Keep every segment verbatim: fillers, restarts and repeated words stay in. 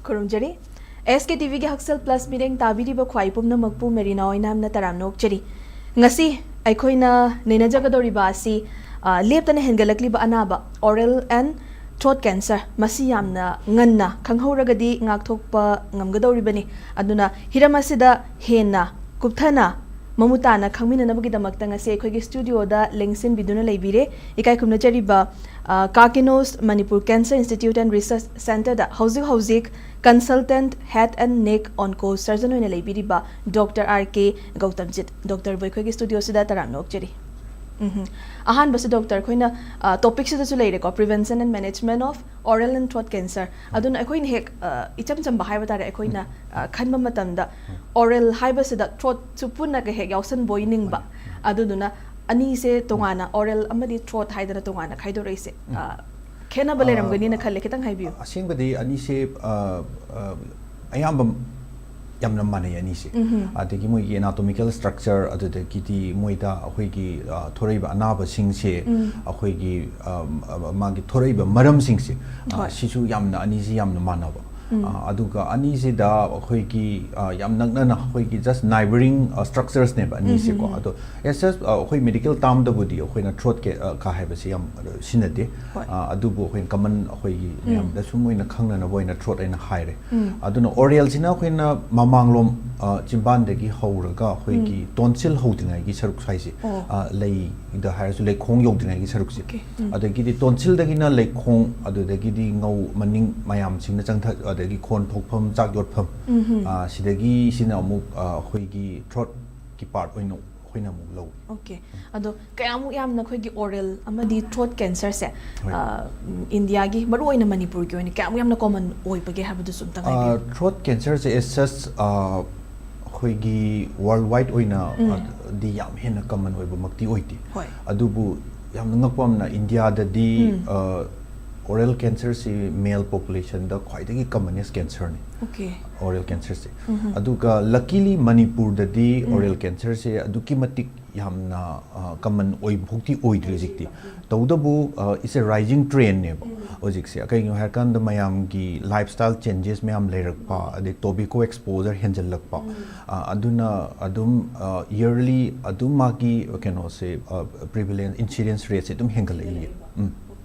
ꯈꯨꯔꯨꯝꯖꯔꯤ꯫ ꯑꯦꯁ ꯀꯦ T ꯚꯤꯒꯤ ꯍꯛꯁꯦꯜ plus ꯃꯤꯠꯌꯦꯡ ꯇꯥꯕꯤꯔꯤꯕ ꯈ꯭ꯋꯥꯏ ꯄꯨꯝꯅꯃꯛꯄꯨ ꯃꯦꯔꯤꯅꯥ ꯑꯣꯏꯅ ꯌꯥꯝꯅ ꯇꯔꯥꯝꯅ ꯑꯣꯛꯆꯔꯤ꯫ ꯉꯁꯤ ꯑꯩꯈꯣꯏꯅ ꯅꯩꯅꯖꯒꯗꯧꯔꯤꯕ ꯑꯁꯤ, ꯑ, ꯂꯦꯞꯇꯅ ꯍꯦꯟꯒꯠꯂꯛꯂꯤꯕ ꯑꯅꯥꯕ, oral and throat cancer, ꯃꯁꯤ ꯌꯥꯝꯅ ꯉꯟꯅ ꯈꯪꯍꯧꯔꯒꯗꯤ ꯉꯥꯛꯊꯣꯛꯄ ꯉꯝꯒꯗꯧꯔꯤꯕꯅꯤ꯫ ꯑꯗꯨꯅ ꯍꯤꯔꯝ ꯑꯁꯤꯗ ꯍꯦꯟꯅ ꯀꯨꯞꯊꯅ ꯃꯃꯨꯠ ꯇꯥꯅ ꯈꯪꯃꯤꯟꯅꯅꯕꯒꯤꯗꯃꯛꯇ ꯉꯁꯤ ꯑꯩꯈꯣꯏꯒꯤ ꯁ꯭ꯇꯨꯗꯤꯑꯣꯗ ꯂꯦꯡꯁꯤꯟꯕꯤꯗꯨꯅ ꯂꯩꯕꯤꯔꯦ꯫ ꯏꯀꯥꯏ ꯈꯨꯝꯅꯖꯔꯤꯕ, ꯑ, ꯀꯥꯀꯤꯅꯣꯁ Manipur Cancer Institute and Research Centreꯗ ꯍꯧꯖꯤꯛ ꯍꯧꯖꯤꯛ consultant head and neck onco surgeon ꯑꯣꯏꯅ ꯂꯩꯕꯤꯔꯤꯕ ꯗꯣꯛꯇꯔ ꯑꯥꯔ ꯀꯦ ꯒꯧꯇꯝꯖꯤꯠ꯫ ꯗꯣꯛꯇꯔꯕꯨ ꯑꯩꯈꯣꯏꯒꯤ ꯁ꯭ꯇꯨꯗꯤꯑꯣꯁꯤꯗ ꯇꯔꯥꯝꯅ ꯑꯣꯛꯆꯔꯤ꯫ ꯎꯝꯍꯨꯝ꯫ ꯑꯍꯥꯟꯕꯁꯤ ꯗꯣꯛꯇꯔ, ꯑꯩꯈꯣꯏꯅ, ꯑ, ꯇꯣꯄꯤꯛꯁꯤꯗꯁꯨ ꯂꯩꯔꯦꯀꯣ, prevention and management of oral and throat cancer꯫ ꯑꯗꯨꯅ ꯑꯩꯈꯣꯏꯅ ꯍꯦꯛ, ꯑ, ꯏꯆꯝ ꯆꯝꯕ ꯍꯥꯏꯕ ꯇꯥꯔꯦ, ꯑꯩꯈꯣꯏꯅ, ꯑ, ꯈꯟꯕ ꯃꯇꯝꯗ oral ꯍꯥꯏꯕꯁꯤꯗ ꯊ꯭ꯔꯣꯠꯁꯨ ꯄꯨꯟꯅꯒ ꯍꯦꯛ ꯌꯥꯎꯁꯟꯕꯣꯏ ꯅꯤꯡꯕ꯫ ꯑꯗꯨꯗꯨꯅ ꯑꯅꯤꯁꯦ ꯇꯣꯉꯥꯟꯅ, oral ꯑꯃꯗꯤ ꯊ꯭ꯔꯣꯠ ꯍꯥꯏꯗꯅ ꯇꯣꯉꯥꯟꯅ ꯈꯥꯏꯗꯣꯔꯛꯏꯁꯦ, ꯑ, ꯈꯦꯠꯅꯕ ꯑ, ꯂꯩꯔꯝꯒꯅꯤꯅ ꯈꯜꯂꯦ, ꯈꯤꯇꯪ ꯍꯥꯏꯕꯤꯌꯨ꯫ ꯑꯁꯦꯡꯕꯗꯤ ꯑꯅꯤꯁꯦ, ꯑ, ꯑ, ꯑꯌꯥꯝꯕ ꯌꯥꯝꯅ ꯃꯥꯟꯅꯩ ꯑꯅꯤꯁꯦ꯫ ꯑꯗꯒꯤ ꯃꯣꯏꯒꯤ anatomical structure, ꯑꯗꯨꯗꯒꯤꯗꯤ ꯃꯣꯏꯗ ꯑꯩꯈꯣꯏꯒꯤ, ꯑ, ꯊꯣꯔꯛꯏꯕ ꯑꯅꯥꯕꯁꯤꯡꯁꯦ ꯑꯩꯈꯣꯏꯒꯤ, ꯑ, ꯑ, ꯃꯥꯒꯤ ꯊꯣꯔꯛꯏꯕ ꯃꯔꯝꯁꯤꯡꯁꯦ, ꯑ, ꯍꯣꯏ꯫ ꯁꯤꯁꯨ ꯌꯥꯝꯅ ꯑꯅꯤꯁꯤ ꯌꯥꯝꯅ ꯃꯥꯟꯅꯕ꯫ ꯑ, ꯑꯗꯨꯒ ꯑꯅꯤꯁꯤꯗ ꯑꯩꯈꯣꯏꯒꯤ, ꯑ, ꯌꯥꯝ ꯅꯛꯅꯅ ꯑꯩꯈꯣꯏꯒꯤ just neighbouring, ꯑ, structuresꯅꯦꯕ ꯑꯅꯤꯁꯦꯀꯣ꯫ ꯑꯗꯣ as such, ꯑ, ꯑꯩꯈꯣꯏ medical termꯗꯕꯨꯗꯤ ꯑꯩꯈꯣꯏꯅ ꯊ꯭ꯔꯣꯠ ꯀꯦ-, ꯑ, ꯀ ꯍꯥꯏꯕꯁꯤ ꯌꯥꯝ ꯁꯤꯖꯤꯟꯅꯗꯦ꯫ ꯍꯣꯏ꯫ ꯑ, ꯑꯗꯨꯕꯨ ꯑꯩꯈꯣꯏꯅ common ꯑꯩꯈꯣꯏꯒꯤ ꯃꯌꯥꯝꯗ ꯁꯨꯝ ꯑꯣꯏꯅ ꯈꯪꯅꯅꯕ ꯑꯣꯏꯅ ꯊ꯭ꯔꯣꯠ ꯑꯩꯅ ꯍꯥꯏꯔꯦ꯫ ꯑꯗꯨꯅ oralꯁꯤꯅ ꯑꯩꯈꯣꯏꯅ ꯃꯃꯥꯡꯂꯣꯝ, ꯑ, ꯆꯤꯝꯕꯥꯟꯗꯒꯤ ꯍꯧꯔꯒ ꯑꯩꯈꯣꯏꯒꯤ tonsil ꯍꯧꯗ꯭ꯔꯤꯉꯩꯒꯤ ꯁꯔꯨꯛ ꯁ꯭ꯋꯥꯏꯁꯦ, ꯑꯣ꯫ ꯑ, ꯂꯩꯗ ꯍꯥꯏꯔꯁꯨ ꯂꯩꯈꯣꯡ ꯌꯧꯗ꯭ꯔꯤꯉꯩꯒꯤ ꯁꯔꯨꯛꯁꯦ꯫ ꯑꯣꯀꯦ꯫ ꯎꯝ꯫ ꯑꯗꯒꯤꯗꯤ tonsilꯗꯒꯤꯅ ꯂꯩꯈꯣꯡ, ꯑꯗꯨꯗꯒꯤꯗꯤ ꯉꯧ ꯃꯅꯤꯡ ꯃꯌꯥꯝꯁꯤꯡꯅ ꯆꯪꯊ-, ꯑꯗꯒꯤ ꯈꯣꯟ ꯊꯣꯛꯐꯝ, ꯆꯥꯛ ꯌꯣꯠꯐꯝ, ꯎꯝ, ꯍꯝ꯫ ꯑ, ꯁꯤꯗꯒꯤ ꯁꯤꯅ ꯑꯃꯨꯛ, ꯑ, ꯑꯩꯈꯣꯏꯒꯤ ꯊ꯭ꯔꯣꯠꯀꯤ part ꯑꯣꯏꯅ ꯑꯩꯈꯣꯏꯅ ꯑꯃꯨꯛ ꯂꯧꯏ꯫ ꯑꯣꯀꯦ꯫ ꯑꯗꯣ ꯀꯌꯥꯃꯨꯛ ꯌꯥꯝꯅ ꯑꯩꯈꯣꯏꯒꯤ oral ꯑꯃꯗꯤ ꯊ꯭ꯔꯣꯠ cancerꯁꯦ, ꯍꯣꯏ꯫ ꯑ, ꯏꯟꯗꯤꯌꯥꯒꯤ ꯃꯔꯨꯑꯣꯏꯅ ꯃꯅꯤꯄꯨꯔꯒꯤ ꯑꯣꯏꯅ ꯀꯌꯥꯃꯨꯛ ꯌꯥꯝꯅ common ꯑꯣꯏꯕꯒꯦ ꯍꯥꯏꯕꯗꯨꯁꯨ ꯑꯝꯇꯪ ꯑ, ꯍꯥꯏꯕꯤꯌꯨ꯫ ꯊ꯭ꯔꯣꯠ cancerꯁꯦ as such, ꯑ, ꯑꯩꯈꯣꯏꯒꯤ worldwide ꯑꯣꯏꯅ, ꯎꯝ꯫ ꯑ, ꯗꯤ ꯌꯥꯝ ꯍꯦꯟꯅ common ꯑꯣꯏꯕꯃꯛꯇꯤ ꯑꯣꯏꯗꯦ꯫ ꯍꯣꯏ꯫ ꯑꯗꯨꯕꯨ ꯌꯥꯝꯅ ꯉꯛꯄ ꯑꯃꯅ ꯏꯟꯗꯤꯌꯥꯗꯗꯤ, ꯎꯝ꯫ ꯑ, oral cancerꯁꯤ male populationꯗ ꯈ꯭ꯋꯥꯏꯗꯒꯤ commonest cancerꯅꯤ꯫ ꯑꯣꯀꯦ꯫ Oral cancerꯁꯦ꯫ ꯎꯝ꯫ ꯑꯗꯨꯒ luckily ꯃꯅꯤꯄꯨꯔꯗꯗꯤ ꯎꯝ꯫ Oral cancerꯁꯦ ꯑꯗꯨꯛꯀꯤ ꯃꯇꯤꯛ ꯌꯥꯝꯅ, ꯑ, common ꯑꯣꯏꯕꯐꯥꯎꯗꯤ ꯑꯣꯏꯗ꯭ꯔꯤ ꯍꯧꯖꯤꯛꯇꯤ꯫ ꯇꯧꯕꯇꯕꯨ, ꯑ, it's a rising trendꯅꯦꯕ꯫ ꯎꯝ꯫ ꯍꯧꯖꯤꯛꯁꯦ ꯀꯩꯒꯤꯅꯣ ꯍꯥꯏꯔꯀꯥꯟꯗ ꯃꯌꯥꯝꯒꯤ ꯂꯥꯏꯐ ꯁ꯭ꯇꯥꯏꯜ ꯆꯦꯟꯖꯦꯁ ꯃꯌꯥꯝ ꯂꯩꯔꯛꯄ, ꯑꯗꯩ ꯇꯣꯕꯦꯀꯣ ꯑꯦꯛꯁꯄꯣꯖꯔ ꯍꯦꯟꯖꯜꯂꯛꯄ, ꯑ, ꯑꯗꯨꯅ ꯑꯗꯨꯝ ꯏꯌꯔꯂꯤ ꯑꯗꯨꯝ ꯃꯥꯒꯤ ꯀꯩꯅꯣꯁꯦ, ꯄ꯭ꯔꯤꯚꯦꯂꯦꯟꯁ ꯏꯟꯁꯤꯗꯦꯟꯁ ꯔꯦꯠꯁꯦ ꯑꯗꯨꯝ ꯍꯦꯟꯒꯠꯂꯛꯏꯌꯦ꯫ ꯎꯝ꯫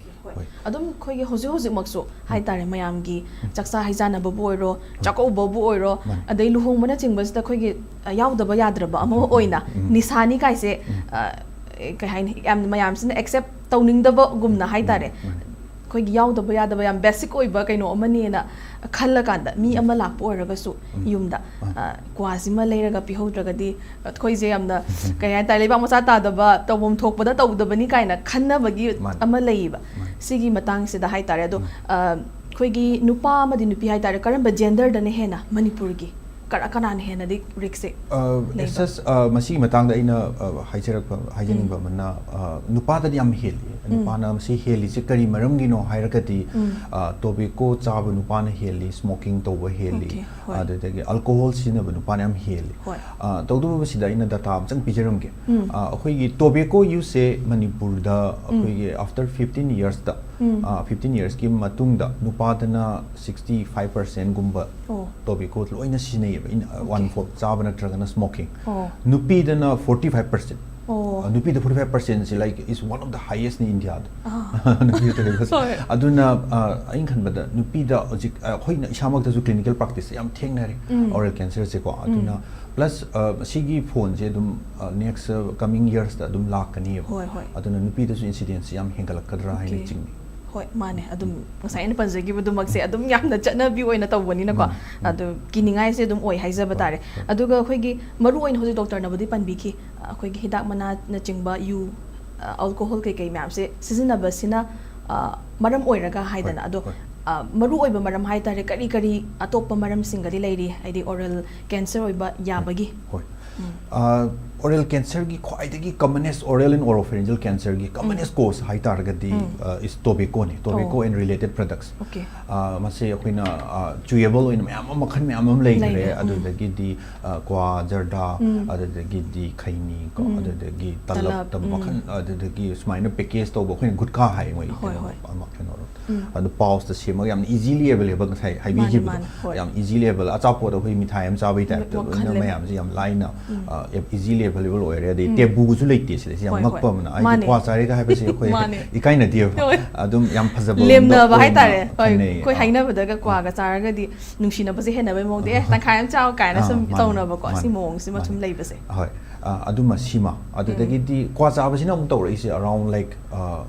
ꯍꯣꯏ꯫ ꯑꯗꯨꯝ ꯑꯩꯈꯣꯏꯒꯤ ꯍꯧꯖꯤꯛ ꯍꯧꯖꯤꯛꯃꯛꯁꯨ ꯍꯥꯏꯇꯥꯔꯦ, ꯃꯌꯥꯝꯒꯤ ꯆꯥꯛꯆꯥ ꯍꯩꯖꯥꯟꯅꯕꯕꯨ ꯑꯣꯏꯔꯣ, ꯆꯥꯛꯀꯧꯕꯕꯨ ꯑꯣꯏꯔꯣ, ꯃꯥꯅꯤ꯫ ꯑꯗꯩ ꯂꯨꯍꯣꯡꯕꯅꯆꯤꯡꯕꯁꯤꯗ ꯑꯩꯈꯣꯏꯒꯤ ꯑ, ꯌꯥꯎꯗꯕ ꯌꯥꯗ꯭ꯔꯕ ꯑꯃ ꯑꯣꯏꯅ ꯎꯝ꯫ ꯅꯤꯁꯥꯅꯤ ꯀꯥꯏꯁꯦ, ꯎꯝ꯫ ꯑ, ꯀꯩ ꯍꯥꯏꯅꯤ, ꯌꯥꯝ ꯃꯌꯥꯝꯁꯤꯅ ꯑꯦꯛꯁꯦꯞ ꯇꯧꯅꯤꯡꯗꯕꯒꯨꯝꯅ ꯍꯥꯏꯇꯥꯔꯦ, ꯃꯥꯅꯤ꯫ ꯑꯩꯈꯣꯏꯒꯤ ꯌꯥꯎꯗꯕ ꯌꯥꯗꯕ ꯌꯥꯝ ꯕꯦꯁꯤꯛ ꯑꯣꯏꯕ ꯀꯩꯅꯣ ꯑꯃꯅꯦꯅ ꯈꯜꯂꯀꯥꯟꯗ ꯃꯤ ꯑꯃ ꯂꯥꯛꯄ ꯑꯣꯏꯔꯒꯁꯨ ꯎꯝ꯫ ꯌꯨꯝꯗ, ꯃꯥꯅꯤ꯫ ꯑ, ꯀ꯭ꯋꯥꯁꯤꯃ ꯂꯩꯔꯒ ꯄꯤꯍꯧꯗ꯭ꯔꯒꯗꯤ ꯑꯩꯈꯣꯏꯁꯦ ꯌꯥꯝꯅ ꯀꯩ ꯍꯥꯏꯇꯥꯔꯦ, ꯂꯩꯕꯥꯛ ꯃꯆꯥ ꯇꯥꯗꯕ, ꯇꯧꯐꯝ ꯊꯣꯛꯄꯗ ꯇꯧꯗꯕꯅꯤ ꯀꯥꯏꯅ ꯈꯟꯅꯕꯒꯤ ꯃꯥꯅꯤ꯫ ꯑꯃ ꯂꯩꯌꯦꯕ꯫ ꯃꯥꯅꯤ꯫ ꯁꯤꯒꯤ ꯃꯇꯥꯡꯁꯤꯗ ꯍꯥꯏꯇꯥꯔꯦ꯫ ꯑꯗꯣ, ꯎꯝ꯫ ꯑ, ꯑꯩꯈꯣꯏꯒꯤ ꯅꯨꯄꯥ ꯑꯃꯗꯤ ꯅꯨꯄꯤ ꯍꯥꯏꯇꯥꯔꯦ, ꯀꯔꯝꯕ ꯖꯦꯟꯗꯔꯗꯅ ꯍꯦꯟꯅ ꯃꯅꯤꯄꯨꯔꯒꯤ ꯀꯔ-, ꯀꯅꯥꯅ ꯍꯦꯟꯅꯗꯤ ꯔꯤꯛꯁꯁꯦ ꯑ, ꯂꯩꯕ? ꯑꯦꯁ ꯑꯦꯁ, ꯑ, ꯃꯁꯤꯒꯤ ꯃꯇꯥꯡꯗ ꯑꯩꯅ, ꯑ, ꯍꯥꯏꯖꯔꯛꯄ, ꯍꯥꯏꯖꯅꯤꯡꯕ ꯎꯝ꯫ ꯑꯃꯅ, ꯑ, ꯅꯨꯄꯥꯗꯗꯤ ꯌꯥꯝ ꯍꯦꯜꯂꯤ꯫ ꯎꯝ꯫ ꯅꯨꯄꯥꯅ ꯃꯁꯤ ꯍꯦꯜꯂꯤꯁꯦ ꯀꯔꯤ ꯃꯔꯝꯒꯤꯅꯣ ꯍꯥꯏꯔꯒꯗꯤ, ꯎꯝ꯫ ꯑ, ꯇꯣꯕꯦꯀꯣ ꯆꯥꯕ ꯅꯨꯄꯥꯅ ꯍꯦꯜꯂꯤ, ꯁ꯭ꯃꯣꯀꯤꯡ ꯇꯧꯕ ꯍꯦꯜꯂꯤ, ꯑꯣꯀꯦ, ꯍꯣꯏ꯫ ꯑꯗꯨꯗꯒꯤ ꯑꯜꯀꯣꯍꯣꯜ ꯁꯤꯖꯤꯟꯅꯕ ꯅꯨꯄꯥꯅ ꯌꯥꯝ ꯍꯦꯜꯂꯤ꯫ ꯍꯣꯏ꯫ ꯑ, ꯇꯧꯗꯕꯨ ꯃꯁꯤꯗ ꯑꯩꯅ ꯗꯇꯥ ꯑꯝꯇꯪ ꯄꯤꯖꯔꯝꯒꯦ꯫ ꯎꯝ꯫ ꯑ, ꯑꯩꯈꯣꯏꯒꯤ ꯇꯣꯕꯦꯀꯣ ꯌꯨꯁꯁꯦ ꯃꯅꯤꯄꯨꯔꯗ ꯎꯝ꯫ ꯑꯩꯈꯣꯏꯒꯤ after fifteen yearsꯇ, ꯎꯝ꯫ ꯑ, fifteen yearsꯀꯤ ꯃꯇꯨꯡꯗ ꯅꯨꯄꯥꯗꯅ sixty five percentꯒꯨꯝꯕ ꯑꯣ꯫ ꯇꯣꯕꯦꯀꯣ ꯂꯣꯏꯅ ꯁꯤꯖꯤꯟꯅꯩꯌꯦꯕ, in, uh, one okay. fourth ꯆꯥꯕ ꯅꯠꯇ꯭ꯔꯒꯅ ꯁ꯭ꯃꯣꯀꯤꯡ꯫ ꯑꯣ꯫ ꯅꯨꯄꯤꯗꯅ forty five percent꯫ ꯑꯣ꯫ ꯑ, ꯅꯨꯄꯤꯗ forty five percentꯁꯦ, like, is one of the highestꯅꯤ ꯏꯟꯗꯤꯌꯥꯗ꯫ ꯑꯥ꯫ ꯅꯨꯄꯤꯗ ꯇꯧꯕꯁꯦ꯫ ꯍꯣꯏ꯫ ꯑꯗꯨꯅ, ꯑ, ꯑꯩꯅ ꯈꯟꯕꯗ ꯅꯨꯄꯤꯗ ꯍꯧꯖꯤꯛ, ꯑ, ꯑꯩꯈꯣꯏꯅ ꯏꯁꯥꯃꯛꯇꯁꯨ clinical practiceꯇ ꯌꯥꯝ ꯊꯦꯡꯅꯔꯦ, ꯎꯝ꯫ oral cancerꯁꯦꯀꯣ꯫ ꯎꯝ꯫ ꯑꯗꯨꯅ plus, ꯑ, ꯁꯤꯒꯤ ꯐꯣꯟꯁꯦ ꯑꯗꯨꯝ, ꯑ, next, ꯑ, coming yearsꯇ ꯑꯗꯨꯝ ꯂꯥꯛꯀꯅꯤꯕ꯫ ꯍꯣꯏ, ꯍꯣꯏ꯫ ꯑꯗꯨꯅ ꯅꯨꯄꯤꯗꯁꯨ incidenceꯁꯦ ꯌꯥꯝ ꯍꯦꯟꯒꯠꯂꯛꯀꯗ꯭ꯔꯥ ꯍꯥꯏꯅ ꯑꯣꯀꯦ꯫ ꯆꯤꯡꯅꯩ꯫ ꯍꯣꯏ, ꯃꯥꯅꯦ꯫ ꯑꯗꯨꯝ ꯉꯁꯥꯏ ꯑꯩꯅ ꯄꯟꯖꯈꯤꯕꯗꯨꯃꯛꯁꯦ ꯑꯗꯨꯝ ꯌꯥꯝꯅ ꯆꯠꯅꯕꯤ ꯑꯣꯏꯅ ꯇꯧꯕꯅꯤꯅꯀꯣ꯫ ꯃꯥꯅꯦ꯫ ꯎꯝ꯫ ꯑꯗꯨ ꯀꯤꯅꯤꯡꯉꯥꯏꯁꯦ ꯑꯗꯨꯝ ꯑꯣꯏ ꯍꯥꯏꯖꯕ ꯍꯣꯏ, ꯇꯥꯔꯦ꯫ ꯍꯣꯏ꯫ ꯑꯗꯨꯒ ꯑꯩꯈꯣꯏꯒꯤ ꯃꯔꯨ ꯑꯣꯏꯅ ꯍꯧꯖꯤꯛ ꯗꯣꯛꯇꯔꯅꯕꯨꯗꯤ ꯄꯟꯕꯤꯈꯤ, ꯑꯩꯈꯣꯏꯒꯤ ꯍꯤꯗꯥꯛ ꯃꯅꯥꯅꯆꯤꯡꯕ, ꯌꯨ, ꯑ, ꯑꯜꯀꯣꯍꯣꯜ ꯀꯩꯀꯩ ꯃꯌꯥꯝꯁꯦ ꯁꯤꯖꯤꯟꯅꯕꯁꯤꯅ, ꯑ, ꯃꯔꯝ ꯑꯣꯏꯔꯒ ꯍꯥꯏꯗꯅ꯫ ꯍꯣꯏ, ꯑꯗꯣ, ꯍꯣꯏ꯫ ꯑ, ꯃꯔꯨ ꯑꯣꯏꯕ ꯃꯔꯝ ꯍꯥꯏꯇꯥꯔꯦ, ꯀꯔꯤ ꯀꯔꯤ ꯑꯇꯣꯞꯄ ꯃꯔꯝꯁꯤꯡꯒꯗꯤ ꯂꯩꯔꯤ? ꯍꯥꯏꯗꯤ oral cancer ꯑꯣꯏꯕ ꯌꯥꯕꯒꯤ? ꯍꯣꯏ꯫ ꯎꯝ꯫ ꯑ, Oral cancerꯒꯤ ꯈ꯭ꯋꯥꯏꯗꯒꯤ commonest, oral and oropharyngeal cancerꯒꯤ commonest cause ꯍꯥꯏ ꯇꯥꯔꯒꯗꯤ is tobaccoꯅꯤ, tobacco and related products. Okay. ꯃꯁꯦ ꯑꯩꯈꯣꯏꯅ chewable ꯑꯣꯏꯅ ꯃꯌꯥꯝ ꯑꯃ, ꯃꯈꯜ ꯃꯌꯥꯝ ꯑꯃ ꯂꯩꯈ꯭ꯔꯦ. ꯂꯩꯔꯦ, ꯎꯝ. ꯑꯗꯨꯗꯒꯤꯗꯤ ꯀ꯭ꯋꯥ, ꯖꯔꯗꯥ, ꯑꯗꯨꯗꯒꯤꯗꯤ ꯈꯩꯅꯤ ꯀꯣ, ꯎꯝ. ꯑꯗꯨꯗꯒꯤ ꯇꯂꯕ, ꯇꯂꯕꯇ ꯎꯝ. ꯃꯈꯜ, ꯑꯗꯨꯗꯒꯤ ꯁꯨꯃꯥꯏꯅ package ꯇꯧꯕ ꯑꯩꯈꯣꯏꯅ ꯒꯨꯠꯈꯥ ꯍꯥꯏ ꯃꯣꯏ ꯍꯣꯏ, ꯀꯩꯅꯣ, ꯍꯣꯏ. ꯑꯃ ꯀꯩꯅꯣ ꯎꯝ. ꯑꯗꯨ pouchꯇ ꯁꯦꯝꯃꯒ ꯌꯥꯝꯅ easily available, ꯉꯁꯥꯏ ꯍꯥꯏꯕꯤꯈꯤꯕꯗꯣ, ꯃꯥꯅꯤ, ꯍꯣꯏ. ꯌꯥꯝ easily available, ꯑꯆꯥꯄꯣꯠ ꯑꯩꯈꯣꯏ ꯃꯤꯊꯥꯏ ꯑꯃ ꯆꯥꯕꯒꯤ typeꯇ ꯋꯥꯈꯜ ꯂꯣꯏꯅ ꯂꯩ. ꯃꯌꯥꯝꯁꯦ ꯌꯥꯝ ꯂꯥꯏꯅ ꯎꯝ. ꯑ, easily available ꯑꯣꯏꯔꯦ, ꯑꯗꯩ ꯎꯝ. tabooꯁꯨ ꯂꯩꯇꯦ ꯁꯤꯗ, ꯁꯤ ꯌꯥꯝ ꯍꯣꯏ, ꯉꯛꯄ ꯍꯣꯏ. ꯑꯃꯅ, ꯍꯥꯏꯗꯤ ꯃꯥꯅꯦ. ꯀ꯭ꯋꯥ ꯆꯥꯔꯦꯒ ꯍꯥꯏꯕꯁꯦ ꯑꯩꯈꯣꯏ ꯃꯥꯅꯦ. ꯏꯀꯥꯏꯅꯗꯦꯕ. ꯍꯣꯏ. ꯑꯗꯨꯝ ꯌꯥꯝ ꯐꯖꯕ ꯂꯦꯝꯅꯕ ꯑꯣꯏꯅ ꯍꯥꯏꯇꯥꯔꯦ. ꯍꯣꯏ, ꯈꯟꯅꯩ. ꯑꯩꯈꯣꯏ ꯑ, ꯍꯥꯏꯅꯕꯗꯒ ꯑ. ꯀ꯭ꯋꯥꯒ ꯆꯥꯔꯒꯗꯤ ꯅꯨꯡꯁꯤꯅꯕꯁꯦ ꯍꯦꯟꯅꯕꯩ ꯃꯑꯣꯡꯗ, "ꯑꯦ, ꯇꯪꯈꯥꯏ ꯑꯃ ꯆꯥꯎ" ꯀꯥꯏꯅ ꯑ, ꯁꯨꯝ ꯃꯥꯅꯦ, ꯇꯧꯅꯕꯀꯣ, ꯁꯤ ꯃꯥꯅꯦ, ꯃꯑꯣꯡꯁꯤꯃ ꯁꯨꯝ ꯃꯥꯅꯦ. ꯂꯩꯕꯁꯦ. ꯍꯣꯏ. ꯑ, ꯑꯗꯨꯃ ꯁꯤꯃ꯫ ꯑꯗꯨꯗꯒꯤꯗꯤ ꯀ꯭ꯋꯥ ꯆꯥꯕꯁꯤꯅ ꯑꯃꯨꯛ ꯇꯧꯔꯛꯏꯁꯦ around, like, ꯑ,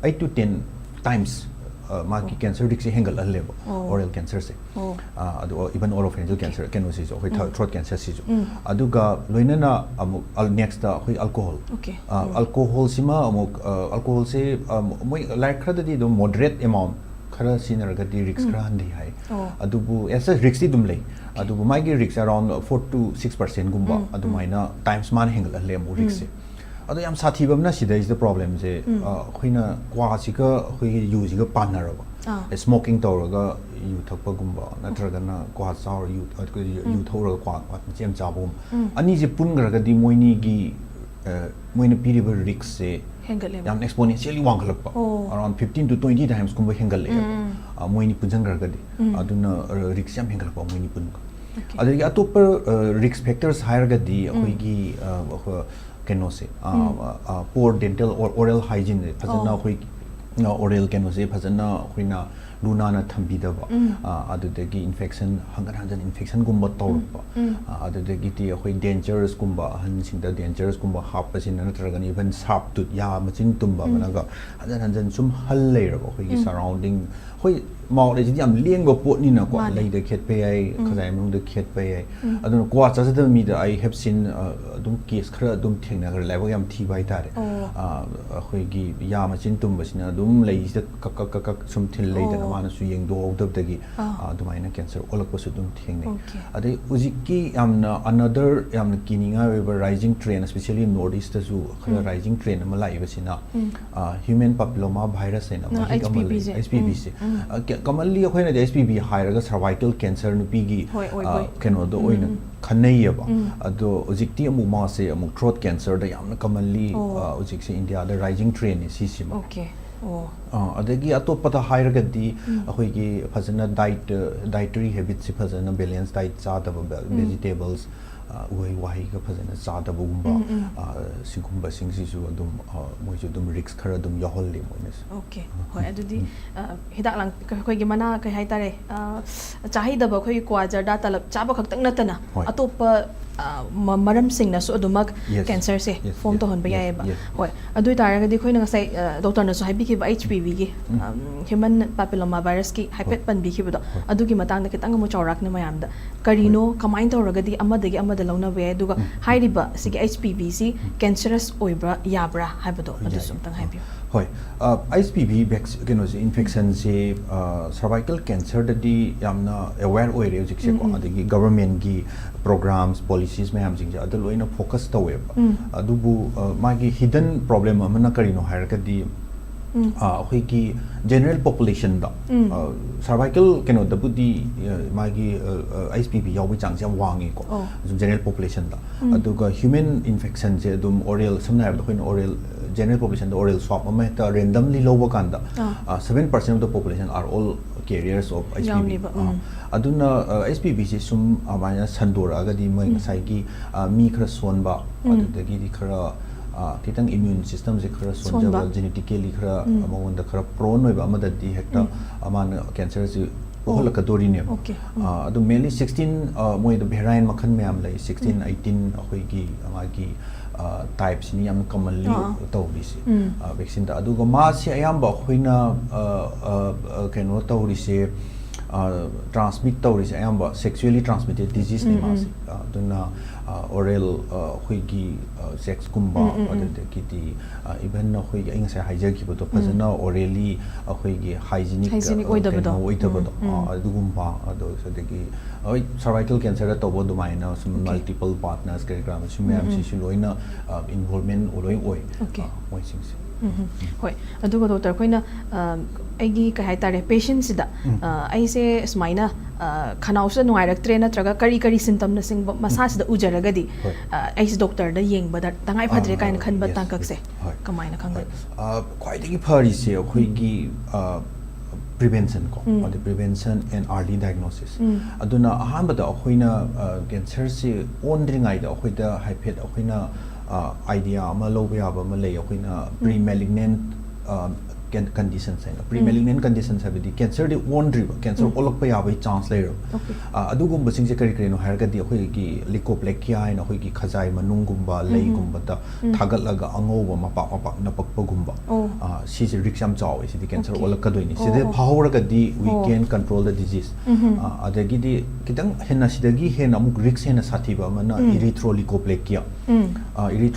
eight to ten times, ꯑ, ꯃꯥꯒꯤ ꯑꯣ. Cancer riskꯁꯦ ꯍꯦꯟꯒꯠꯍꯜꯂꯦꯕ, ꯑꯣ. Oral cancerꯁꯦ꯫ ꯑꯣ. ꯑ, ꯑꯗꯨ even oropharyngeal Okay. Cancer, ꯀꯩꯅꯣꯁꯤꯁꯨ, ꯑꯩꯈꯣꯏ ꯎꯝ. Throat cancerꯁꯤꯁꯨ꯫ ꯎꯝ. ꯑꯗꯨꯒ ꯂꯣꯏꯅꯅ ꯑꯃꯨꯛ next ꯑꯩꯈꯣꯏ alcohol꯫ Okay. ꯑ, ꯎꯝ. Alcoholꯁꯤꯃ ꯑꯃꯨꯛ, ꯑ, alcoholꯁꯦ, ꯑ, ꯃꯣꯏ ꯂꯥꯏꯔꯤꯛ ꯈꯔꯗꯗꯤ ꯑꯗꯨꯝ moderate amount ꯈꯔ ꯁꯤꯖꯤꯟꯅꯔꯒꯗꯤ risk ꯎꯝ. ꯈꯔ ꯍꯟꯊꯩ ꯍꯥꯏ꯫ ꯑꯣ. ꯑꯗꯨꯕꯨ as such riskꯇꯤ ꯑꯗꯨꯝ ꯂꯩ꯫ ꯑꯗꯨꯕꯨ ꯃꯥꯒꯤ risk around four to six percentꯒꯨꯝꯕ ꯎꯝ, ꯎꯝ. ꯑꯗꯨꯃꯥꯏꯅ times ꯃꯥꯅ ꯍꯦꯟꯒꯠꯍꯜꯂꯦ ꯑꯃꯨꯛ ꯎꯝ. riskꯁꯦ꯫ ꯑꯗꯣ ꯌꯥꯝ ꯁꯥꯊꯤꯕ ꯑꯃꯅ ꯁꯤꯗꯩꯁꯤꯗ problemꯁꯦ, ꯎꯝ. ꯑ, ꯑꯩꯈꯣꯏꯅ ꯀ꯭ꯋꯥꯁꯤꯒ ꯑꯩꯈꯣꯏꯒꯤ ꯌꯨꯁꯤꯒ ꯄꯥꯟꯅꯔꯕ, ꯑꯥ. smoking ꯇꯧꯔꯒ ꯌꯨ ꯊꯛꯄꯒꯨꯝꯕ, ꯅꯠꯇ꯭ꯔꯒꯅ ꯀ꯭ꯋꯥ ꯆꯥꯎꯔ ꯌꯨ, ꯑꯩꯈꯣꯏ ꯌꯨ ꯎꯝ. ꯊꯛꯎꯔꯒ ꯀ꯭ꯋꯥ ꯃꯆꯦꯠ ꯑꯃ ꯆꯥꯕꯒꯨꯝꯕ, ꯎꯝ. ꯑꯅꯤꯁꯦ ꯄꯨꯟꯈ꯭ꯔꯒꯗꯤ ꯃꯣꯏꯅꯤꯒꯤ, ꯑ, ꯃꯣꯏꯅ ꯄꯤꯔꯤꯕ riskꯁꯦ ꯍꯦꯟꯒꯠꯂꯦꯕ. ꯌꯥꯝ exponentially ꯋꯥꯡꯈꯠꯂꯛꯄ, ꯑꯣ. around fifteen to twenty timesꯀꯨꯝꯕ ꯍꯦꯟꯒꯠꯂꯛꯑꯦꯕ꯫ ꯎꯝ. ꯑ, ꯃꯣꯏꯅꯤ ꯄꯨꯟꯁꯤꯟꯈ꯭ꯔꯒꯗꯤ, ꯎꯝ. ꯑꯗꯨꯅ, ꯑ, riskꯁꯦ ꯌꯥꯝ ꯍꯦꯟꯒꯠꯂꯛꯄ ꯃꯣꯏꯅꯤ ꯄꯨꯟꯕ꯫ Okay. ꯑꯗꯒꯤ ꯑꯇꯣꯞꯄ, ꯑ, risk factors ꯍꯥꯏꯔꯒꯗꯤ ꯎꯝ. ꯑꯩꯈꯣꯏꯒꯤ, ꯑ, ꯑꯩꯈꯣꯏ ꯀꯩꯅꯣꯁꯦ, ꯑ, ꯎꯝ. ꯑ, poor dental or oral hygieneꯁꯦ ꯐꯖꯅ ꯑꯣ. ꯑꯩꯈꯣꯏ, ꯑ, oral ꯀꯩꯅꯣꯁꯦ ꯐꯖꯅ ꯑꯩꯈꯣꯏꯅ ꯂꯨ ꯅꯥꯟꯅ ꯊꯝꯕꯤꯗꯕ, ꯎꯝ. ꯑ, ꯑꯗꯨꯗꯒꯤ infection, ꯍꯟꯒꯠ ꯍꯟꯖꯟ infectionꯒꯨꯝꯕ ꯇꯧꯔꯛꯄ, ꯎꯝ. ꯑ, ꯑꯗꯨꯗꯒꯤꯗꯤ ꯑꯩꯈꯣꯏ dangersꯀꯨꯝꯕ, ꯑꯍꯟꯁꯤꯡꯗ dangersꯀꯨꯝꯕ ꯍꯥꯞꯄꯁꯤꯅ, ꯅꯠꯇ꯭ꯔꯒꯅ even sharp tooth, ꯌꯥ ꯃꯆꯤꯟ ꯇꯨꯝꯕ ꯎꯝ. ꯑꯃꯅꯒ ꯍꯟꯖꯟ ꯍꯟꯖꯟ ꯁꯨꯝ ꯍꯜ ꯂꯩꯔꯕ ꯑꯩꯈꯣꯏꯒꯤ ꯎꯝ. surrounding, ꯑꯩꯈꯣꯏ ꯃꯥꯎꯠ ꯍꯥꯏꯁꯤꯗꯤ ꯌꯥꯝ ꯂꯦꯡꯕ ꯄꯣꯠꯅꯤꯅꯀꯣ, ꯃꯥꯅꯦ꯫ ꯂꯩꯗ ꯈꯦꯠꯄ ꯌꯥꯏ, ꯎꯝ꯫ ꯈꯖꯥꯏ ꯃꯅꯨꯡꯗ ꯈꯦꯠꯄ ꯌꯥꯏ꯫ ꯎꯝ꯫ ꯑꯗꯨꯅ ꯀ꯭ꯋꯥ ꯆꯥꯖꯗꯕ ꯃꯤꯗ ꯑꯩ ꯍꯦꯞ ꯁꯤꯟ, ꯑ, ꯑꯗꯨꯝ ꯀꯦꯁ ꯈꯔ ꯑꯗꯨꯝ ꯊꯦꯡꯅꯈ꯭ꯔꯦ, ꯂꯥꯏꯕꯛ ꯌꯥꯝ ꯊꯤꯕ ꯍꯥꯏꯇꯥꯔꯦ꯫ ꯑꯣ꯫ ꯑ, ꯑꯩꯈꯣꯏꯒꯤ ꯌꯥ ꯃꯆꯤꯟ ꯇꯨꯝꯕꯁꯤꯅ ꯑꯗꯨꯝ ꯂꯩꯁꯤꯗ ꯀꯛ ꯀꯛ ꯀꯛ ꯀꯛ ꯁꯨꯝ ꯊꯤꯜ ꯂꯩꯗꯅ, ꯑꯣ꯫ ꯃꯥꯅꯁꯨ ꯌꯦꯡꯗꯣꯛꯍꯧꯗꯕꯗꯒꯤ, ꯑꯥ꯫ ꯑ, ꯑꯗꯨꯃꯥꯏꯅ ꯀꯦꯟꯁꯔ ꯑꯣꯜꯂꯛꯄꯁꯨ ꯑꯗꯨꯝ ꯊꯦꯡꯅꯩ꯫ ꯑꯣꯀꯦ꯫ ꯑꯗꯩ ꯍꯧꯖꯤꯛꯀꯤ ꯌꯥꯝꯅ ꯑꯅꯗꯔ ꯌꯥꯝꯅ ꯀꯤꯅꯤꯡꯉꯥꯏ ꯑꯣꯏꯕ ꯔꯥꯏꯖꯤꯡ ꯇ꯭ꯔꯦꯟ, especially ꯅꯣꯔꯠ ꯏꯁꯇꯁꯨ ꯈꯔ ꯎꯝ꯫ ꯔꯥꯏꯖꯤꯡ ꯇ꯭ꯔꯦꯟ ꯑꯃ ꯂꯥꯛꯏꯕꯁꯤꯅ, ꯎꯝ꯫ ꯑ, ꯍ꯭ꯌꯨꯃꯦꯟ ꯄꯥꯄꯤꯂꯣꯃꯥ ꯚꯥꯏꯔꯁ ꯍꯥꯏꯅ ꯅ ꯃꯍꯤꯛ ꯑꯃ ꯂꯩ, H P V ꯁꯦ꯫ H P V ꯁꯦ꯫ ꯎꯝ, ꯎꯝ꯫ ꯑ, ꯀ-, commonly ꯑꯩꯈꯣꯏꯅꯗꯤ H P V ꯍꯥꯏꯔꯒ cervical cancer ꯅꯨꯄꯤꯒꯤ, ꯍꯣꯏ, ꯑꯣꯏ, ꯑ, ꯑꯣꯏ꯫ ꯀꯩꯅꯣꯗꯣ ꯎꯝ, ꯑꯣꯏꯅ ꯎꯝ꯫ ꯈꯟꯅꯩꯌꯦꯕ꯫ ꯎꯝ꯫ ꯑꯗꯣ ꯍꯧꯖꯤꯛꯇꯤ ꯑꯃꯨꯛ ꯃꯥꯁꯦ ꯑꯃꯨꯛ throat cancer ꯗ ꯌꯥꯝꯅ commonly, ꯑꯣ꯫ ꯑ, ꯍꯧꯖꯤꯛꯁꯦ ꯏꯟꯗꯤꯌꯥꯗ ꯔꯥꯏꯖꯤꯡ ꯇ꯭ꯔꯦꯟꯅꯤ ꯁꯤꯁꯤꯃ꯫ ꯑꯣꯀꯦ꯫ ꯑꯣ꯫ ꯑ, ꯑꯗꯒꯤ ꯑꯇꯣꯞꯄꯗ ꯍꯥꯏꯔꯒꯗꯤ ꯎꯝ꯫ ꯑꯩꯈꯣꯏꯒꯤ ꯐꯖꯅ diet, dietary habit ꯁꯤ ꯐꯖꯅ balance diet ꯆꯥꯗꯕ, ꯎꯝ꯫ vegetables, ꯑ, ꯎꯍꯩ ꯋꯥꯍꯩꯒ ꯐꯖꯅ ꯆꯥꯗꯕꯒꯨꯝꯕ, ꯎꯝ, ꯎꯝ꯫ ꯑ, ꯁꯤꯒꯨꯝꯕꯁꯤꯡꯁꯤꯁꯨ ꯑꯗꯨꯝ, ꯑ, ꯃꯣꯏꯁꯨ ꯑꯗꯨꯝ risk ꯈꯔ ꯑꯗꯨꯝ ꯌꯥꯎꯍꯜꯂꯤ ꯃꯣꯏꯅꯁꯨ꯫ ꯑꯣꯀꯦ꯫ ꯍꯣꯏ, ꯑꯗꯨꯗꯤ, ꯎꯝ꯫ ꯑ, ꯍꯤꯗꯥꯛ ꯂꯥꯡ-, ꯑꯩꯈꯣꯏꯒꯤ ꯃꯅꯥ ꯀꯩ ꯍꯥꯏꯇꯥꯔꯦ, ꯑ, ꯆꯥꯍꯩꯗꯕ ꯑꯩꯈꯣꯏꯒꯤ ꯀ꯭ꯋꯥ, ꯖꯔꯗꯥ, ꯇꯂꯞ ꯆꯥꯕ ꯈꯛꯇꯪ ꯅꯠꯇꯅ ꯍꯣꯏ꯫ ꯑꯇꯣꯞꯄ, ꯑ, ꯃ-, ꯃꯔꯝꯁꯤꯡꯅꯁꯨ ꯑꯗꯨꯃꯛ Yes, ꯀꯦꯟꯁꯔꯁꯦ yes, form yes, ꯇꯧꯍꯟꯕ yes, ꯌꯥꯏꯑꯕ꯫ yes, ꯍꯣꯏ, yes. ꯑꯗꯨ ꯑꯣꯏꯇꯥꯔꯒꯗꯤ ꯑꯩꯈꯣꯏꯅ ꯉꯁꯥꯏ, ꯑ, ꯗꯣꯛꯇꯔꯅꯁꯨ ꯍꯥꯏꯕꯤꯈꯤꯕ H P V ꯒꯤ, ꯎꯝ꯫ ꯑꯝ, human papilloma virus ꯀꯤ ꯍꯥꯏꯐꯦꯠ ꯍꯣꯏ꯫ ꯄꯟꯕꯤꯈꯤꯕꯗꯣ, ꯍꯣꯏ꯫ ꯑꯗꯨꯒꯤ ꯃꯇꯥꯡꯗ ꯈꯤꯇꯪ ꯑꯃꯨꯛ ꯆꯥꯎꯔꯥꯛꯅ ꯃꯌꯥꯝꯗ ꯀꯔꯤꯅꯣ, ꯍꯣꯏ꯫ ꯀꯃꯥꯏꯅ ꯇꯧꯔꯒꯗꯤ ꯑꯃꯗꯒꯤ ꯑꯃꯗ ꯂꯧꯅꯕ ꯌꯥꯏ, ꯑꯗꯨꯒ ꯎꯝ꯫ ꯍꯥꯏꯔꯤꯕ ꯁꯤꯒꯤ H P V ꯁꯤ ꯎꯝ꯫ cancerous ꯑꯣꯏꯕ꯭ꯔꯥ ꯌꯥꯕ꯭ꯔꯥ ꯍꯥꯏꯕꯗꯣ ꯍꯣꯏ, ꯑꯗꯨꯁꯨ ꯌꯥꯏ꯫ ꯑꯝꯇꯪ ꯍꯥꯏꯕꯤꯌꯨ꯫ ꯍꯣꯏ, ꯑ, H P V vac-, ꯀꯩꯅꯣꯁꯦ, infection ꯁꯦ, ꯑ, cervical cancer ꯗꯗꯤ ꯌꯥꯝꯅ aware ꯑꯣꯏꯔꯦ ꯍꯧꯖꯤꯛꯁꯦꯀꯣ꯫ ꯎꯝ, ꯎꯝ꯫ ꯑꯗꯒꯤ government ꯒꯤ programs, policies ꯃꯌꯥꯝꯁꯤꯡꯁꯦ ꯑꯗ ꯂꯣꯏꯅ focus ꯇꯧꯋꯦꯕ꯫ ꯎꯝ꯫ ꯑꯗꯨꯕꯨ, ꯑ, ꯃꯥꯒꯤ hidden problem ꯑꯃꯅ ꯀꯔꯤꯅꯣ ꯍꯥꯏꯔꯒꯗꯤ, ꯎꯝ꯫ ꯑ, ꯑꯩꯈꯣꯏꯒꯤ general population ꯗ, ꯎꯝ꯫ ꯑ, cervical ꯀꯩꯅꯣꯗꯕꯨꯗꯤ, ꯑ, ꯃꯥꯒꯤ, ꯑ, ꯑ, H P V ꯌꯥꯎꯕꯒꯤ ꯆꯥꯡꯁꯦ ꯌꯥꯝ ꯋꯥꯡꯉꯦꯀꯣ, ꯑꯣ꯫ general population ꯗ꯫ ꯎꯝ꯫ ꯑꯗꯨꯒ human infection ꯁꯦ ꯑꯗꯨꯝ oral, ꯁꯝꯅ ꯍꯥꯏꯔꯕꯗ ꯑꯩꯈꯣꯏꯅ oral, general population ꯗ oral swab ꯑꯃ ꯍꯦꯛꯇ randomly ꯂꯧꯕ ꯀꯥꯟꯗ, ꯑꯥ꯫ ꯑ, seven percent of the population are all carriers of H P V꯫ ꯌꯥꯎꯅꯦꯕ, ꯑ, ꯎꯝ꯫ ꯑꯗꯨꯅ, ꯑ, H P V ꯁꯦ ꯁꯨꯝ ꯑꯗꯨꯃꯥꯏꯅ ꯁꯟꯗꯣꯔꯛꯑꯒꯗꯤ ꯃꯣꯏ ꯎꯝ꯫ ꯉꯁꯥꯏꯒꯤ, ꯑ, ꯃꯤ ꯈꯔ ꯁꯣꯟꯕ, ꯎꯝ꯫ ꯑꯗꯨꯗꯒꯤꯗꯤ ꯈꯔ, ꯑ, ꯈꯤꯇꯪ immune system ꯁꯦ ꯈꯔ ꯁꯣꯟꯖꯕ, ꯁꯣꯟꯕ꯫ genetically ꯈꯔ ꯎꯝ꯫ ꯃꯉꯣꯟꯗ ꯈꯔ prone ꯑꯣꯏꯕ ꯑꯃꯗꯗꯤ ꯍꯦꯛꯇ, ꯎꯝ꯫ ꯑ, ꯃꯥꯅ cancer ꯁꯦ ꯑꯣ꯫ ꯄꯣꯛꯍꯜꯂꯛꯀꯗꯣꯔꯤꯅꯦꯕ꯫ ꯑꯣꯀꯦ꯫ ꯎꯝ꯫ ꯑ, ꯑꯗꯨ mainly sixteen, ꯑ, ꯃꯣꯏꯗ variant ꯃꯈꯜ ꯃꯌꯥꯝ ꯂꯩ, sixteen, ꯎꯝ꯫ eighteen ꯑꯩꯈꯣꯏꯒꯤ ꯃꯥꯒꯤ, ꯑ, ꯇꯥꯏꯞꯁꯤꯅꯤ ꯌꯥꯝꯅ commonly ꯑꯥ꯫ ꯇꯧꯔꯤꯁꯦ ꯎꯝ꯫ ꯚꯦꯛꯁꯤꯟꯗ꯫ ꯑꯗꯨꯒ ꯃꯥꯁꯦ ꯑꯌꯥꯝꯕ ꯑꯩꯈꯣꯏꯅ ꯑ, ꯑ, ꯑ, ꯀꯩꯅꯣ ꯇꯧꯔꯤꯁꯦ, transmit ꯇꯧꯔꯤꯁꯦ ꯑꯌꯥꯝꯕ sexually transmitted diseaseꯅꯦ ꯎꯝ, ꯎꯝ꯫ ꯃꯥꯁꯦ꯫ ꯑ, ꯑꯗꯨꯅ oral ꯑꯩꯈꯣꯏꯒꯤ ꯁꯦꯛꯁꯀꯨꯝꯕ, ꯎꯝ, ꯎꯝ, ꯎꯝ꯫ ꯑꯗꯨꯗꯒꯤꯗꯤ even ꯑꯩꯈꯣꯏꯒꯤ ꯑꯩ ꯉꯁꯥꯏ ꯍꯥꯏꯖꯈꯤꯕꯗꯣ ꯎꯝ꯫ ꯐꯖꯅ orally ꯑꯩꯈꯣꯏꯒꯤ hygienic Hygienic ꯑ, ꯑꯣꯏꯗꯕꯗꯣ꯫ ꯀꯩꯅꯣ ꯑꯣꯏꯗꯕꯗꯣ꯫ ꯎꯝ, ꯎꯝ꯫ ꯑ, ꯑꯗꯨꯒꯨꯝꯕ, ꯑꯗꯣ ꯑꯗꯒꯤ ꯍꯣꯏ, cervical cancerꯗ ꯇꯧꯕ ꯑꯗꯨꯃꯥꯏꯅ ꯁꯨꯝ Okay. multiple partners ꯀꯔꯤ ꯀꯔꯥ ꯁꯤ ꯎꯝ, ꯎꯝ꯫ ꯃꯌꯥꯝꯁꯤꯁꯨ ꯂꯣꯏꯅ involvement ꯂꯣꯏ ꯑꯣꯏ꯫ Okay. ꯑ, ꯃꯣꯏꯁꯤꯡꯁꯦ꯫ ꯎꯝ, ꯎꯝ꯫ ꯍꯣꯏ, ꯑꯗꯨꯒ ꯗꯣꯛꯇꯔ, ꯑꯩꯈꯣꯏꯅ ꯑ, ꯑꯩꯒꯤ ꯀꯩ ꯍꯥꯏꯇꯥꯔꯦ, patientꯁꯤꯗ ꯎꯝ꯫ ꯑ, ꯑꯩꯁꯦ ꯁꯨꯃꯥꯏꯅ ꯑ, ꯈꯅꯥꯎꯁꯤꯗ ꯅꯨꯡꯉꯥꯏꯔꯛꯇ꯭ꯔꯦ ꯅꯠꯇ꯭ꯔꯒ ꯀꯔꯤ ꯀꯔꯤ symptomꯅꯆꯤꯡꯕ ꯃꯁꯥꯁꯤꯗ ꯎꯖꯔꯒꯗꯤ ꯍꯣꯏ꯫ ꯑ, ꯑꯩꯁꯦ ꯗꯣꯛꯇꯔꯗ ꯌꯦꯡꯕꯗ ꯇꯉꯥꯏ ꯐꯗ꯭ꯔꯦ ꯑꯥ, ꯀꯥꯏꯅ ꯈꯟꯕ yes, ꯇꯥꯡꯀꯛꯁꯦ yes, ꯍꯣꯏ꯫ ꯀꯃꯥꯏꯅ ꯈꯪꯒꯅꯤ? ꯑ, ꯈ꯭ꯋꯥꯏꯗꯒꯤ ꯐꯔꯤꯁꯦ ꯑꯩꯈꯣꯏꯒꯤ prevention ꯀꯣ, ꯎꯝ꯫ ꯑꯗ prevention and early diagnosis꯫ ꯎꯝ꯫ ꯑꯗꯨꯅ ꯑꯍꯥꯟꯕꯗ ꯑꯩꯈꯣꯏꯅ cancerꯁꯤ ꯑꯣꯟꯗ꯭ꯔꯤꯉꯩꯗ ꯑꯩꯈꯣꯏꯗ ꯍꯥꯏꯐꯦꯠ ꯑꯩꯈꯣꯏꯅ idea ꯑꯃ ꯂꯧꯕ ꯌꯥꯕ ꯑꯃ ꯂꯩ꯫ ꯑꯩꯈꯣꯏꯅ pre malignant conditions ꯍꯥꯏꯅ꯫ Pre malignant conditions ꯍꯥꯏꯕꯗꯤ cancerꯗꯤ ꯑꯣꯟꯗ꯭ꯔꯤꯕ, cancer ꯎꯝ꯫ ꯑꯣꯜꯂꯛꯄ ꯌꯥꯕꯒꯤ chance ꯂꯩꯔꯕ꯫ Okay. ꯑ, ꯑꯗꯨꯒꯨꯝꯕꯁꯤꯡꯁꯦ ꯀꯔꯤ ꯀꯔꯤꯅꯣ ꯍꯥꯏꯔꯒꯗꯤ ꯑꯩꯈꯣꯏꯒꯤ leukoplakia ꯍꯥꯏꯅ ꯑꯩꯈꯣꯏꯒꯤ ꯈꯖꯥꯏ ꯃꯅꯨꯡꯒꯨꯝꯕ, ꯎꯝ꯫ ꯂꯩꯒꯨꯝꯕꯗ ꯎꯝ꯫ ꯊꯥꯒꯠꯂꯒ ꯑꯉꯧꯕ ꯃꯄꯥꯛ ꯃꯄꯥꯛ ꯅꯄꯛꯄꯒꯨꯝꯕ꯫ ꯑꯣ꯫ ꯑ, ꯁꯤꯁꯦ risk ꯌꯥꯝ ꯆꯥꯎꯋꯦ꯫ ꯁꯤꯗꯤ cancer Okay. ꯑꯣꯜꯂꯛꯀꯗꯣꯏꯅꯤ꯫ ꯑꯣ, ꯁꯤꯗ ꯑꯣ꯫ ꯐꯥꯍꯧꯔꯒꯗꯤ we ꯑꯣ꯫ can control the disease꯫ ꯎꯝ꯫ ꯑ, ꯑꯗꯒꯤꯗꯤ ꯈꯤꯇꯪ ꯍꯦꯟꯅ ꯁꯤꯗꯒꯤ ꯍꯦꯟꯅ ꯑꯃꯨꯛ risk ꯍꯦꯟꯅ ꯁꯥꯊꯤꯕ ꯑꯃꯅ ꯎꯝ꯫ erythroleukoplakia꯫ ꯎꯝ꯫ ꯑ,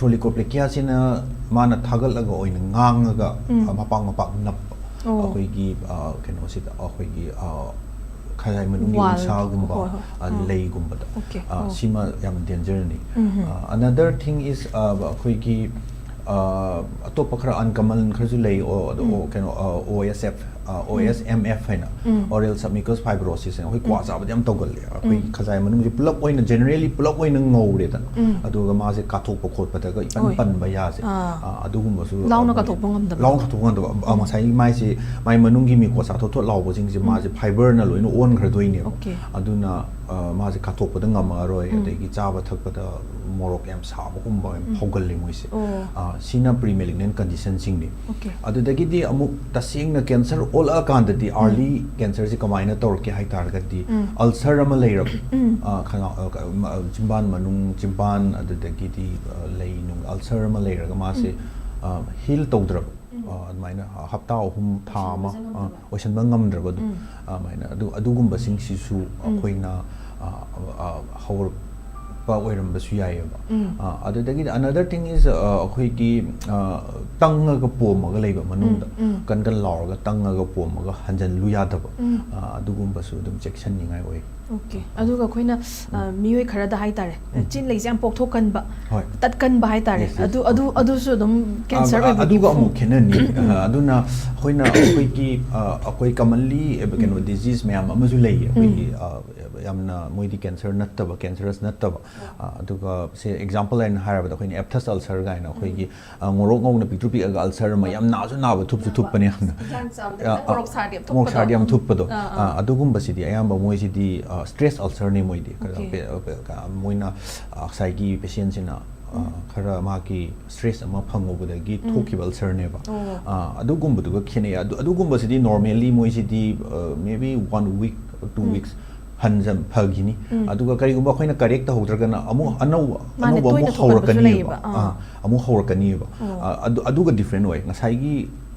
erythroleukoplakiaꯁꯤꯅ ꯃꯥꯅ ꯊꯥꯒꯠꯂꯒ ꯑꯣꯏꯅ ꯉꯥꯡꯉꯒ, ꯎꯝ꯫ ꯑ, ꯃꯄꯥꯛ ꯃꯄꯥꯛ ꯅꯞꯄ꯫ ꯑꯣ꯫ ꯑꯩꯈꯣꯏꯒꯤ, ꯑ, ꯀꯩꯅꯣꯁꯤꯗ ꯑꯩꯈꯣꯏꯒꯤ, ꯑ, ꯈꯖꯥꯏ ꯃꯅꯨꯡꯒꯤ Wall꯫ ꯎꯟꯁꯥꯒꯨꯝꯕ, ꯍꯣꯏ, ꯍꯣꯏ꯫ ꯑ, ꯑꯥ꯫ ꯂꯩꯒꯨꯝꯕꯗ꯫ Okay꯫ ꯑ, ꯑꯣ꯫ ꯁꯤꯃ ꯌꯥꯝ dangerꯅꯤ꯫ ꯎꯝ꯫ ꯑ, another thing is, ꯑ, ꯑꯩꯈꯣꯏꯒꯤ, ꯑ, ꯑꯇꯣꯞꯄ ꯈꯔ uncommon ꯈꯔꯁꯨ ꯂꯩ꯫ ꯑꯣ, ꯑꯗꯣ, ꯎꯝ꯫ ꯑꯣ, ꯀꯩꯅꯣ, ꯑ, OSF, ꯑ, ꯎꯝ꯫ OSMF ꯍꯥꯏꯅ, ꯎꯝ꯫ oral submucous fibrosis ꯍꯥꯏꯅ ꯑꯩꯈꯣꯏ ꯀ꯭ꯋꯥ ꯎꯝ꯫ ꯆꯥꯕꯗ ꯌꯥꯝ ꯇꯧꯒꯜꯂꯦ꯫ ꯑꯩꯈꯣꯏ ꯎꯝ꯫ ꯈꯖꯥꯏ ꯃꯅꯨꯡꯁꯦ ꯄꯨꯂꯞ ꯑꯣꯏꯅ, generally ꯄꯨꯂꯞ ꯑꯣꯏꯅ ꯉꯧꯔꯦꯗꯅ꯫ ꯎꯝ꯫ ꯑꯗꯨꯒ ꯃꯥꯁꯦ ꯀꯥꯊꯣꯛꯄ ꯈꯣꯠꯄꯗꯒ ꯏꯄꯟ ꯍꯣꯏ꯫ ꯄꯟꯕ ꯌꯥꯁꯦ꯫ ꯑꯥ꯫ ꯑ, ꯑꯗꯨꯒꯨꯝꯕꯁꯨ, ꯂꯥꯎꯅ ꯑ, ꯀꯥꯊꯣꯛꯄ ꯉꯝꯗꯕ꯫ ꯂꯥꯎꯅ ꯀꯥꯊꯣꯛꯄ ꯉꯝꯗꯕ꯫ ꯑ, ꯎꯝ꯫ ꯉꯁꯥꯏꯒꯤ ꯃꯥꯏꯁꯦ, ꯃꯥꯏ ꯃꯅꯨꯡꯒꯤ mucosa ꯊꯣꯠ ꯊꯣꯠ ꯂꯥꯎꯕꯁꯤꯡꯁꯦ ꯎꯝ꯫ ꯃꯥꯁꯦ fiberꯅ ꯂꯣꯏꯅ ꯑꯣꯟꯈ꯭ꯔꯗꯣꯏꯅꯦꯕ꯫ Okay꯫ ꯑꯗꯨꯅ, ꯑ, ꯃꯥꯁꯦ ꯀꯥꯊꯣꯛꯄꯗ ꯉꯝꯃꯛꯑꯔꯣꯏ꯫ ꯎꯝ꯫ ꯑꯗꯒꯤ ꯆꯥꯕ ꯊꯛꯄꯗ ꯃꯣꯔꯣꯛ ꯌꯥꯝ ꯁꯥꯕꯒꯨꯝꯕ ꯌꯥꯝ ꯎꯝ. ꯍꯧꯒꯜꯂꯤ ꯃꯣꯏꯁꯦ꯫ ꯑꯣ. ꯑ, ꯁꯤꯅ pre malignant conditionꯁꯤꯡꯅꯤ꯫ Okay. ꯑꯗꯨꯗꯒꯤꯗꯤ ꯑꯃꯨꯛ ꯇꯁꯦꯡꯅ cancer ꯑꯣꯜꯂꯛꯑꯀꯥꯟꯗꯗꯤ early cancerꯁꯦ ꯀꯃꯥꯏꯅ ꯇꯧꯔꯛꯀꯦ ꯍꯥꯏ ꯇꯥꯔꯒꯗꯤ ꯎꯝ. ulcer ꯑꯃ ꯂꯩꯔꯕ, ꯎꯝ. ꯑ, ꯈꯅꯥꯎ, ꯑ, ꯀ-, ꯃ-, ꯑ, ꯆꯤꯝꯕꯥꯟ ꯃꯅꯨꯡ, ꯆꯤꯝꯕꯥꯟ, ꯑꯗꯨꯗꯒꯤꯗꯤ, ꯑ, ꯂꯩ ꯅꯨꯡ ulcer ꯑꯃ ꯂꯩꯔꯒ ꯃꯥꯁꯦ, ꯎꯝ. ꯑ, heal ꯇꯧꯗ꯭ꯔꯕ, ꯎꯝ. ꯑ, ꯑꯗꯨꯃꯥꯏꯅ ꯍꯞꯇꯥ ꯑꯍꯨꯝ, ꯊꯥ ꯑꯃ, ꯑꯣꯏꯁꯤꯟꯕꯁꯦ ꯉꯝꯗꯕ. ꯑ, ꯑꯣꯏꯁꯤꯟꯕ ꯉꯝꯗ꯭ꯔꯕ ꯑꯗꯨꯝ, ꯎꯝ. ꯑꯗꯨꯃꯥꯏꯅ ꯑꯗꯨ, ꯑꯗꯨꯒꯨꯝꯕꯁꯤꯡꯁꯤꯁꯨ ꯎꯝ. ꯑꯩꯈꯣꯏꯅ, ꯑ, ꯑ, ꯍꯧꯔꯛꯄ ꯑꯣꯏꯔꯝꯕꯁꯨ ꯌꯥꯏꯑꯕ꯫ ꯎꯝ. ꯑ, ꯑꯗꯨꯗꯒꯤꯗꯤ another thing is, ꯑ, ꯑꯩꯈꯣꯏꯒꯤ, ꯑ, ꯇꯪꯉꯒ ꯄꯣꯝꯃꯒ ꯂꯩꯕ ꯃꯅꯨꯡꯗ, ꯎꯝ, ꯎꯝ. ꯀꯟ ꯀꯟ ꯂꯥꯎꯔꯒ ꯇꯪꯉꯒ ꯄꯣꯝꯃꯒ ꯍꯟꯖꯜꯂꯨ ꯌꯥꯗꯕ, ꯎꯝ. ꯑ, ꯑꯗꯨꯒꯨꯝꯕꯁꯨ ꯑꯗꯨꯝ ꯆꯦꯛꯁꯤꯟꯅꯤꯡꯉꯥꯏ ꯑꯣꯏ꯫ Okay. ꯑꯗꯨꯒ ꯑꯩꯈꯣꯏꯅ, ꯑ, ꯃꯤꯑꯣꯏ ꯈꯔꯗ ꯍꯥꯏꯇꯥꯔꯦ, ꯎꯝ. ꯆꯤꯟ ꯂꯩꯁꯦ ꯌꯥꯝ ꯄꯣꯛꯊꯣꯛꯀꯟꯕ, ꯍꯣꯏ꯫ ꯇꯠꯀꯟꯕ ꯍꯥꯏꯇꯥꯔꯦ, Yes, yes. ꯑꯗꯨ, ꯑꯗꯨ, ꯑꯗꯨꯁꯨ ꯑꯗꯨꯝ cancer ꯑ, ꯑꯣꯏꯕꯒꯤ ꯑꯗꯨꯒ ꯑꯃꯨꯛ form. ꯈꯦꯠꯅꯅꯤ꯫ ꯑ, ꯑꯗꯨꯅ ꯑꯩꯈꯣꯏꯅ ꯑꯩꯈꯣꯏꯒꯤ, ꯑ, ꯑꯩꯈꯣꯏ commonly, ꯑ, ꯀꯩꯅꯣ, ꯎꯝ. disease ꯃꯌꯥꯝ ꯑꯃꯁꯨ ꯂꯩꯌꯦ ꯑꯩꯈꯣꯏꯒꯤ, ꯎꯝ. ꯑ, ꯌꯥꯝꯅ ꯃꯣꯏꯗꯤ cancer ꯅꯠꯇꯕ, cancerous ꯅꯠꯇꯕ, ꯑ, ꯑꯗꯨꯒ ꯁꯦ example ꯑꯣꯏꯅ ꯍꯥꯏꯔꯕꯗ ꯑꯩꯈꯣꯏꯅ aphthous ulcer ꯀꯥꯏꯅ ꯑꯩꯈꯣꯏꯒꯤ, ꯑ, ꯉꯣꯔꯣꯛ ꯉꯧꯅ ꯄꯤꯛꯇ꯭ꯔꯨ ꯄꯤꯛꯑꯒ ulcer ꯑꯃ ꯌꯥꯝ ꯅꯥꯁꯨ ꯅꯥꯕ, ꯊꯨꯞꯁꯨ ꯅꯥꯕ꯫ ꯊꯨꯞꯄꯅꯦ ꯌꯥꯝꯅ꯫ ꯏꯟꯖꯥꯡ ꯆꯥꯕꯗ ꯑ, ꯈꯤꯇꯪ ꯃꯣꯔꯣꯛ ꯁꯥꯔꯗꯤ ꯌꯥꯝ ꯃꯣꯔꯣꯛ ꯁꯥꯔꯗꯤ ꯌꯥꯝ ꯊꯨꯞꯄꯗꯣ꯫ ꯊꯨꯞꯄꯗꯣ꯫ ꯑꯥ, ꯑꯥ. ꯑ, ꯑꯗꯨꯒꯨꯝꯕꯁꯤꯗꯤ ꯑꯌꯥꯝꯕ ꯃꯣꯏꯁꯤꯗꯤ, ꯑ, stress ulcerꯅꯦ ꯃꯣꯏꯗꯤ꯫ ꯈꯔ Okay. ꯄꯦ-, ꯄꯦ-, ꯀ-, ꯃꯣꯏꯅ, ꯑ, ꯉꯁꯥꯏꯒꯤ patientꯁꯤꯅ, ꯑ, ꯎꯝ. ꯈꯔ ꯃꯥꯒꯤ stress ꯑꯃ ꯐꯪꯉꯨꯕꯗꯒꯤ ꯎꯝ. ꯊꯣꯛꯈꯤꯕ ulcerꯅꯦꯕ꯫ ꯑꯣ. ꯑ, ꯑꯗꯨꯒꯨꯝꯕꯗꯨꯒ ꯈꯦꯠꯅꯩ꯫ ꯑꯗꯨ, ꯑꯗꯨꯒꯨꯝꯕꯁꯤꯗꯤ normally ꯃꯣꯏꯁꯤꯗꯤ, ꯑ, maybe one week or two um. weeks ꯍꯟꯖꯟ ꯐꯈꯤꯅꯤ꯫ ꯎꯝ. ꯑꯗꯨꯒ ꯀꯔꯤꯒꯨꯝꯕ ꯑꯩꯈꯣꯏꯅ correct ꯇꯧꯍꯧꯗ꯭ꯔꯒꯅ ꯑꯃꯨꯛ ꯎꯝ. ꯑꯅꯧꯕ, ꯃꯥꯅꯦ, ꯑꯅꯧꯕ ꯇꯣꯏꯅ ꯑꯃꯨꯛ ꯊꯣꯛꯀꯟꯕꯁꯨ ꯍꯧꯔꯛꯀꯅꯤꯕ꯫ ꯂꯩꯌꯦꯕ꯫ ꯑꯥ. ꯑꯥ, ꯑꯃꯨꯛ ꯍꯧꯔꯛꯀꯅꯤꯕ꯫ ꯑꯣ. ꯑ, ꯑꯗꯨ, ꯑꯗꯨꯒ different ꯑꯣꯏ꯫ ꯉꯁꯥꯏꯒꯤ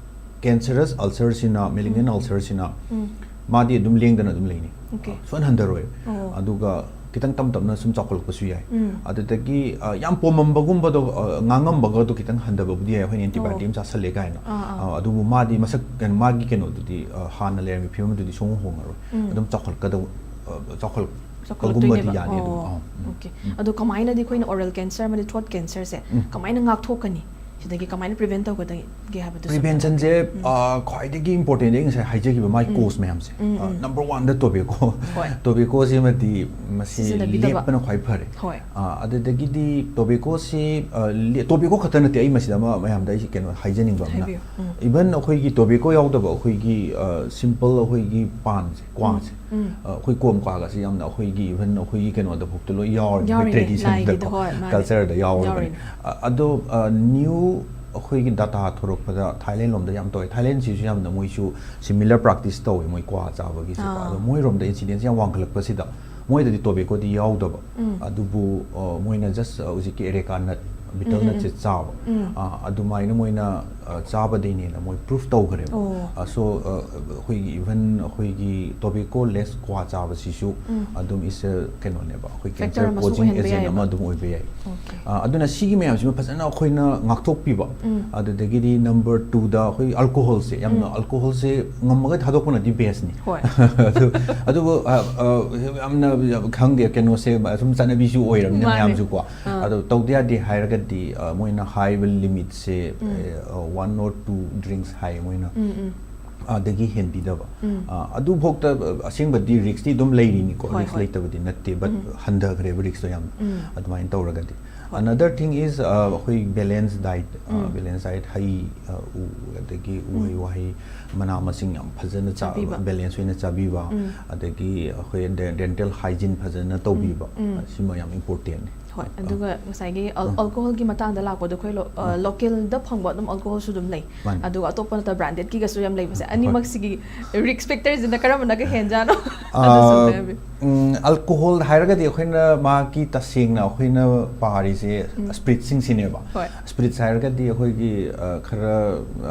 cancerous ulcerꯁꯤꯅ, malignant ꯎꯝ. ulcerꯁꯤꯅ ꯎꯝ. ꯃꯥꯗꯤ ꯑꯗꯨꯝ ꯂꯦꯡꯗꯅ ꯑꯗꯨꯝ ꯂꯩꯅꯤ꯫ Okay. ꯁꯨꯡꯍꯟ ꯍꯟꯊꯔꯣꯏ꯫ ꯑꯣ. ꯑꯗꯨꯒ ꯈꯤꯇꯪ ꯇꯞ ꯇꯞꯅ ꯁꯨꯝ ꯆꯥꯎꯈꯠꯂꯛꯄꯁꯨ ꯌꯥꯏ꯫ ꯎꯝ. ꯑꯗꯨꯗꯒꯤ, ꯑ, ꯌꯥꯝ ꯄꯣꯝꯃꯝꯕꯒꯨꯝꯕꯗꯣ, ꯑ, ꯉꯥꯡꯉꯝꯕꯒꯗꯣ ꯈꯤꯇꯪ ꯍꯟꯊꯕꯕꯨꯗꯤ ꯌꯥꯏ, ꯑꯩꯈꯣꯏꯅ antibiotic ꯑꯣ. ꯑꯃ ꯆꯥꯁꯜꯂꯦ ꯀꯥꯏꯅ꯫ ꯑꯥ, ꯑꯥ. ꯑ, ꯑꯗꯨꯕꯨ ꯃꯥꯗꯤ ꯃꯁꯛ, ꯀꯩꯅꯣ, ꯃꯥꯒꯤ ꯀꯩꯅꯣꯗꯨꯗꯤ, ꯑ, ꯍꯥꯟꯅ ꯂꯩꯔꯝꯃꯤ ꯐꯤꯕꯝꯗꯨꯗꯤ ꯁꯨꯡꯍꯣꯡ ꯍꯣꯡꯉꯔꯣꯏ꯫ ꯎꯝ. ꯑꯗꯨꯝ ꯆꯥꯎꯈꯠꯀꯗꯧ-, ꯑ, ꯆꯥꯎꯈꯠꯂꯛꯄꯒꯨꯝꯕꯗꯤ ꯆꯥꯎꯈꯠꯂꯛꯇꯣꯏꯅꯦꯕ꯫ ꯌꯥꯅꯤ ꯑꯗꯨꯝ꯫ ꯑꯣ, ꯑꯥ, ꯎꯝ. Okay. ꯑꯗꯣ ꯀꯃꯥꯏꯅꯗꯤ ꯑꯩꯈꯣꯏꯅ oral cancer ꯑꯃꯗꯤ throat cancerꯁꯦ ꯎꯝ. ꯀꯃꯥꯏꯅ ꯉꯥꯛꯊꯣꯛꯀꯅꯤ? ꯁꯤꯗꯒꯤ ꯀꯃꯥꯏꯅ ꯄ꯭ꯔꯤꯚꯦꯟ ꯇꯧꯒꯗꯒꯦ ꯍꯥꯏꯕꯗꯨꯁꯨ ꯄ꯭ꯔꯤꯚꯦꯟꯁꯟꯁꯦ ꯈ꯭ꯋꯥꯏꯗꯒꯤ ꯏꯝꯄꯣꯔꯇꯦꯟꯗꯤ ꯑꯩ ꯉꯁꯥꯏ ꯍꯥꯏꯖꯈꯤꯕ ꯃꯥꯏ ꯀꯣꯁ ꯃꯌꯥꯝꯁꯦ ꯅꯝꯕꯔ ꯋꯥꯟꯗ ꯇꯣꯕꯦꯀꯣ ꯍꯣꯏ꯫ ꯇꯣꯕꯦꯀꯣꯁꯤꯃꯗꯤ ꯃꯁꯤ ꯁꯤꯖꯤꯟꯅꯕꯤꯗꯕ꯫ ꯂꯦꯞꯄꯅ ꯈ꯭ꯋꯥꯏ ꯐꯔꯦ ꯍꯣꯏ꯫ ꯑ, ꯑꯗꯨꯗꯒꯤꯗꯤ ꯇꯣꯕꯦꯀꯣꯁꯤ ꯇꯣꯕꯦꯀꯣ ꯈꯛꯇ ꯅꯠꯇꯦ, ꯑꯩ ꯃꯁꯤꯗ ꯑꯃ ꯃꯌꯥꯝꯗ ꯑꯩ ꯀꯩꯅꯣ ꯍꯥꯏꯖꯅꯤꯡꯕ ꯑꯃꯅ ꯍꯥꯏꯕꯤꯌꯨ꯫ ꯎꯝ꯫ ꯏꯚꯟ ꯑꯩꯈꯣꯏꯒꯤ ꯇꯣꯕꯦꯀꯣ ꯌꯥꯎꯗꯕ ꯑꯩꯈꯣꯏꯒꯤ ꯁꯤꯝꯄꯜ ꯑꯩꯈꯣꯏꯒꯤ ꯄꯥꯟꯁꯦ, ꯀ꯭ꯋꯥꯁꯦ, ꯎꯝ꯫ ꯑ, ꯑꯩꯈꯣꯏ ꯀꯣꯝ ꯀꯥꯒꯁꯦ ꯌꯥꯝꯅ ꯑꯩꯈꯣꯏꯒꯤ ꯏꯚꯟ ꯑꯩꯈꯣꯏꯒꯤ ꯀꯩꯅꯣꯗ ꯐꯥꯎꯗ ꯂꯣꯏ ꯌꯥꯎꯔꯤꯅꯤ, ꯑꯩꯈꯣꯏ ꯌꯥꯎꯔꯤꯅꯦ, ꯇ꯭ꯔꯦꯗꯤꯁꯟꯗ ꯂꯥꯏꯒꯤꯗ, ꯍꯣꯏ, ꯃꯥꯅꯦ꯫ ꯀꯜꯆꯔꯗ ꯌꯥꯎꯔꯕꯅꯤ꯫ ꯌꯥꯎꯔꯤꯅꯦ꯫ ꯑ, ꯑꯗꯣ ꯅ꯭ꯌꯨ ꯑꯩꯈꯣꯏꯒꯤ ꯗꯥꯇꯥ ꯊꯣꯔꯛꯄꯗ ꯊꯥꯏꯂꯦꯟ ꯂꯣꯝꯗ ꯌꯥꯝ ꯇꯧꯋꯦ꯫ ꯊꯥꯏꯂꯦꯟꯁꯤꯁꯨ ꯌꯥꯝꯅ ꯃꯣꯏꯁꯨ ꯁꯤꯃꯤꯂꯔ ꯄ꯭ꯔꯥꯛꯇꯤꯁ ꯇꯧꯋꯦ, ꯃꯣꯏ ꯀ꯭ꯋꯥ ꯆꯥꯕꯒꯤꯁꯦꯀꯣ꯫ ꯑꯥ꯫ ꯑꯗꯣ ꯃꯣꯏꯔꯣꯝꯗ ꯏꯟꯁꯤꯗꯦꯟꯁ ꯌꯥꯝ ꯋꯥꯡꯈꯠꯂꯛꯄꯁꯤꯗ ꯃꯣꯏꯗꯗꯤ ꯇꯣꯕꯦꯀꯣꯗꯤ ꯌꯥꯎꯗꯕ, ꯎꯝ꯫ ꯑꯗꯨꯕꯨ ꯑ, ꯃꯣꯏꯅ ꯖꯁ ꯍꯧꯖꯤꯛꯀꯤ ꯑꯦꯔꯦꯀꯥ ꯅꯠ, ꯕꯤꯇꯜ ꯎꯝ, ꯎꯝ, ꯅꯠꯁꯦ ꯎꯝ꯫ ꯆꯥꯕ꯫ ꯎꯝ꯫ ꯑ, ꯑꯗꯨꯃꯥꯏꯅ ꯃꯣꯏꯅ ꯑ, ꯆꯥꯕꯗꯩꯅꯦꯅ ꯃꯣꯏ ꯄ꯭ꯔꯨꯐ ꯇꯧꯈ꯭ꯔꯦꯕ꯫ ꯑꯣ꯫ ꯑ, ꯁꯣ ꯑ, ꯑꯩꯈꯣꯏꯒꯤ ꯏꯚꯟ ꯑꯩꯈꯣꯏꯒꯤ ꯇꯣꯕꯦꯀꯣ ꯂꯦꯁ ꯀ꯭ꯋꯥ ꯆꯥꯕꯁꯤꯁꯨ ꯎꯝ꯫ ꯑꯗꯨꯝ ꯏꯁ ꯀꯩꯅꯣꯅꯦꯕ, ꯑꯩꯈꯣꯏ ꯐꯦꯛꯇꯔ ꯀꯦꯟꯁꯔ ꯑꯃꯁꯨ ꯀꯣꯖꯤꯡ ꯑꯣꯏꯍꯟꯕ ꯑꯦꯖꯦꯟ ꯌꯥꯏꯌꯦꯕ꯫ ꯑꯃ ꯑꯗꯨꯝ ꯑꯣꯏꯕ ꯌꯥꯏ꯫ ꯑꯣꯀꯦ꯫ ꯑ, ꯑꯗꯨꯅ ꯁꯤꯒꯤ ꯃꯌꯥꯝꯁꯤꯃ ꯐꯖꯅ ꯑꯩꯈꯣꯏꯅ ꯉꯥꯛꯊꯣꯛꯄꯤꯕ꯫ ꯎꯝ꯫ ꯑꯗꯨꯗꯒꯤꯗꯤ ꯅꯝꯕꯔ ꯇꯨꯗ ꯑꯩꯈꯣꯏ ꯑꯜꯀꯣꯍꯣꯜꯁꯦ, ꯌꯥꯝꯅ ꯎꯝ꯫ ꯑꯜꯀꯣꯍꯣꯜꯁꯦ ꯉꯝꯃꯒꯗꯤ ꯊꯥꯗꯣꯛꯄꯅꯗꯤ ꯕꯦꯁꯅꯤ꯫ ꯍꯣꯏ꯫ ꯑꯗꯨ ꯑꯗꯨꯕꯨ ꯑ, ꯑ, ꯌꯥꯝꯅ ꯈꯪꯗꯦ, ꯀꯩꯅꯣꯁꯦ ꯁꯨꯝ ꯆꯠꯅꯕꯤꯁꯨ ꯑꯣꯏꯔꯕꯅꯤꯅ ꯃꯥꯅꯦ꯫ ꯃꯌꯥꯝꯁꯨꯀꯣ꯫ ꯑꯥ꯫ ꯑꯗꯣ ꯇꯧꯗ ꯌꯥꯗꯦ ꯍꯥꯏꯔꯒꯗꯤ ꯑ, ꯃꯣꯏꯅ ꯍꯥꯏꯕ ꯂꯤꯃꯤꯠꯁꯦ ꯎꯝ꯫ ꯋꯥꯟ ꯑꯣꯔ ꯇꯨ ꯗ꯭ꯔꯤꯡꯁ ꯍꯥꯏꯌꯦ ꯃꯣꯏꯅ꯫ ꯎꯝ, ꯎꯝ꯫ ꯑꯗꯒꯤ ꯍꯦꯟꯕꯤꯗꯕ꯫ ꯎꯝ꯫ ꯑ, ꯑꯗꯨꯐꯥꯎꯗ ꯑ, ꯑꯁꯦꯡꯕꯗꯤ ꯔꯤꯛꯁꯇꯤ ꯑꯗꯨꯝ ꯂꯩꯔꯤꯅꯤꯀꯣ, ꯍꯣꯏ, ꯔꯤꯛꯁ ꯍꯣꯏ꯫ ꯂꯩꯇꯕꯗꯤ ꯅꯠꯇꯦ, ꯕꯠ ꯎꯝ꯫ ꯍꯟꯊꯈ꯭ꯔꯦꯕ ꯔꯤꯛꯁꯇꯣ ꯌꯥꯝꯅ꯫ ꯎꯝ꯫ ꯑꯗꯨꯃꯥꯏꯅ ꯇꯧꯔꯒꯗꯤ꯫ ꯍꯣꯏ꯫ Another thing is, ꯑ, ꯑꯩꯈꯣꯏ ꯕꯦꯂꯦꯟꯁ ꯗꯥꯏꯠ, ꯎꯝ꯫ ꯕꯦꯂꯦꯟꯁ ꯗꯥꯏꯠ, ꯍꯩ, ꯑ, ꯎ, ꯑꯗꯒꯤ ꯎꯝ꯫ ꯎꯍꯩ ꯋꯥꯍꯩ, ꯃꯅꯥ ꯃꯁꯤꯡ ꯌꯥꯝ ꯐꯖꯅ ꯆꯥꯕ, ꯆꯥꯕꯤꯕ꯫ ꯕꯦꯂꯦꯟꯁ ꯑꯣꯏꯅ ꯆꯥꯕꯤꯕ, ꯎꯝ꯫ ꯑꯗꯒꯤ ꯑꯩꯈꯣꯏ ꯗꯦ-, ꯗꯦꯟꯇꯦꯜ ꯍꯥꯏꯖꯤꯟ ꯐꯖꯅ ꯇꯧꯕꯤꯕ, ꯎꯝ꯫ ꯁꯤꯃ ꯌꯥꯝ ꯏꯝꯄꯣꯔꯇꯦꯟꯅꯤ꯫ ꯍꯣꯏ, ꯑꯗꯨꯒ ꯉꯁꯥꯏꯒꯤ ꯑ꯫ ꯑꯜꯀꯣꯍꯣꯜꯒꯤ ꯃꯇꯥꯡꯗ ꯂꯥꯛꯄꯗꯣ, ꯑꯩꯈꯣꯏ ꯂꯣ-, ꯑ, ꯑ꯫ ꯂꯣꯀꯦꯜꯗ ꯐꯪꯕ ꯑꯗꯨꯝ ꯑꯜꯀꯣꯍꯣꯜꯁꯨ ꯑꯗꯨꯝ ꯂꯩ꯫ ꯃꯥꯅꯤ꯫ ꯑꯗꯨꯒ ꯑꯇꯣꯞꯄ ꯅꯠꯇꯕ ꯕ꯭ꯔꯥꯟꯗꯦꯗꯀꯤꯒꯁꯨ ꯌꯥꯝ ꯂꯩꯕꯁꯦ꯫ ꯍꯣꯏ꯫ ꯑꯅꯤꯃꯛꯁꯤꯒꯤ ꯔꯤꯛꯁ ꯐꯦꯛꯇꯔꯁꯤꯅ ꯀꯔꯝꯕꯅꯒ ꯍꯦꯟꯖꯥꯠꯅꯣ? ꯑꯗꯨꯁꯨ ꯑꯝꯇ ꯍꯥꯏꯕꯤꯌꯨ꯫ ꯎꯝ, ꯑꯜꯀꯣꯍꯣꯜ ꯍꯥꯏꯔꯒꯗꯤ ꯑꯩꯈꯣꯏꯅ ꯃꯥꯒꯤ ꯇꯁꯦꯡꯅ ꯑꯩꯈꯣꯏꯅ ꯄꯥꯔꯤꯁꯦ ꯎꯝ꯫ ꯁ꯭ꯄꯤꯔꯤꯠꯁꯤꯡꯁꯤꯅꯦꯕ꯫ ꯍꯣꯏ꯫ ꯁ꯭ꯄꯤꯔꯤꯠꯁ ꯍꯥꯏꯔꯒꯗꯤ ꯑꯩꯈꯣꯏꯒꯤ, ꯑ, ꯈꯔ,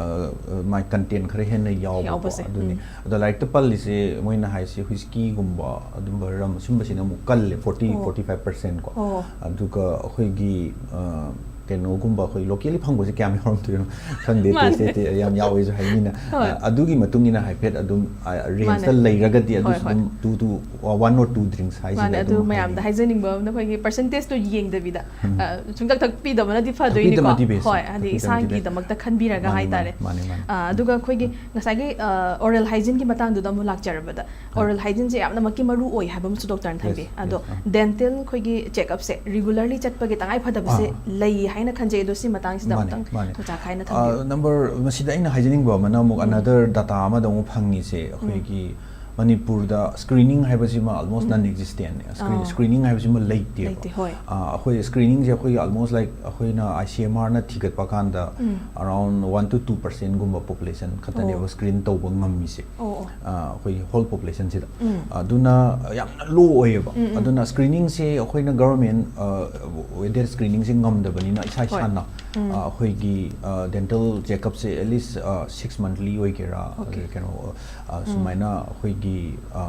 ꯑ, ꯃꯥꯏ ꯀꯟꯇꯦꯟ ꯈꯔ ꯍꯦꯟꯅ ꯌꯥꯎꯕꯀꯣ, ꯌꯥꯎꯕꯁꯦ꯫ ꯑꯗꯨꯅꯤ꯫ ꯎꯝ꯫ ꯑꯗꯣ ꯂꯥꯏꯔꯤꯛꯇ ꯄꯜꯂꯤꯁꯦ ꯃꯣꯏꯅ ꯍꯥꯏꯁꯦ ꯍꯨꯏꯁꯀꯤꯒꯨꯝꯕ, ꯑꯗꯨꯝꯕ ꯔꯝ, ꯁꯨꯝꯕꯁꯤꯅ ꯑꯃꯨꯛ ꯀꯜꯂꯦ, ꯐꯣꯔꯇꯤ, ꯑꯣ꯫ ꯐꯣꯔꯇꯤ ꯐꯥꯏꯚ ꯄꯔꯁꯦꯟ ꯀꯣ꯫ ꯑꯣ꯫ ꯑꯗꯨꯒ ꯑꯩꯈꯣꯏꯒꯤ, ꯑ, ꯀꯩꯅꯣꯒꯨꯝꯕ ꯑꯩꯈꯣꯏ ꯂꯣꯀꯦꯜꯂꯤ ꯐꯪꯕꯁꯦ ꯀꯌꯥꯝ ꯌꯥꯎꯔꯝꯗꯣꯏꯅꯣ ꯈꯪꯗꯦ, ꯃꯥꯅꯦ꯫ ꯇꯦꯁ ꯇꯦꯁ ꯌꯥꯝ ꯌꯥꯎꯋꯦꯁꯨ ꯍꯥꯏ ꯃꯤꯅ꯫ ꯍꯣꯏ꯫ ꯑ, ꯑꯗꯨꯒꯤ ꯃꯇꯨꯡ ꯏꯟꯅ ꯍꯥꯏꯐꯦꯠ ꯑꯗꯨꯝ ꯔꯦꯟꯖꯇ ꯃꯥꯅꯦ꯫ ꯂꯩꯔꯒꯗꯤ ꯍꯣꯏ, ꯑꯗꯨꯁꯨ ꯍꯣꯏ꯫ ꯑꯗꯨꯝ two to one or two drinks ꯍꯥꯏꯁꯤꯗ ꯃꯥꯅꯦ, ꯑꯗꯨ ꯑꯗꯨꯝ ꯃꯌꯥꯝꯗ ꯍꯥꯏꯅꯤꯡꯉꯤ꯫ ꯍꯥꯏꯖꯅꯤꯡꯕ ꯑꯃꯅ ꯑꯩꯈꯣꯏꯒꯤ percentageꯇꯣ ꯌꯦꯡꯗꯕꯤꯗ ꯎꯝ꯫ ꯑ, ꯁꯨꯡꯊꯛ ꯊꯛꯄꯤꯗꯕꯅꯗꯤ ꯐꯗꯣꯏꯅꯤꯀꯣ꯫ ꯊꯛꯄꯤꯗꯕꯅꯗꯤ best, ꯍꯣꯏ, ꯍꯥꯏꯗꯤ ꯊꯛꯄꯤꯗꯕꯅꯗꯤ ꯏꯁꯥꯒꯤꯗꯃꯛꯇ ꯈꯟꯕꯤꯔꯒ ꯃꯥꯅꯦ, ꯍꯥꯏꯇꯥꯔꯦ꯫ ꯃꯥꯅꯦ, ꯃꯥꯅꯦ꯫ ꯑ, ꯑꯗꯨꯒ ꯑꯩꯈꯣꯏꯒꯤ ꯉꯁꯥꯏꯒꯤ ꯑꯣꯔꯦꯜ ꯍꯥꯏꯖꯤꯟꯒꯤ ꯃꯇꯥꯡꯗꯨꯗ ꯑꯃꯨꯛ ꯂꯥꯛꯆꯔꯕꯗ, ꯑꯣꯔꯦꯜ ꯍꯥꯏꯖꯤꯟꯁꯦ ꯌꯥꯝꯅꯃꯛꯀꯤ ꯃꯔꯨ ꯑꯣꯏ ꯍꯥꯏꯕ ꯑꯃꯁꯨ ꯗꯣꯛꯇꯔꯅ Yes, ꯊꯝꯕꯤ꯫ yes, ꯑꯗꯣ ꯑꯥ꯫ ꯗꯦꯟꯇꯦꯜ ꯑꯩꯈꯣꯏꯒꯤ ꯆꯦꯛꯑꯞꯁꯦ ꯔꯤꯒꯨꯂꯔꯂꯤ ꯆꯠꯄꯒꯤ ꯇꯉꯥꯏ ꯐꯗꯕꯁꯦ ꯑꯥ꯫ ꯂꯩ ꯍꯥꯏꯅ ꯈꯟꯖꯩ꯫ ꯑꯗꯣ ꯁꯤ ꯃꯇꯥꯡꯁꯤꯗ ꯃꯥꯅꯦ, ꯑꯃꯨꯛꯇꯪ ꯃꯥꯅꯦ꯫ ꯆꯥꯛ ꯈꯥꯏꯅ ꯑ, ꯊꯝꯕꯤꯌꯨ꯫ ꯅꯝꯕꯔ ꯃꯁꯤꯗ ꯑꯩꯅ ꯍꯥꯏꯖꯅꯤꯡꯕ ꯑꯃꯅ ꯑꯃꯨꯛ ꯎꯝ꯫ ꯑꯅꯗꯔ ꯗꯥꯇꯥ ꯑꯃꯗ ꯑꯃꯨꯛ ꯐꯪꯉꯤꯁꯦ ꯑꯩꯈꯣꯏꯒꯤ ꯃꯅꯤꯄꯨꯔꯗ ꯁ꯭ꯀ꯭ꯔꯤꯅꯤꯡ ꯍꯥꯏꯕꯁꯤꯃ ꯑꯜꯃꯣꯁ ꯎꯝ꯫ ꯅꯟ ꯑꯦꯛꯖꯤꯁꯇꯦꯟꯅꯦ꯫ ꯑꯥ꯫ ꯁ꯭ꯀ꯭ꯔꯤꯅꯤꯡ ꯍꯥꯏꯕꯁꯤꯃ ꯂꯩꯇꯦꯕ꯫ ꯂꯩꯇꯦ, ꯍꯣꯏ꯫ ꯑ, ꯑꯩꯈꯣꯏ ꯁ꯭ꯀ꯭ꯔꯤꯅꯤꯡꯁꯦ ꯑꯩꯈꯣꯏꯒꯤ ꯑꯜꯃꯣꯁ ꯂꯥꯏꯛ ꯑꯩꯈꯣꯏꯅ ꯑꯥꯏ ꯁꯤ ꯑꯦꯝ ꯑꯥꯔꯅ ꯊꯤꯒꯠꯄ ꯀꯥꯟꯗ ꯎꯝ꯫ ꯑꯔꯥꯎꯟ ꯋꯥꯟ ꯇꯨ ꯇꯨ ꯄꯔꯁꯦꯟꯒꯨꯝꯕ ꯄꯣꯄꯨꯂꯦꯁꯟ ꯈꯛꯇꯅꯦꯕ ꯑꯣ꯫ ꯁ꯭ꯀ꯭ꯔꯤꯟ ꯇꯧꯕ ꯉꯝꯃꯤꯁꯦ꯫ ꯑꯣ, ꯑꯣ꯫ ꯑ, ꯑꯩꯈꯣꯏꯒꯤ ꯍꯣꯜ ꯄꯣꯄꯨꯂꯦꯁꯟꯁꯤꯗ꯫ ꯎꯝ꯫ ꯑꯗꯨꯅ ꯌꯥꯝꯅ ꯂꯣ ꯑꯣꯏꯌꯦꯕ꯫ ꯎꯝ, ꯎꯝ꯫ ꯑꯗꯨꯅ ꯁ꯭ꯀ꯭ꯔꯤꯅꯤꯡꯁꯦ ꯑꯩꯈꯣꯏꯅ ꯒꯚꯔꯟꯃꯦꯟ, ꯑ, ꯋꯦꯗꯔ ꯁ꯭ꯀ꯭ꯔꯤꯅꯤꯡꯁꯦ ꯉꯝꯗꯕꯅꯤꯅ ꯏꯁꯥ ꯍꯣꯏ꯫ ꯏꯁꯥꯅ, ꯎꯝ꯫ ꯑ, ꯑꯩꯈꯣꯏꯒꯤ, ꯑ, ꯗꯦꯟꯇꯦꯜ ꯆꯦꯛꯑꯞꯁꯦ ꯑꯦꯠꯂꯤꯁ, ꯑ, ꯁꯤꯛꯁ ꯃꯟꯠꯂꯤ ꯑꯣꯏꯒꯦꯔꯥ, ꯑꯣꯀꯦ꯫ ꯑꯗꯩ ꯀꯩꯅꯣ, ꯑ, ꯎꯝ꯫ ꯁꯨꯃꯥꯏꯅ ꯑꯩꯈꯣꯏꯒꯤ, ꯑ,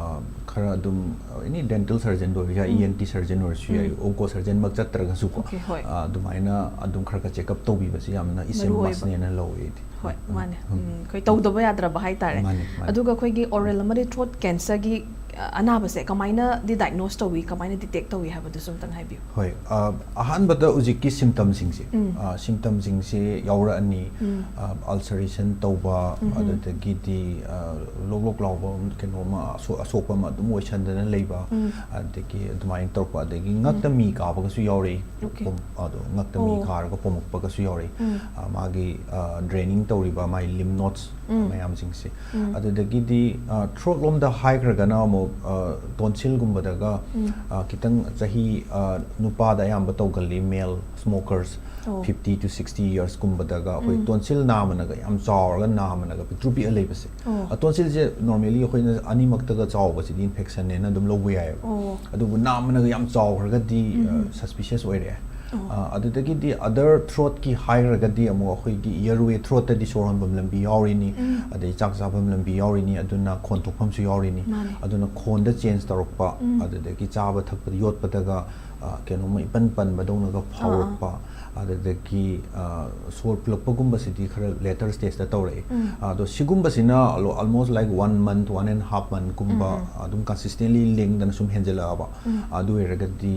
ꯈꯔ ꯑꯗꯨꯝ ꯑꯦꯅꯤ ꯗꯦꯟꯇꯦꯜ ꯁꯔꯖꯟꯗ ꯑꯣꯏꯔꯁꯨ ꯌꯥꯏ, ꯎꯝ꯫ ꯏ ꯑꯦꯟ ꯇꯤ ꯁꯔꯖꯟ ꯑꯣꯏꯔꯁꯨ ꯌꯥꯏ, ꯎꯝ꯫ ꯑꯣꯀꯣ ꯁꯔꯖꯟꯃꯛ ꯆꯠꯇ꯭ꯔꯒꯁꯨꯀꯣ, ꯑꯣꯀꯦ, ꯍꯣꯏ꯫ ꯑ, ꯑꯗꯨꯃꯥꯏꯅ ꯑꯗꯨꯝ ꯈꯔ ꯈꯔ ꯆꯦꯛꯑꯞ ꯇꯧꯕꯤꯕꯁꯦ ꯌꯥꯝꯅ ꯏꯁꯦꯟ ꯃꯔꯨ ꯑꯣꯏꯕ꯫ ꯃꯁꯅꯦꯅ ꯂꯧꯋꯦ ꯑꯩꯗꯤ꯫ ꯍꯣꯏ, ꯎꯝ꯫ ꯃꯥꯅꯦ꯫ ꯎꯝ꯫ ꯎꯝ, ꯑꯩꯈꯣꯏ ꯇꯧꯗꯕ ꯌꯥꯗ꯭ꯔꯕ ꯍꯥꯏꯇꯥꯔꯦ꯫ ꯃꯥꯅꯦ, ꯃꯥꯅꯦ꯫ ꯑꯗꯨꯒ ꯑꯩꯈꯣꯏꯒꯤ ꯑꯣꯔꯦꯜ ꯑꯃꯗꯤ ꯊ꯭ꯔꯣꯠ ꯀꯦꯟꯁꯔꯒꯤ, ꯑ, ꯑꯅꯥꯕꯁꯦ ꯀꯃꯥꯏꯅꯗꯤ ꯗꯥꯏꯒꯅꯣꯁ ꯇꯧꯏ, ꯀꯃꯥꯏꯅ ꯗꯤꯇꯦꯛ ꯇꯧꯏ ꯍꯥꯏꯕꯗꯨꯁꯨ ꯑꯝꯇꯪ ꯍꯥꯏꯕꯤꯌꯨ꯫ ꯍꯣꯏ, ꯑ, ꯑꯍꯥꯟꯕꯗ ꯍꯧꯖꯤꯛꯀꯤ ꯁꯤꯝꯇꯝꯁꯤꯡꯁꯦ, ꯎꯝ꯫ ꯑ, ꯁꯤꯝꯇꯝꯁꯤꯡꯁꯦ ꯌꯥꯎꯔꯛꯑꯅꯤ꯫ ꯎꯝ꯫ ꯑ, ꯑꯜꯁꯔꯦꯁꯟ ꯇꯧꯕ, ꯎꯝ꯫ ꯑꯗꯨꯗꯒꯤꯗꯤ, ꯑ, ꯂꯣꯛ ꯂꯣꯛ ꯂꯥꯎꯕ ꯀꯩꯅꯣꯝꯃ ꯑꯁꯣ-, ꯑꯁꯣꯛꯄ ꯑꯃ ꯑꯗꯨꯝ ꯑꯣꯏꯁꯟꯗꯅ ꯂꯩꯕ, ꯎꯝ꯫ ꯑꯗꯒꯤ ꯑꯗꯨꯃꯥꯏꯅ ꯇꯧꯔꯛꯄ, ꯑꯗꯒꯤ ꯉꯛꯇ ꯎꯝ꯫ ꯃꯤ ꯀꯥꯕꯒꯁꯨ ꯌꯥꯎꯔꯛꯏ꯫ ꯑꯣꯀꯦ꯫ ꯄꯣꯝ-, ꯑꯗꯣ ꯉꯛꯇ ꯃꯤ ꯑꯣ꯫ ꯀꯥꯔꯒ ꯄꯣꯝꯃꯛꯄꯒꯁꯨ ꯌꯥꯎꯔꯛꯏ꯫ ꯎꯝ꯫ ꯑ, ꯃꯥꯒꯤ, ꯑ, ꯗ꯭ꯔꯦꯅꯤꯡ ꯇꯧꯔꯤꯕ ꯃꯥꯒꯤ ꯂꯤꯝꯐ ꯅꯣꯠꯁ ꯎꯝ꯫ ꯃꯌꯥꯝꯁꯤꯡꯁꯦ꯫ ꯎꯝ꯫ ꯑꯗꯨꯗꯒꯤꯗꯤ, ꯑ, ꯊ꯭ꯔꯣꯠ ꯂꯣꯝꯗ ꯍꯥꯏꯈ꯭ꯔꯒꯅ ꯑꯃꯨꯛ, ꯑ, ꯇꯣꯟꯁꯤꯜꯒꯨꯝꯕꯗꯒ, ꯎꯝ꯫ ꯑ, ꯈꯤꯇꯪ ꯆꯍꯤ, ꯑ, ꯅꯨꯄꯥꯗ ꯑꯌꯥꯝꯕ ꯇꯧꯒꯜꯂꯤ, ꯃꯦꯜ ꯁ꯭ꯃꯣꯀꯔꯁ, ꯑꯣ꯫ ꯐꯤꯐꯇꯤ to ꯁꯤꯛꯁꯇꯤ ꯌꯔꯁꯀꯨꯝꯕꯗꯒ ꯑꯩꯈꯣꯏ ꯎꯝ꯫ ꯇꯣꯟꯁꯤꯜ ꯅꯥꯝꯃꯅꯒ ꯌꯥꯝ ꯆꯥꯎꯔꯒ ꯅꯥꯝꯃꯅꯒ ꯄꯤꯛꯇ꯭ꯔꯨ ꯄꯤꯛꯑ ꯂꯩꯕꯁꯦ꯫ ꯑꯣ꯫ ꯑ, ꯇꯣꯟꯁꯤꯜꯁꯦ ꯅꯣꯔꯃꯦꯂꯤ ꯑꯩꯈꯣꯏꯅ ꯑꯅꯤꯃꯛꯇꯒ ꯆꯥꯎꯕꯁꯤꯗꯤ ꯏꯟꯐꯦꯛꯁꯟꯅꯦꯅ ꯑꯗꯨꯝ ꯂꯧꯕ ꯌꯥꯏꯑꯕ꯫ ꯑꯣ꯫ ꯑꯗꯨꯕꯨ ꯅꯥꯝꯃꯅꯒ ꯌꯥꯝ ꯆꯥꯎꯈ꯭ꯔꯒꯗꯤ, ꯑ, ꯎꯝ꯫ ꯁꯁꯄꯤꯁꯤꯌꯁ ꯑꯣꯏꯔꯛꯑꯦ꯫ ꯑꯣ꯫ ꯑ, ꯑꯗꯨꯗꯒꯤꯗꯤ ꯑꯗꯔ ꯊ꯭ꯔꯣꯠꯀꯤ ꯍꯥꯏꯔꯒꯗꯤ ꯑꯃꯨꯛ ꯑꯩꯈꯣꯏꯒꯤ ꯏꯌꯔꯋꯦ ꯊ꯭ꯔꯣꯠꯇꯗꯤ ꯁꯣꯔ ꯍꯣꯟꯐꯝ ꯂꯝꯕꯤ ꯌꯥꯎꯔꯤꯅꯤ, ꯎꯝ꯫ ꯑꯗꯩ ꯆꯥꯛ ꯆꯥꯐꯝ ꯂꯝꯕꯤ ꯌꯥꯎꯔꯤꯅꯤ, ꯑꯗꯨꯅ ꯈꯣꯟ ꯊꯣꯛꯐꯝꯁꯨ ꯌꯥꯎꯔꯤꯅꯤ꯫ ꯃꯥꯅꯦ꯫ ꯑꯗꯨꯅ ꯈꯣꯟꯗ ꯆꯦꯟꯖ ꯇꯧꯔꯛꯄ, ꯎꯝ꯫ ꯑꯗꯨꯗꯒꯤ ꯆꯥꯕ ꯊꯛꯄꯗ ꯌꯣꯠꯄꯗꯒ, ꯑ, ꯀꯩꯅꯣꯝꯃ ꯏꯄꯟ ꯄꯟꯕꯗꯧꯅꯒ ꯑꯥ, ꯐꯥꯎꯔꯛꯄ, ꯑꯗꯨꯗꯒꯤ ꯁꯣꯔ ꯐꯨꯜꯂꯛꯄꯒꯨꯝꯕꯁꯤꯗꯤ ꯈꯔ later stageꯇ ꯇꯧꯔꯛꯏ꯫ ꯑꯗꯣ ꯁꯤꯒꯨꯝꯕꯁꯤꯅ almost like one month, one and half monthꯀꯨꯝꯕ ꯑꯗꯨꯝ consistently ꯂꯦꯡꯗꯅ ꯁꯨꯝ ꯍꯦꯟꯖꯜꯂꯛꯑꯕ, ꯑꯗꯨ ꯑꯣꯏꯔꯒꯗꯤ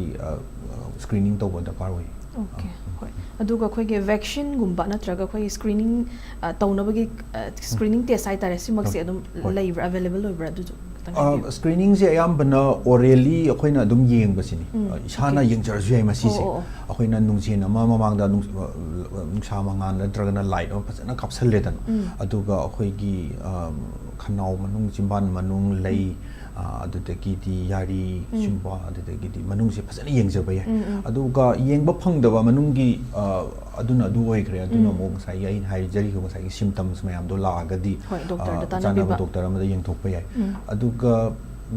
screening ꯇꯧꯕ ꯗꯔꯀꯥꯔ ꯑꯣꯏ꯫ Okay, ꯍꯣꯏ꯫ ꯑꯗꯨꯒ ꯑꯩꯈꯣꯏꯒꯤ vaccineꯒꯨꯝꯕ ꯅꯠꯇ꯭ꯔꯒ ꯑꯩꯈꯣꯏꯒꯤ screening ꯇꯧꯅꯕꯒꯤ screening test ꯍꯥꯏꯇꯥꯔꯦ, ꯁꯤꯃꯛꯁꯦ ꯑꯗꯨꯝ ꯂꯩꯕ꯭ꯔꯥ, available ꯑꯣꯏꯕ꯭ꯔꯥ, ꯑꯗꯨꯁꯨ ꯈꯤꯇꯪ ꯍꯥꯏꯕꯤꯌꯨ꯫ Screeningꯁꯦ ꯑꯌꯥꯝꯕꯅ orally ꯑꯩꯈꯣꯏꯅ ꯑꯗꯨꯝ ꯌꯦꯡꯕꯁꯤꯅꯤ꯫ ꯏꯁꯥꯅ ꯌꯦꯡꯖꯔꯁꯨ ꯌꯥꯏ ꯃꯁꯤꯁꯦ꯫ ꯑꯩꯈꯣꯏꯅ ꯅꯨꯡꯖꯦꯟ ꯑꯃ ꯃꯃꯥꯡꯗ ꯅꯨꯡꯁꯥ ꯃꯉꯥꯜ ꯅꯠꯇ꯭ꯔꯒꯅ light ꯑꯃ ꯐꯖꯅ ꯀꯥꯞꯁꯜꯂꯦꯗꯅ, ꯑꯗꯨꯒ ꯑꯩꯈꯣꯏꯒꯤ ꯈꯅꯥꯎ ꯃꯅꯨꯡ, ꯆꯤꯝꯕꯥꯟ ꯃꯅꯨꯡ, ꯂꯩ, ꯑꯗꯨꯗꯒꯤꯗꯤ ꯌꯥꯔꯤ, ꯁꯤꯒꯨꯝꯕ, ꯑꯗꯨꯗꯒꯤꯗꯤ ꯃꯅꯨꯡꯁꯦ ꯐꯖꯅ ꯌꯦꯡꯖꯕ ꯌꯥꯏ꯫ ꯑꯗꯨꯒ ꯌꯦꯡꯕ ꯐꯪꯗꯕ ꯃꯅꯨꯡꯒꯤ ꯑꯗꯨꯅ ꯑꯗꯨ ꯑꯣꯏꯈ꯭ꯔꯦ꯫ ꯑꯗꯨꯅ ꯑꯃꯨꯛ ꯉꯁꯥꯏꯒꯤ ꯑꯩꯅ ꯍꯥꯏꯖꯔꯤꯕ ꯉꯁꯥꯏꯒꯤ symptoms ꯃꯌꯥꯝꯗꯣ ꯂꯥꯛꯑꯒꯗꯤ ꯍꯣꯏ, doctorꯗ ꯆꯥꯟꯅꯕ ꯇꯥꯟꯅꯕꯤꯕ꯫ Doctor ꯑꯃꯗ ꯌꯦꯡꯊꯣꯛꯄ ꯌꯥꯏ꯫ ꯑꯗꯨꯒ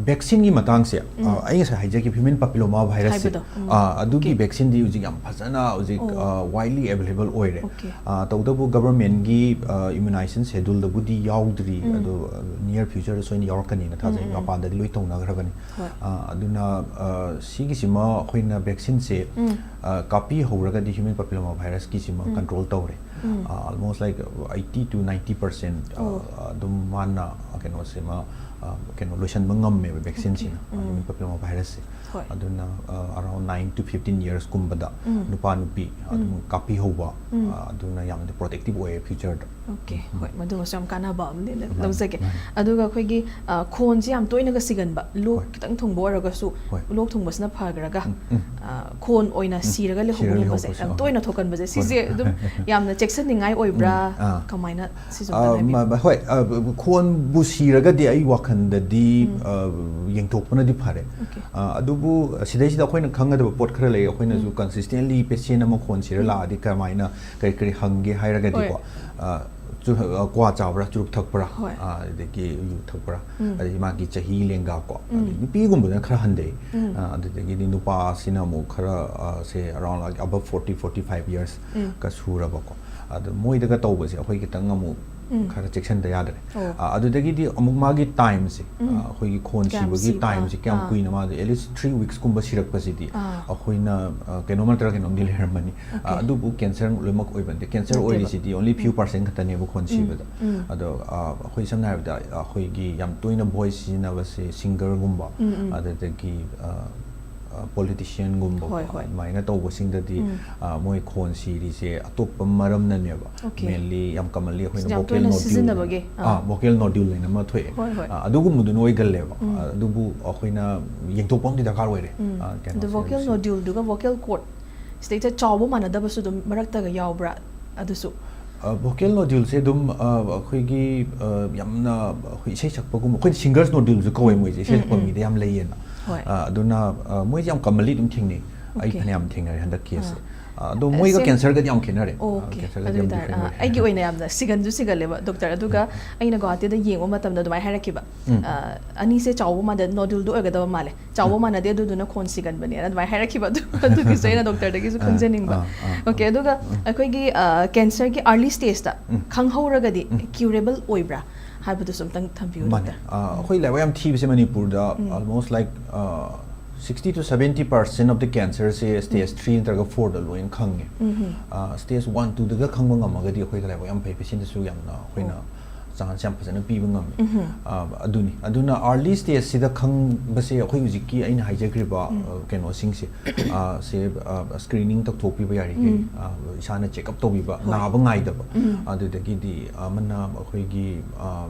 vaccineꯒꯤ ꯃꯇꯥꯡꯁꯦ, ꯑ, ꯑꯩ ꯉꯁꯥꯏ ꯍꯥꯏꯖꯈꯤꯕ human papilloma virusꯁꯦ, ꯍꯥꯏꯕꯗꯣ, ꯎꯝ꯫ ꯑ, ꯑꯗꯨꯒꯤ Okay. vaccineꯗꯤ ꯍꯧꯖꯤꯛ ꯌꯥꯝ ꯐꯖꯅ ꯍꯧꯖꯤꯛ, ꯑꯣ꯫ ꯑ, widely available ꯑꯣꯏꯔꯦ꯫ Okay. ꯑ, ꯇꯧꯕꯇꯕꯨ governmentꯒꯤ, ꯑ, immunization scheduleꯗꯕꯨꯗꯤ ꯌꯥꯎꯗ꯭ꯔꯤ, ꯎꯝ꯫ ꯑꯗꯣ, ꯑ, near futureꯗ ꯁꯣꯏꯅ ꯌꯥꯎꯔꯛꯀꯅꯤꯅ ꯊꯥꯖꯩ꯫ ꯎꯝ, ꯎꯝ, ꯎꯝ꯫ ꯃꯄꯥꯟꯗꯗꯤ ꯂꯣꯏ ꯇꯧꯅꯈ꯭ꯔꯕꯅꯤ꯫ ꯍꯣꯏ꯫ ꯑ, ꯑꯗꯨꯅ, ꯑ, ꯁꯤꯒꯤꯁꯤꯃ ꯑꯩꯈꯣꯏꯅ vaccineꯁꯦ, ꯎꯝ꯫ ꯑ, ꯀꯥꯞꯄꯤꯍꯧꯔꯒꯗꯤ human papilloma virusꯀꯤꯁꯤꯃ ꯎꯝ꯫ Control ꯇꯧꯔꯦ꯫ ꯎꯝ꯫ ꯑ, almost like eighty to ninety percent, ꯑ, ꯑꯣ꯫ ꯑꯗꯨꯝ ꯃꯥꯅ ꯀꯩꯅꯣꯁꯤꯃ, ꯑ, ꯀꯩꯅꯣ ꯂꯣꯏꯁꯤꯟꯕ ꯉꯝꯃꯦꯕ vaccineꯁꯤꯅ, ꯎꯝ꯫ human papilloma virusꯁꯦ꯫ ꯍꯣꯏ꯫ ꯑꯗꯨꯅ, ꯑ, around nine to fifteen yearsꯀꯨꯝꯕꯗ ꯎꯝ꯫ ꯅꯨꯄꯥ ꯅꯨꯄꯤ ꯑꯗꯨꯝ ꯎꯝ꯫ ꯀꯥꯞꯄꯤꯍꯧꯕ, ꯎꯝ꯫ ꯑ, ꯑꯗꯨꯅ ꯌꯥꯝꯅ protective ꯑꯣꯏꯌꯦ futureꯗ꯫ Okay, ꯍꯣꯏ, ꯃꯗꯨꯃꯁꯨ ꯌꯥꯝ ꯀꯥꯟꯅꯕ ꯑꯃꯅꯦꯅ ꯃꯥꯅꯦ, ꯂꯧꯖꯒꯦ꯫ ꯃꯥꯅꯦ꯫ ꯑꯗꯨꯒ ꯑꯩꯈꯣꯏꯒꯤ, ꯑ, ꯈꯣꯟꯁꯦ ꯌꯥꯝ ꯇꯣꯏꯅꯒ ꯁꯤꯒꯟꯕ, ꯂꯣꯛ ꯍꯣꯏ꯫ ꯈꯤꯇꯪ ꯊꯨꯡꯕ ꯑꯣꯏꯔꯒꯁꯨ, ꯍꯣꯏ꯫ ꯂꯣꯛ ꯊꯨꯡꯕꯁꯤꯅ ꯐꯈ꯭ꯔꯒ, ꯎꯝ, ꯎꯝ꯫ ꯑ, ꯈꯣꯟ ꯑꯣꯏꯅ ꯎꯝ, ꯁꯤꯔꯒ ꯁꯤꯔꯒ ꯂꯩꯍꯧꯕꯒꯨꯝꯕꯁꯦ ꯂꯩꯍꯧꯕꯁꯨ, ꯌꯥꯝ ꯍꯣꯏ꯫ ꯇꯣꯏꯅ ꯊꯣꯛꯀꯟꯕꯁꯦ, ꯍꯣꯏ, ꯁꯤꯁꯦ ꯍꯣꯏ꯫ ꯑꯗꯨꯝ ꯌꯥꯝꯅ ꯆꯦꯛꯁꯤꯟꯅꯤꯡꯉꯥꯏ ꯑꯣꯏꯕ꯭ꯔꯥ? ꯎꯝ, ꯑꯥ꯫ ꯀꯃꯥꯏꯅ ꯁꯤꯁꯨ ꯑ, ꯑꯝꯇ ꯍꯥꯏꯕꯤꯌꯨ꯫ ꯃ-, ꯃ-, ꯍꯣꯏ, ꯑ, ꯈꯣꯟꯕꯨ ꯁꯤꯔꯒꯗꯤ ꯑꯩ ꯋꯥꯈꯜꯗꯗꯤ, ꯎꯝ꯫ ꯑ, ꯌꯦꯡꯊꯣꯛꯄꯅꯗꯤ ꯐꯔꯦ꯫ Okay. ꯑ, ꯑꯗꯨꯕꯨ ꯁꯤꯗꯩꯁꯤꯗ ꯑꯩꯈꯣꯏꯅ ꯈꯪꯒꯗꯕ ꯄꯣꯠ ꯈꯔ ꯂꯩ꯫ ꯑꯩꯈꯣꯏꯅꯁꯨ ꯎꯝ꯫ Consistently patient ꯑꯃ ꯈꯣꯟ ꯁꯤꯔ ꯎꯝ꯫ ꯂꯥꯛꯑꯗꯤ ꯀꯃꯥꯏꯅ, ꯀꯔꯤ ꯀꯔꯤ ꯍꯪꯒꯦ ꯍꯥꯏꯔꯒꯗꯤꯀꯣ, ꯍꯣꯏ꯫ ꯑ, ꯆꯨ-, ꯑ, ꯀ꯭ꯋꯥ ꯆꯥꯕ꯭ꯔꯥ, ꯆꯨꯔꯨꯞ ꯊꯛꯄ꯭ꯔꯥ, ꯍꯣꯏ꯫ ꯑ, ꯑꯗꯒꯤ ꯌꯨ ꯊꯛꯄ꯭ꯔꯥ, ꯎꯝ꯫ ꯑꯗꯒꯤ ꯃꯥꯒꯤ ꯆꯍꯤ ꯂꯦꯡꯒꯥꯀꯣ, ꯎꯝ꯫ ꯑꯗꯩ ꯅꯨꯄꯤꯒꯨꯝꯕꯗꯅ ꯈꯔ ꯍꯟꯊꯩ꯫ ꯎꯝ꯫ ꯑ, ꯑꯗꯨꯗꯒꯤꯗꯤ ꯅꯨꯄꯥꯁꯤꯅ ꯑꯃꯨꯛ ꯈꯔ, ꯑ, ꯁꯦ around like above forty, forty five years ꯎꯝ꯫ ꯀ ꯁꯨꯔꯕꯀꯣ꯫ ꯑꯗꯣ ꯃꯣꯏꯗꯒ ꯇꯧꯕꯁꯦ ꯑꯩꯈꯣꯏ ꯈꯤꯇꯪ ꯑꯃꯨꯛ ꯎꯝ꯫ ꯈꯔ ꯆꯦꯛꯁꯤꯟꯗ ꯌꯥꯗ꯭ꯔꯦ꯫ ꯑꯣ꯫ ꯑ, ꯑꯗꯨꯗꯒꯤꯗꯤ ꯑꯃꯨꯛ ꯃꯥꯒꯤ ꯇꯥꯏꯝꯁꯦ, ꯎꯝ꯫ ꯑ, ꯑꯩꯈꯣꯏꯒꯤ ꯈꯣꯟ ꯀꯌꯥꯝ ꯁꯤꯕꯒꯤ ꯁꯤꯕ? ꯇꯥꯏꯝꯁꯦ ꯀꯌꯥꯝ ꯑꯥ꯫ ꯀꯨꯏꯅ ꯃꯥꯗꯣ, at least three weeks ꯀꯨꯝꯕ ꯁꯤꯔꯛꯄꯁꯤꯗꯤ ꯑꯥ꯫ ꯑꯩꯈꯣꯏꯅ, ꯑ, ꯀꯩꯅꯣꯝ ꯅꯠꯇ꯭ꯔꯒ ꯀꯩꯅꯣꯝꯗꯤ ꯂꯩꯔꯝꯃꯅꯤ꯫ ꯑ, Okay꯫ ꯑꯗꯨꯕꯨ ꯀꯦꯟꯁꯔ ꯂꯣꯏꯅꯃꯛ ꯑꯣꯏꯕ ꯅꯠꯇꯦ꯫ ꯀꯦꯟꯁꯔ ꯅꯠꯇꯦꯕ꯫ ꯑꯣꯏꯔꯤꯁꯤꯗꯤ only few ꯎꯝ꯫ Percent ꯈꯛꯇꯅꯦꯕ ꯈꯣꯟ ꯎꯝ꯫ ꯁꯤꯕꯗ꯫ ꯎꯝ꯫ ꯑꯗꯣ, ꯑ, ꯑꯩꯈꯣꯏ ꯁꯝꯅ ꯍꯥꯏꯔꯕꯗ, ꯑ, ꯑꯩꯈꯣꯏꯒꯤ ꯌꯥꯝ ꯇꯣꯏꯅ voice ꯁꯤꯖꯤꯟꯅꯕꯁꯦ singerꯒꯨꯝꯕ, ꯎꯝ, ꯎꯝ꯫ ꯑꯗꯨꯗꯒꯤ, ꯑ, ꯑ, politicianꯒꯨꯝꯕ, ꯍꯣꯏ, ꯍꯣꯏ꯫ ꯑꯗꯨꯃꯥꯏꯅ ꯇꯧꯕꯁꯤꯡꯗꯗꯤ, ꯎꯝ꯫ ꯑ, ꯃꯣꯏ ꯈꯣꯟ ꯁꯤꯔꯤꯁꯦ ꯑꯇꯣꯞꯄ ꯃꯔꯝꯅꯅꯦꯕ꯫ Okay꯫ Mainly ꯌꯥꯝ commonly ꯑꯩꯈꯣꯏꯅ ꯌꯥꯝ vocal ꯇꯣꯏꯅ nodule ꯁꯤꯖꯤꯟꯅꯕꯒꯤ, ꯍꯥꯏꯅ, ꯑꯥ, ꯑꯥ꯫ Vocal nodule ꯍꯥꯏꯅ ꯑꯃ ꯊꯣꯛꯑꯦ꯫ ꯍꯣꯏ, ꯍꯣꯏ꯫ ꯑ, ꯑꯗꯨꯒꯨꯝꯕꯗꯨꯅ ꯑꯣꯏꯒꯜꯂꯦꯕ꯫ ꯎꯝ꯫ ꯑ, ꯑꯗꯨꯕꯨ ꯑꯩꯈꯣꯏꯅ ꯌꯦꯡꯊꯣꯛꯄ ꯑꯃꯗꯤ ꯗꯔꯀꯥꯔ ꯑꯣꯏꯔꯦ꯫ ꯎꯝ꯫ ꯑ, ꯀꯩꯅꯣꯁꯦ ꯑꯗꯣ vocal ꯍꯧꯖꯤꯛ noduleꯗꯨꯒ vocal cord ꯁꯤꯗꯩꯁꯤꯗ ꯆꯥꯎꯕ ꯃꯥꯟꯅꯗꯕꯁꯨ ꯑꯗꯨꯝ ꯃꯔꯛꯇꯒ ꯌꯥꯎꯕ꯭ꯔꯥ? ꯑꯗꯨꯁꯨ꯫ ꯑ, vocal noduleꯁꯦ ꯑꯗꯨꯝ, ꯑ, ꯑꯩꯈꯣꯏꯒꯤ, ꯑ, ꯌꯥꯝꯅ ꯑꯩꯈꯣꯏ ꯏꯁꯩ ꯁꯛꯄꯒꯨꯝꯕ, ꯑꯩꯈꯣꯏꯅ singers noduleꯁꯨ ꯀꯧꯋꯦ ꯎꯝ, ꯃꯣꯏꯁꯦ, ꯏꯁꯩ ꯎꯝ, ꯁꯛꯄ ꯎꯝ꯫ ꯃꯤꯗ ꯌꯥꯝ ꯂꯩꯌꯦꯅ꯫ ꯍꯣꯏ꯫ ꯑ, ꯑꯗꯨꯅ, ꯑ, ꯃꯣꯏꯁꯦ ꯌꯥꯝ commonly ꯑꯗꯨꯝ ꯊꯦꯡꯅꯩ꯫ ꯑꯩ Okay꯫ ꯐꯅꯌꯥꯝ ꯊꯦꯡꯅꯔꯦ ꯍꯟꯗꯛ caseꯁꯦ꯫ ꯑꯥ꯫ ꯑ, ꯑꯗꯣ ꯑ, ꯃꯣꯏꯒ ꯁꯦꯝ-, cancerꯒꯗꯤ ꯌꯥꯝ ꯈꯦꯠꯅꯔꯦ꯫ ꯑ, Okay꯫ cancerꯒꯗꯤ ꯑꯗꯨ ꯌꯥꯝ ꯑꯣꯏꯇꯥꯔ-, ꯑ, different ꯑꯣꯏꯔꯦ꯫ ꯑꯩꯒꯤ ꯑꯣꯏꯅ ꯌꯥꯝꯅ ꯁꯤꯒꯟꯁꯨ ꯁꯤꯒꯜꯂꯦꯕ, doctor꯫ ꯑꯗꯨꯒ ꯎꯝ꯫ ꯑꯩꯅ ꯒꯨꯋꯥꯍꯥꯇꯤꯗ ꯌꯦꯡꯕ ꯃꯇꯝꯗ ꯑꯗꯨꯃꯥꯏꯅ ꯍꯥꯏꯔꯛꯈꯤꯕ꯫ ꯎꯝ꯫ ꯑ, ꯑꯅꯤꯁꯦ ꯆꯥꯎꯕ ꯃꯥꯟꯗ noduleꯗꯣ ꯑꯣꯏꯒꯗꯕ ꯃꯥꯜꯂꯦ꯫ ꯆꯥꯎꯕ ꯎꯝ꯫ ꯃꯥꯟꯅꯗꯦ, ꯑꯗꯨꯗꯨꯅ ꯈꯣꯟ ꯁꯤꯒꯟꯕꯅꯦꯅ ꯑꯗꯨꯃꯥꯏꯅ ꯍꯥꯏꯔꯛꯈꯤꯕ꯫ ꯑꯗꯨ, ꯑꯗꯨꯒꯤꯁꯨ ꯑꯩꯅ doctorꯗꯒꯤꯁꯨ ꯑꯥ, ꯈꯪꯖꯅꯤꯡꯕ꯫ ꯑꯥ, ꯑꯥ, Okay꯫ ꯑꯥ꯫ ꯑꯗꯨꯒ ꯎꯝ꯫ ꯑꯩꯈꯣꯏꯒꯤ, ꯑ, cancerꯒꯤ early stageꯇ ꯎꯝ꯫ ꯈꯪꯍꯧꯔꯒꯗꯤ ꯎꯝ꯫ curable ꯑꯣꯏꯕ꯭ꯔꯥ ꯍꯥꯏꯕꯗꯨꯁꯨ ꯑꯝꯇꯪ ꯊꯝꯕꯤꯌꯨ, ꯃꯥꯅꯦ꯫ doctor꯫ ꯑ, ꯎꯝ꯫ ꯑꯩꯈꯣꯏ ꯂꯥꯏꯕꯛ ꯌꯥꯝ ꯊꯤꯕꯁꯦ ꯃꯅꯤꯄꯨꯔꯗ ꯎꯝ꯫ Almost like, ꯑ, sixty to seventy percent of the cancerꯁꯦ stage um. Three ꯅꯠꯇ꯭ꯔꯒ fourꯗ ꯂꯣꯏꯅ ꯈꯪꯉꯦ꯫ ꯎꯝ ꯍꯝ꯫ ꯑ, stage one, twoꯗꯒ ꯈꯪꯕ ꯉꯝꯃꯒꯗꯤ ꯑꯩꯈꯣꯏꯗ ꯂꯥꯏꯕꯛ ꯌꯥꯝ ꯐꯩ, patientꯁꯨ ꯌꯥꯝꯅ ꯑꯩꯈꯣꯏꯅ ꯑꯣ꯫ Chance ꯌꯥꯝ ꯐꯖꯅ ꯄꯤꯕ ꯉꯝꯃꯦ꯫ ꯎꯝ ꯍꯝ꯫ ꯑ, ꯑꯗꯨꯅꯤ꯫ ꯑꯗꯨꯅ early stageꯁꯤꯗ ꯈꯪꯕꯁꯦ ꯑꯩꯈꯣꯏ ꯍꯧꯖꯤꯛꯀꯤ ꯑꯩꯅ ꯍꯥꯏꯖꯈ꯭ꯔꯤꯕ, ꯎꯝ꯫ ꯑ, ꯀꯩꯅꯣꯁꯤꯡꯁꯦ, ꯑ, ꯁꯦ, ꯑ, screening ꯇꯧꯊꯣꯛꯄꯤꯕ ꯌꯥꯔꯤꯈꯩ, ꯎꯝ꯫ ꯑ, ꯏꯁꯥꯅ check up ꯇꯧꯕꯤꯕ, ꯍꯣꯏ꯫ ꯅꯥꯕ ꯉꯥꯏꯗꯕ, ꯎꯝ꯫ ꯑꯗꯨꯗꯒꯤꯗꯤ ꯑꯃꯅ ꯑꯩꯈꯣꯏꯒꯤ, ꯑ,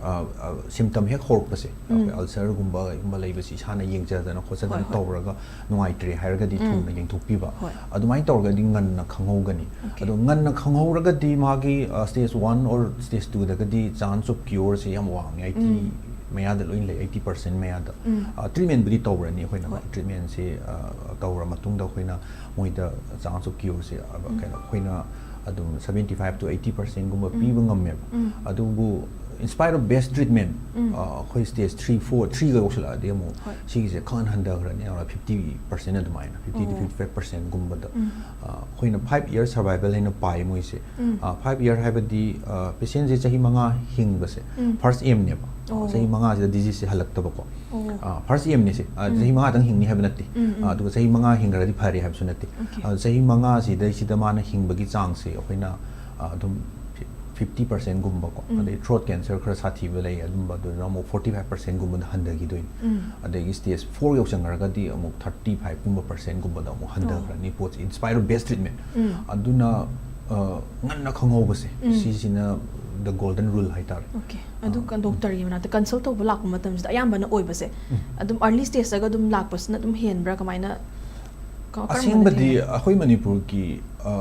ꯑ, ꯑ, symptom ꯍꯦꯛ ꯍꯧꯔꯛꯄꯁꯦ, ꯑꯩꯈꯣꯏ ꯎꯝ꯫ Ulcerꯒꯨꯝꯕ, ꯀꯩꯒꯨꯝꯕ ꯂꯩꯕꯁꯤ ꯏꯁꯥꯅ ꯌꯦꯡꯖꯗꯅ ꯈꯣꯠꯆꯗꯅ ꯍꯣꯏ, ꯍꯣꯏ꯫ ꯇꯧꯔꯒ ꯅꯨꯡꯉꯥꯏꯇ꯭ꯔꯦ ꯍꯥꯏꯔꯒꯗꯤ ꯎꯝ꯫ ꯊꯨꯅ ꯌꯦꯡꯊꯣꯛꯄꯤꯕ꯫ ꯍꯣꯏ꯫ ꯑꯗꯨꯃꯥꯏꯅ ꯇꯧꯔꯒꯗꯤ ꯉꯟꯅ ꯈꯪꯍꯧꯒꯅꯤ꯫ Okay꯫ ꯑꯗꯣ ꯉꯟꯅ ꯈꯪꯍꯧꯔꯒꯗꯤ ꯃꯥꯒꯤ, ꯑ, stage one or stage twoꯗꯒꯗꯤ chance of cureꯁꯦ ꯌꯥꯝ ꯋꯥꯡꯉꯦ, eighty ꯎꯝ꯫ ꯃꯌꯥꯗ ꯂꯣꯏ ꯂꯩ, eighty percent ꯃꯌꯥꯗ꯫ ꯎꯝ꯫ ꯑ, treatmentꯕꯨꯗꯤ ꯇꯧꯔꯅꯤ ꯑꯩꯈꯣꯏꯅ꯫ ꯍꯣꯏ꯫ Treatmentꯁꯦ, ꯑ, ꯇꯧꯔ ꯃꯇꯨꯡꯗ ꯑꯩꯈꯣꯏꯅ ꯃꯣꯏꯗ chance of cureꯁꯦ, ꯑ, ꯎꯝ꯫ ꯀꯩꯅꯣ, ꯑꯩꯈꯣꯏꯅ ꯑꯗꯨꯝ seventy five to eighty percentꯒꯨꯝꯕ ꯎꯝ꯫ ꯄꯤꯕ ꯉꯝꯃꯦꯕ꯫ ꯎꯝ꯫ ꯑꯗꯨꯕꯨ In spite of best treatment, ꯎꯝ꯫ ꯑ, ꯑꯩꯈꯣꯏ stage three, four, threeꯒ ꯌꯧꯁꯜꯂꯛꯑꯗꯤ ꯑꯃꯨꯛ ꯍꯣꯏ꯫ ꯁꯤꯒꯤꯁꯦ ꯈꯪꯍꯟ ꯍꯟꯊꯈ꯭ꯔꯅꯤ, around fifty percent ꯑꯗꯨꯃꯥꯏꯅ, fifty to ꯑꯣ꯫ fifty-five percentꯒꯨꯝꯕꯗ꯫ ꯎꯝ꯫ ꯑ, ꯑꯩꯈꯣꯏꯅ five year survival ꯍꯥꯏꯅ ꯄꯥꯏ ꯃꯣꯏꯁꯦ꯫ ꯎꯝ꯫ ꯑ, five year ꯍꯥꯏꯕꯗꯤ, ꯑ, patientꯁꯦ ꯆꯍꯤ ꯃꯉꯥ ꯍꯤꯡꯕꯁꯦ ꯎꯝ꯫ first aimꯅꯦꯕ꯫ ꯑꯣ꯫ ꯆꯍꯤ ꯃꯉꯥꯁꯤꯗ diseaseꯁꯦ ꯍꯜꯂꯛꯇꯕꯀꯣ꯫ ꯑꯣ꯫ ꯑ, first aimꯅꯦ ꯁꯦ꯫ ꯑ, ꯎꯝ꯫ ꯆꯍꯤ ꯃꯉꯥꯗꯪ ꯍꯤꯡꯅꯤ ꯍꯥꯏꯕ ꯅꯠꯇꯦ꯫ ꯎꯝ, ꯎꯝ꯫ ꯑ, ꯑꯗꯨꯒ ꯆꯍꯤ ꯃꯉꯥ ꯍꯤꯡꯈ꯭ꯔꯗꯤ ꯐꯔꯦ ꯍꯥꯏꯕꯁꯨ ꯅꯠꯇꯦ꯫ Okay꯫ ꯑ, ꯆꯍꯤ ꯃꯉꯥꯁꯤꯗꯩꯁꯤꯗ ꯃꯥꯅ ꯍꯤꯡꯕꯒꯤ ꯆꯥꯡꯁꯦ ꯑꯩꯈꯣꯏꯅ, ꯑ, ꯑꯗꯨꯝ fifty percentꯒꯨꯝꯕꯀꯣ, ꯎꯝ꯫ ꯑꯗꯩ throat cancer ꯈꯔ ꯁꯥꯊꯤꯕ ꯂꯩ, ꯑꯗꯨꯝꯕ ꯑꯗꯨꯅ ꯑꯃꯨꯛ forty five percentꯒꯨꯝꯕꯗ ꯍꯟꯊꯈꯤꯗꯣꯏꯅꯤ꯫ ꯎꯝ꯫ ꯑꯗꯒꯤ stage four ꯌꯧꯁꯟꯈ꯭ꯔꯒꯗꯤ ꯑꯃꯨꯛ thirty fiveꯀꯨꯝꯕ percentꯒꯨꯝꯕꯗ ꯑꯃꯨꯛ ꯍꯟꯊꯈ꯭ꯔꯅꯤ ꯄꯣꯠꯁꯦ, in spite of best treatment꯫ ꯎꯝ꯫ ꯑꯗꯨꯅ, ꯑ, ꯉꯟꯅ ꯈꯪꯍꯧꯕꯁꯦ, ꯎꯝ꯫ ꯁꯤꯁꯤꯅ the golden rule ꯍꯥꯏꯇꯥꯔꯦ꯫ Okay꯫ ꯑꯗꯨ ꯑꯥ꯫ Doctorꯒꯤ ꯃꯅꯥꯛꯇ consult ꯇꯧꯕ ꯂꯥꯛꯄ ꯃꯇꯝꯁꯤꯗ ꯑꯌꯥꯝꯕꯅ ꯑꯣꯏꯕꯁꯦ ꯎꯝ꯫ ꯑꯗꯨꯝ early stageꯇꯒ ꯑꯗꯨꯝ ꯂꯥꯛꯄꯁꯤꯅ ꯑꯗꯨꯝ ꯍꯦꯟꯕ꯭ꯔꯥ? ꯀꯃꯥꯏꯅ, ꯀ-, ꯀꯔꯝꯕꯅ ꯑꯁꯦꯡꯕꯗꯤ ꯊꯦꯡꯅꯩ? ꯑꯩꯈꯣꯏ ꯃꯅꯤꯄꯨꯔꯒꯤ, ꯑ,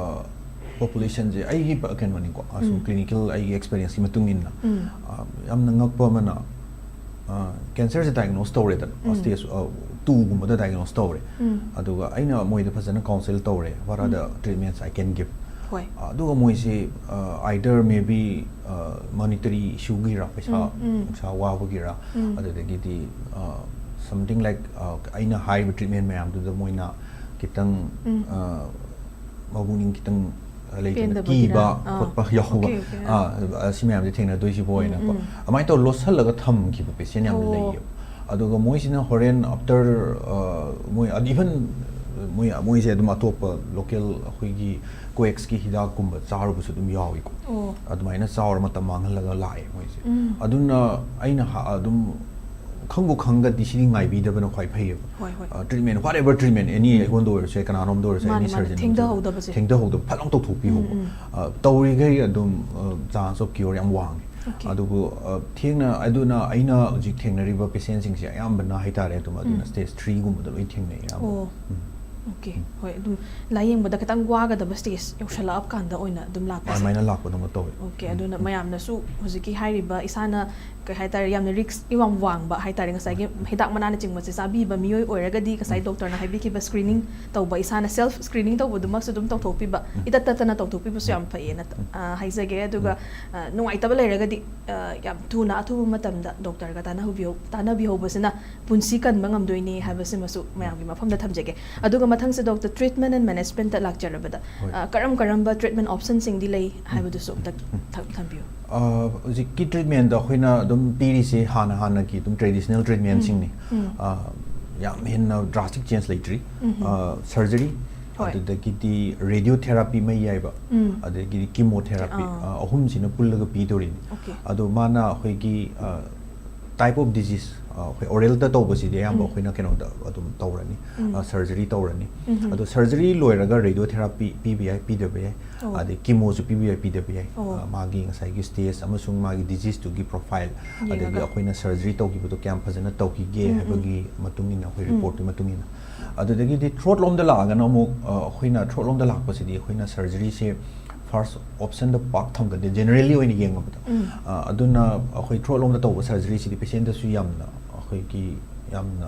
populationꯁꯦ, ꯑꯩꯒꯤ ꯄ-, ꯀꯩꯅꯣꯅꯤꯀꯣ, ꯑꯁꯨꯝ ꯎꯝ꯫ clinical ꯑꯩꯒꯤ experienceꯀꯤ ꯃꯇꯨꯡ ꯏꯟꯅ, ꯎꯝ꯫ ꯑ, ꯌꯥꯝꯅ ꯉꯛꯄ ꯑꯃꯅ, ꯑ, cancerꯁꯦ diagnose ꯇꯧꯔꯦꯗꯅ, ꯎꯝ꯫ stage, ꯑ, twoꯒꯨꯝꯕꯗ diagnose ꯇꯧꯔꯦ꯫ ꯎꯝ꯫ ꯑꯗꯨꯒ ꯑꯩꯅ ꯃꯣꯏꯗ ꯐꯖꯅ counsel ꯇꯧꯔꯦ, "What are the um. treatments I can give?" ꯍꯣꯏ꯫ ꯑꯗꯨꯒ ꯃꯣꯏꯁꯦ, ꯑ, either maybe, ꯑ, monetary issueꯒꯤꯔ, ꯄꯩꯁꯥ, ꯎꯝ, ꯎꯝ꯫ ꯄꯩꯁꯥ ꯋꯥꯕꯒꯤꯔ, ꯎꯝ꯫ ꯑꯗꯨꯗꯒꯤꯗꯤ, ꯑ, something like, ꯑ, ꯑꯩꯅ ꯍꯥꯏꯔꯤꯕ treatment ꯃꯌꯥꯝꯗꯨꯗ ꯃꯣꯏꯅ ꯈꯤꯇꯪ, ꯎꯝ꯫ ꯑ, ꯃꯕꯨꯛꯅꯤꯡ ꯈꯤꯇꯪ, ꯑ, ꯂꯩꯗꯅ, ꯄꯦꯟꯗꯕꯒꯤꯔ? ꯀꯤꯕ ꯑꯥ꯫ ꯈꯣꯠꯄ ꯌꯥꯎꯕ꯫ Okay, okay, ꯑꯥ꯫ ꯑ, ꯑ, ꯁꯤ ꯃꯌꯥꯝꯁꯦ ꯊꯦꯡꯅꯗꯣꯏꯁꯤꯕꯨ ꯎꯝ, ꯑꯣꯏꯅꯀꯣ꯫ ꯎꯝ꯫ ꯑꯗꯨꯃꯥꯏꯅ ꯇꯧꯔ ꯂꯣꯠꯁꯜꯂꯒ ꯊꯝꯈꯤꯕ patient ꯌꯥꯝꯅ ꯑꯣ꯫ ꯂꯩꯌꯦꯕ꯫ ꯑꯗꯨꯒ ꯃꯣꯏꯁꯤꯅ ꯍꯣꯔꯦꯟ after, ꯑ, ꯃꯣꯏ, even ꯃꯣꯏ, ꯃꯣꯏꯁꯦ ꯑꯗꯨꯝ ꯑꯇꯣꯞꯄ local ꯑꯩꯈꯣꯏꯒꯤ quacksꯀꯤ ꯍꯤꯗꯥꯛꯀꯨꯝꯕ ꯆꯥꯔꯨꯕꯁꯨ ꯑꯗꯨꯝ ꯌꯥꯎꯏꯀꯣ꯫ ꯑꯣ꯫ ꯑꯗꯨꯃꯥꯏꯅ ꯆꯥꯎꯔ ꯃꯇꯝ ꯃꯥꯡꯍꯜꯂꯒ ꯂꯥꯛꯑꯦ ꯃꯣꯏꯁꯦ꯫ ꯎꯝ꯫ ꯑꯗꯨꯅ ꯑꯩꯅ ꯍꯥ-, ꯑꯗꯨꯝ ꯈꯪꯕꯨ ꯈꯪꯒꯗꯤ ꯁꯤꯗꯤ ꯉꯥꯏꯕꯤꯗꯕꯅ ꯈ꯭ꯋꯥꯏ ꯐꯩꯌꯦꯕ꯫ ꯍꯣꯏ, ꯍꯣꯏ꯫ ꯑ, treatment, whatever treatment, any, ꯎꯝ꯫ ꯑꯩꯉꯣꯟꯗ ꯑꯣꯏꯔꯁꯨ ꯌꯥꯏ, ꯀꯅꯥꯅꯣꯝꯗ ꯑꯣꯏꯔꯁꯨ ꯌꯥꯏ, ꯃꯥꯅꯦ, any ꯃꯥꯅꯦ, surgeon ꯊꯦꯡꯊꯍꯧꯗꯕꯁꯦ꯫ ꯊꯦꯡꯊꯍꯧꯗꯕ, ꯐꯠ ꯂꯥꯎ ꯇꯧꯊꯣꯛꯄꯤꯍꯧꯕ꯫ ꯎꯝ, ꯎꯝ꯫ ꯑ, ꯇꯧꯔꯤꯈꯩ ꯑꯗꯨꯝ, ꯑ, chance of cure ꯌꯥꯝ ꯋꯥꯡꯉꯦ꯫ Okay꯫ ꯑꯗꯨꯕꯨ, ꯑ, ꯊꯦꯡꯅ, ꯑꯗꯨꯅ ꯑꯩꯅ ꯍꯧꯖꯤꯛ ꯊꯦꯡꯅꯔꯤꯕ patientꯁꯤꯡꯁꯦ ꯑꯌꯥꯝꯕꯅ ꯍꯥꯏꯇꯥꯔꯦ ꯑꯗꯨꯝ, ꯑꯗꯨꯅ ꯎꯝ꯫ stage threeꯒꯨꯝꯕꯗ ꯂꯣꯏ ꯊꯦꯡꯅꯩ ꯑꯌꯥꯝꯕ꯫ ꯑꯣ꯫ ꯎꯝ꯫ Okay꯫ ꯍꯣꯏ, ꯑꯗꯨꯝ ꯂꯥꯌꯦꯡꯕꯗ ꯈꯤꯇꯪ ꯋꯥꯒꯗꯕ stage ꯌꯧꯁꯜꯂꯛꯑꯕ ꯀꯥꯟꯗ ꯑꯣꯏꯅ ꯑꯗꯨꯝ ꯂꯥꯛꯄꯁꯦ꯫ ꯑꯗꯨꯃꯥꯏꯅ ꯂꯥꯛꯄꯗꯧꯅ ꯇꯧꯋꯦ꯫ Okay, ꯑꯗꯨꯅ ꯃꯌꯥꯝꯅꯁꯨ ꯍꯧꯖꯤꯛꯀꯤ ꯍꯥꯏꯔꯤꯕ ꯏꯁꯥꯅ ꯀꯩ ꯍꯥꯏꯇꯥꯔꯦ, ꯌꯥꯝꯅ ꯔꯤꯛꯁ ꯌꯥꯝ ꯋꯥꯡꯕ ꯍꯥꯏꯇꯥꯔꯦ, ꯉꯁꯥꯏꯒꯤ ꯍꯤꯗꯥꯛ ꯃꯅꯥꯅꯆꯤꯡꯕꯁꯦ ꯆꯥꯕꯤꯕ ꯃꯤꯑꯣꯏ ꯑꯣꯏꯔꯒꯗꯤ, ꯉꯁꯥꯏ ꯗꯣꯛꯇꯔꯅ ꯍꯥꯏꯕꯤꯈꯤꯕ ꯁ꯭ꯀ꯭ꯔꯤꯅꯤꯡ ꯇꯧꯕ, ꯏꯁꯥꯅ ꯁꯦꯜꯐ ꯁ꯭ꯀ꯭ꯔꯤꯅꯤꯡ ꯇꯧꯕꯗꯨꯃꯛꯁꯨ ꯑꯗꯨꯝ ꯇꯧꯊꯣꯛꯄꯤꯕ, ꯏꯇꯠ ꯇꯠꯇꯅ ꯇꯧꯊꯣꯛꯄꯤꯕꯁꯨ ꯌꯥꯝ ꯐꯩꯌꯦꯅ, ꯑ, ꯍꯥꯏꯖꯒꯦ꯫ ꯑꯗꯨꯒ, ꯑ, ꯅꯨꯡꯉꯥꯏꯇꯕ ꯂꯩꯔꯒꯗꯤ, ꯑ, ꯌꯥꯝ ꯊꯨꯅ ꯑꯊꯨꯕ ꯃꯇꯝꯗ ꯗꯣꯛꯇꯔꯒ ꯇꯥꯟꯅꯍꯧꯕꯤꯍꯧ-, ꯇꯥꯟꯅꯕꯤꯍꯧꯕꯁꯤꯅ ꯄꯨꯟꯁꯤ ꯀꯟꯕ ꯉꯝꯗꯣꯏꯅꯤ ꯍꯥꯏꯕꯁꯤꯃꯁꯨ ꯃꯌꯥꯝꯒꯤ ꯃꯐꯝꯗ ꯊꯝꯖꯒꯦ꯫ ꯑꯗꯨꯒ ꯃꯊꯪꯁꯦ ꯗꯣꯛꯇꯔ, treatment and management ꯂꯥꯛꯆꯔꯕꯗ, ꯍꯣꯏ꯫ ꯑ, ꯀꯔꯝ ꯀꯔꯝꯕ treatment optionꯁꯤꯡꯗꯤ ꯂꯩ ꯍꯥꯏꯕꯗꯨꯁꯨ ꯑꯝꯇ ꯊꯝ-, ꯊꯝꯕꯤꯌꯨ꯫ ꯑ, ꯍꯧꯖꯤꯛꯀꯤ treatmentꯗ ꯑꯩꯈꯣꯏꯅ ꯑꯗꯨꯝ ꯄꯤꯔꯤꯁꯦ ꯍꯥꯟꯅ ꯍꯥꯟꯅꯒꯤ ꯑꯗꯨꯝ traditional treatmentꯁꯤꯡꯅꯤ꯫ ꯎꯝ꯫ ꯑ, ꯌꯥꯝ ꯍꯦꯟꯅ drastic change ꯂꯩꯇ꯭ꯔꯤ꯫ ꯎꯝ꯫ ꯑ, surgery, ꯍꯣꯏ꯫ ꯑꯗꯨꯗꯒꯤꯗꯤ radiotherapy ꯃꯩ ꯌꯥꯏꯕ, ꯎꯝ꯫ ꯑꯗꯒꯤꯗꯤ chemotherapy, ꯑꯥ꯫ ꯑ, ꯑꯍꯨꯝꯁꯤꯅ ꯄꯨꯜꯂꯒ ꯄꯤꯗꯣꯔꯤꯅꯤ꯫ Okay꯫ ꯑꯗꯣ ꯃꯥꯅ ꯑꯩꯈꯣꯏꯒꯤ, ꯑ, type of disease, ꯑ, ꯑꯩꯈꯣꯏ oralꯗ ꯇꯧꯕꯁꯤꯗꯤ ꯑꯌꯥꯝꯕ ꯎꯝ꯫ ꯑꯩꯈꯣꯏꯅ ꯀꯩꯅꯣꯗ ꯑꯗꯨꯝ ꯇꯧꯔꯅꯤ, ꯎꯝ꯫ ꯑ, surgery ꯇꯧꯔꯅꯤ꯫ ꯎꯝ꯫ ꯑꯗꯣ surgery ꯂꯣꯏꯔꯒ radiotherapy ꯄꯤꯕ ꯌꯥꯏ, ꯄꯤꯗꯕ ꯌꯥꯏ, ꯑꯣ꯫ ꯑꯗꯩ chemoꯁꯨ ꯄꯤꯕ ꯌꯥꯏ, ꯄꯤꯗꯕ ꯌꯥꯏ꯫ ꯑꯣ꯫ ꯑ, ꯃꯥꯒꯤ ꯉꯁꯥꯏꯒꯤ stage ꯑꯃꯁꯨꯡ ꯃꯥꯒꯤ diseaseꯇꯨꯒꯤ profile, ꯌꯦꯡꯉꯒ꯫ ꯑꯗꯒꯤ ꯑꯩꯈꯣꯏꯅ surgery ꯇꯧꯈꯤꯕꯗꯣ ꯀꯌꯥꯝ ꯐꯖꯅ ꯇꯧꯈꯤꯒꯦ ꯎꯝ, ꯎꯝ꯫ ꯍꯥꯏꯕꯒꯤ ꯃꯇꯨꯡ ꯏꯟꯅ, ꯑꯩꯈꯣꯏ ꯎꯝ꯫ Reportꯀꯤ ꯃꯇꯨꯡ ꯏꯟꯅ꯫ ꯑꯗꯨꯗꯒꯤꯗꯤ throat ꯂꯣꯝꯗ ꯂꯥꯛꯑꯒꯅ ꯑꯃꯨꯛ, ꯑ, ꯑꯩꯈꯣꯏꯅ throat ꯂꯣꯝꯗ ꯂꯥꯛꯄꯁꯤꯗꯤ ꯑꯩꯈꯣꯏꯅ surgeryꯁꯦ first optionꯗ ꯄꯥꯛ ꯊꯝꯒꯟꯗꯦ, generally ꯑꯣꯏꯅ ꯌꯦꯡꯉꯕꯗ꯫ ꯎꯝ꯫ ꯑ, ꯑꯗꯨꯅ ꯑꯩꯈꯣꯏ throat ꯂꯣꯝꯗ ꯇꯧꯕ surgeryꯁꯤꯗꯤ patientꯇꯁꯨ ꯌꯥꯝꯅ, ꯑꯩꯈꯣꯏꯒꯤ ꯌꯥꯝꯅ,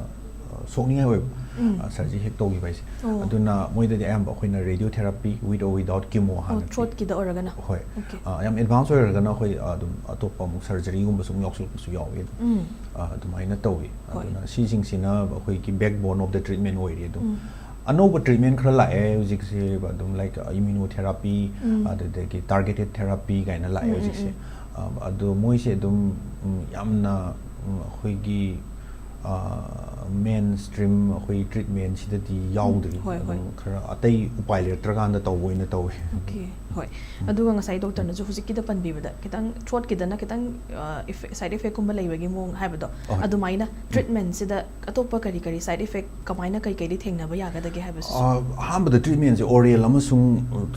ꯑ, ꯁꯣꯛꯅꯤꯡꯉꯥꯏ ꯑꯣꯏꯕ, ꯎꯝ꯫ ꯑ, surgery ꯍꯦꯛ ꯇꯧꯈꯤꯕ ꯍꯥꯏꯁꯦ꯫ ꯑꯣ꯫ ꯑꯗꯨꯅ ꯃꯣꯏꯗꯗꯤ ꯑꯌꯥꯝꯕ ꯑꯩꯈꯣꯏꯅ radiotherapy with or without chemo ꯑꯣ, ꯍꯥꯟꯅ ꯄꯤ꯫ Throatꯀꯤꯗ ꯑꯣꯏꯔꯒꯅ? ꯍꯣꯏ꯫ Okay꯫ ꯑ, ꯌꯥꯝ advance ꯑꯣꯏꯔꯒꯅ ꯑꯩꯈꯣꯏ, ꯑ, ꯑꯗꯨꯝ ꯑꯇꯣꯞꯄ ꯑꯃꯨꯛ surgeryꯒꯨꯝꯕꯁꯨ ꯑꯃꯨꯛ ꯌꯥꯎꯁꯤꯜꯂꯛꯄꯁꯨ ꯌꯥꯎꯋꯤ ꯑꯗꯨꯝ꯫ ꯎꯝ꯫ ꯑ, ꯑꯗꯨꯃꯥꯏꯅ ꯇꯧꯋꯤ꯫ ꯍꯣꯏ꯫ ꯑꯗꯨꯅ ꯁꯤꯁꯤꯡꯁꯤꯅ ꯑꯩꯈꯣꯏꯒꯤ backbone of the treatment ꯑꯣꯏꯔꯤ ꯑꯗꯨꯝ꯫ ꯎꯝ꯫ ꯑꯅꯧꯕ treatment ꯈꯔ ꯂꯥꯛꯑꯦ ꯍꯧꯖꯤꯛꯁꯦ, ꯑꯗꯨꯝ like immunotherapy, ꯎꯝ꯫ ꯑꯗꯨꯗꯒꯤ targeted therapy ꯀꯥꯏꯅ ꯂꯥꯛꯑꯦ ꯎꯝ, ꯎꯝ, ꯍꯧꯖꯤꯛꯁꯦ꯫ ꯎꯝ꯫ ꯑ, ꯑꯗꯣ ꯃꯣꯏꯁꯦ ꯑꯗꯨꯝ, ꯎꯝ, ꯌꯥꯝꯅ, ꯎꯝ, ꯑꯩꯈꯣꯏꯒꯤ, ꯑ, mainstream ꯑꯩꯈꯣꯏ treatmentꯁꯤꯗꯗꯤ ꯌꯥꯎꯗ꯭ꯔꯤ꯫ ꯎꯝ, ꯍꯣꯏ, ꯍꯣꯏ꯫ ꯑꯗꯨꯝ ꯈꯔ ꯑꯇꯩ ꯎꯄꯥꯏ ꯂꯩꯔꯛꯇ꯭ꯔꯀꯥꯟꯗ ꯇꯧꯕ ꯑꯣꯏꯅ ꯇꯧꯋꯤ꯫ Okay, ꯍꯣꯏ꯫ ꯎꯝ꯫ ꯑꯗꯨꯒ ꯉꯁꯥꯏ ꯗꯣꯛꯇꯔꯅꯁꯨ ꯍꯧꯖꯤꯛꯀꯤꯗ ꯄꯟꯕꯤꯕꯗ ꯈꯤꯇꯪ throatꯀꯤꯗꯅ ꯈꯤꯇꯪ, ꯑ, effect, side effectꯀꯨꯝꯕ ꯂꯩꯕꯒꯤ ꯃꯑꯣꯡ ꯍꯥꯏꯕꯗꯣ, ꯍꯣꯏ꯫ ꯑꯗꯨꯃꯥꯏꯅ ꯎꯝ꯫ Treatmentꯁꯤꯗ ꯑꯇꯣꯞꯄ ꯀꯔꯤ ꯀꯔꯤ side effect ꯀꯃꯥꯏꯅ ꯀꯩ ꯀꯩꯗꯤ ꯊꯦꯡꯅꯕ ꯌꯥꯒꯗꯒꯦ ꯍꯥꯏꯕꯁꯤꯁꯨ? ꯑ, ꯑꯍꯥꯟꯕꯗ treatmentꯁꯦ oral ꯑꯃꯁꯨꯡ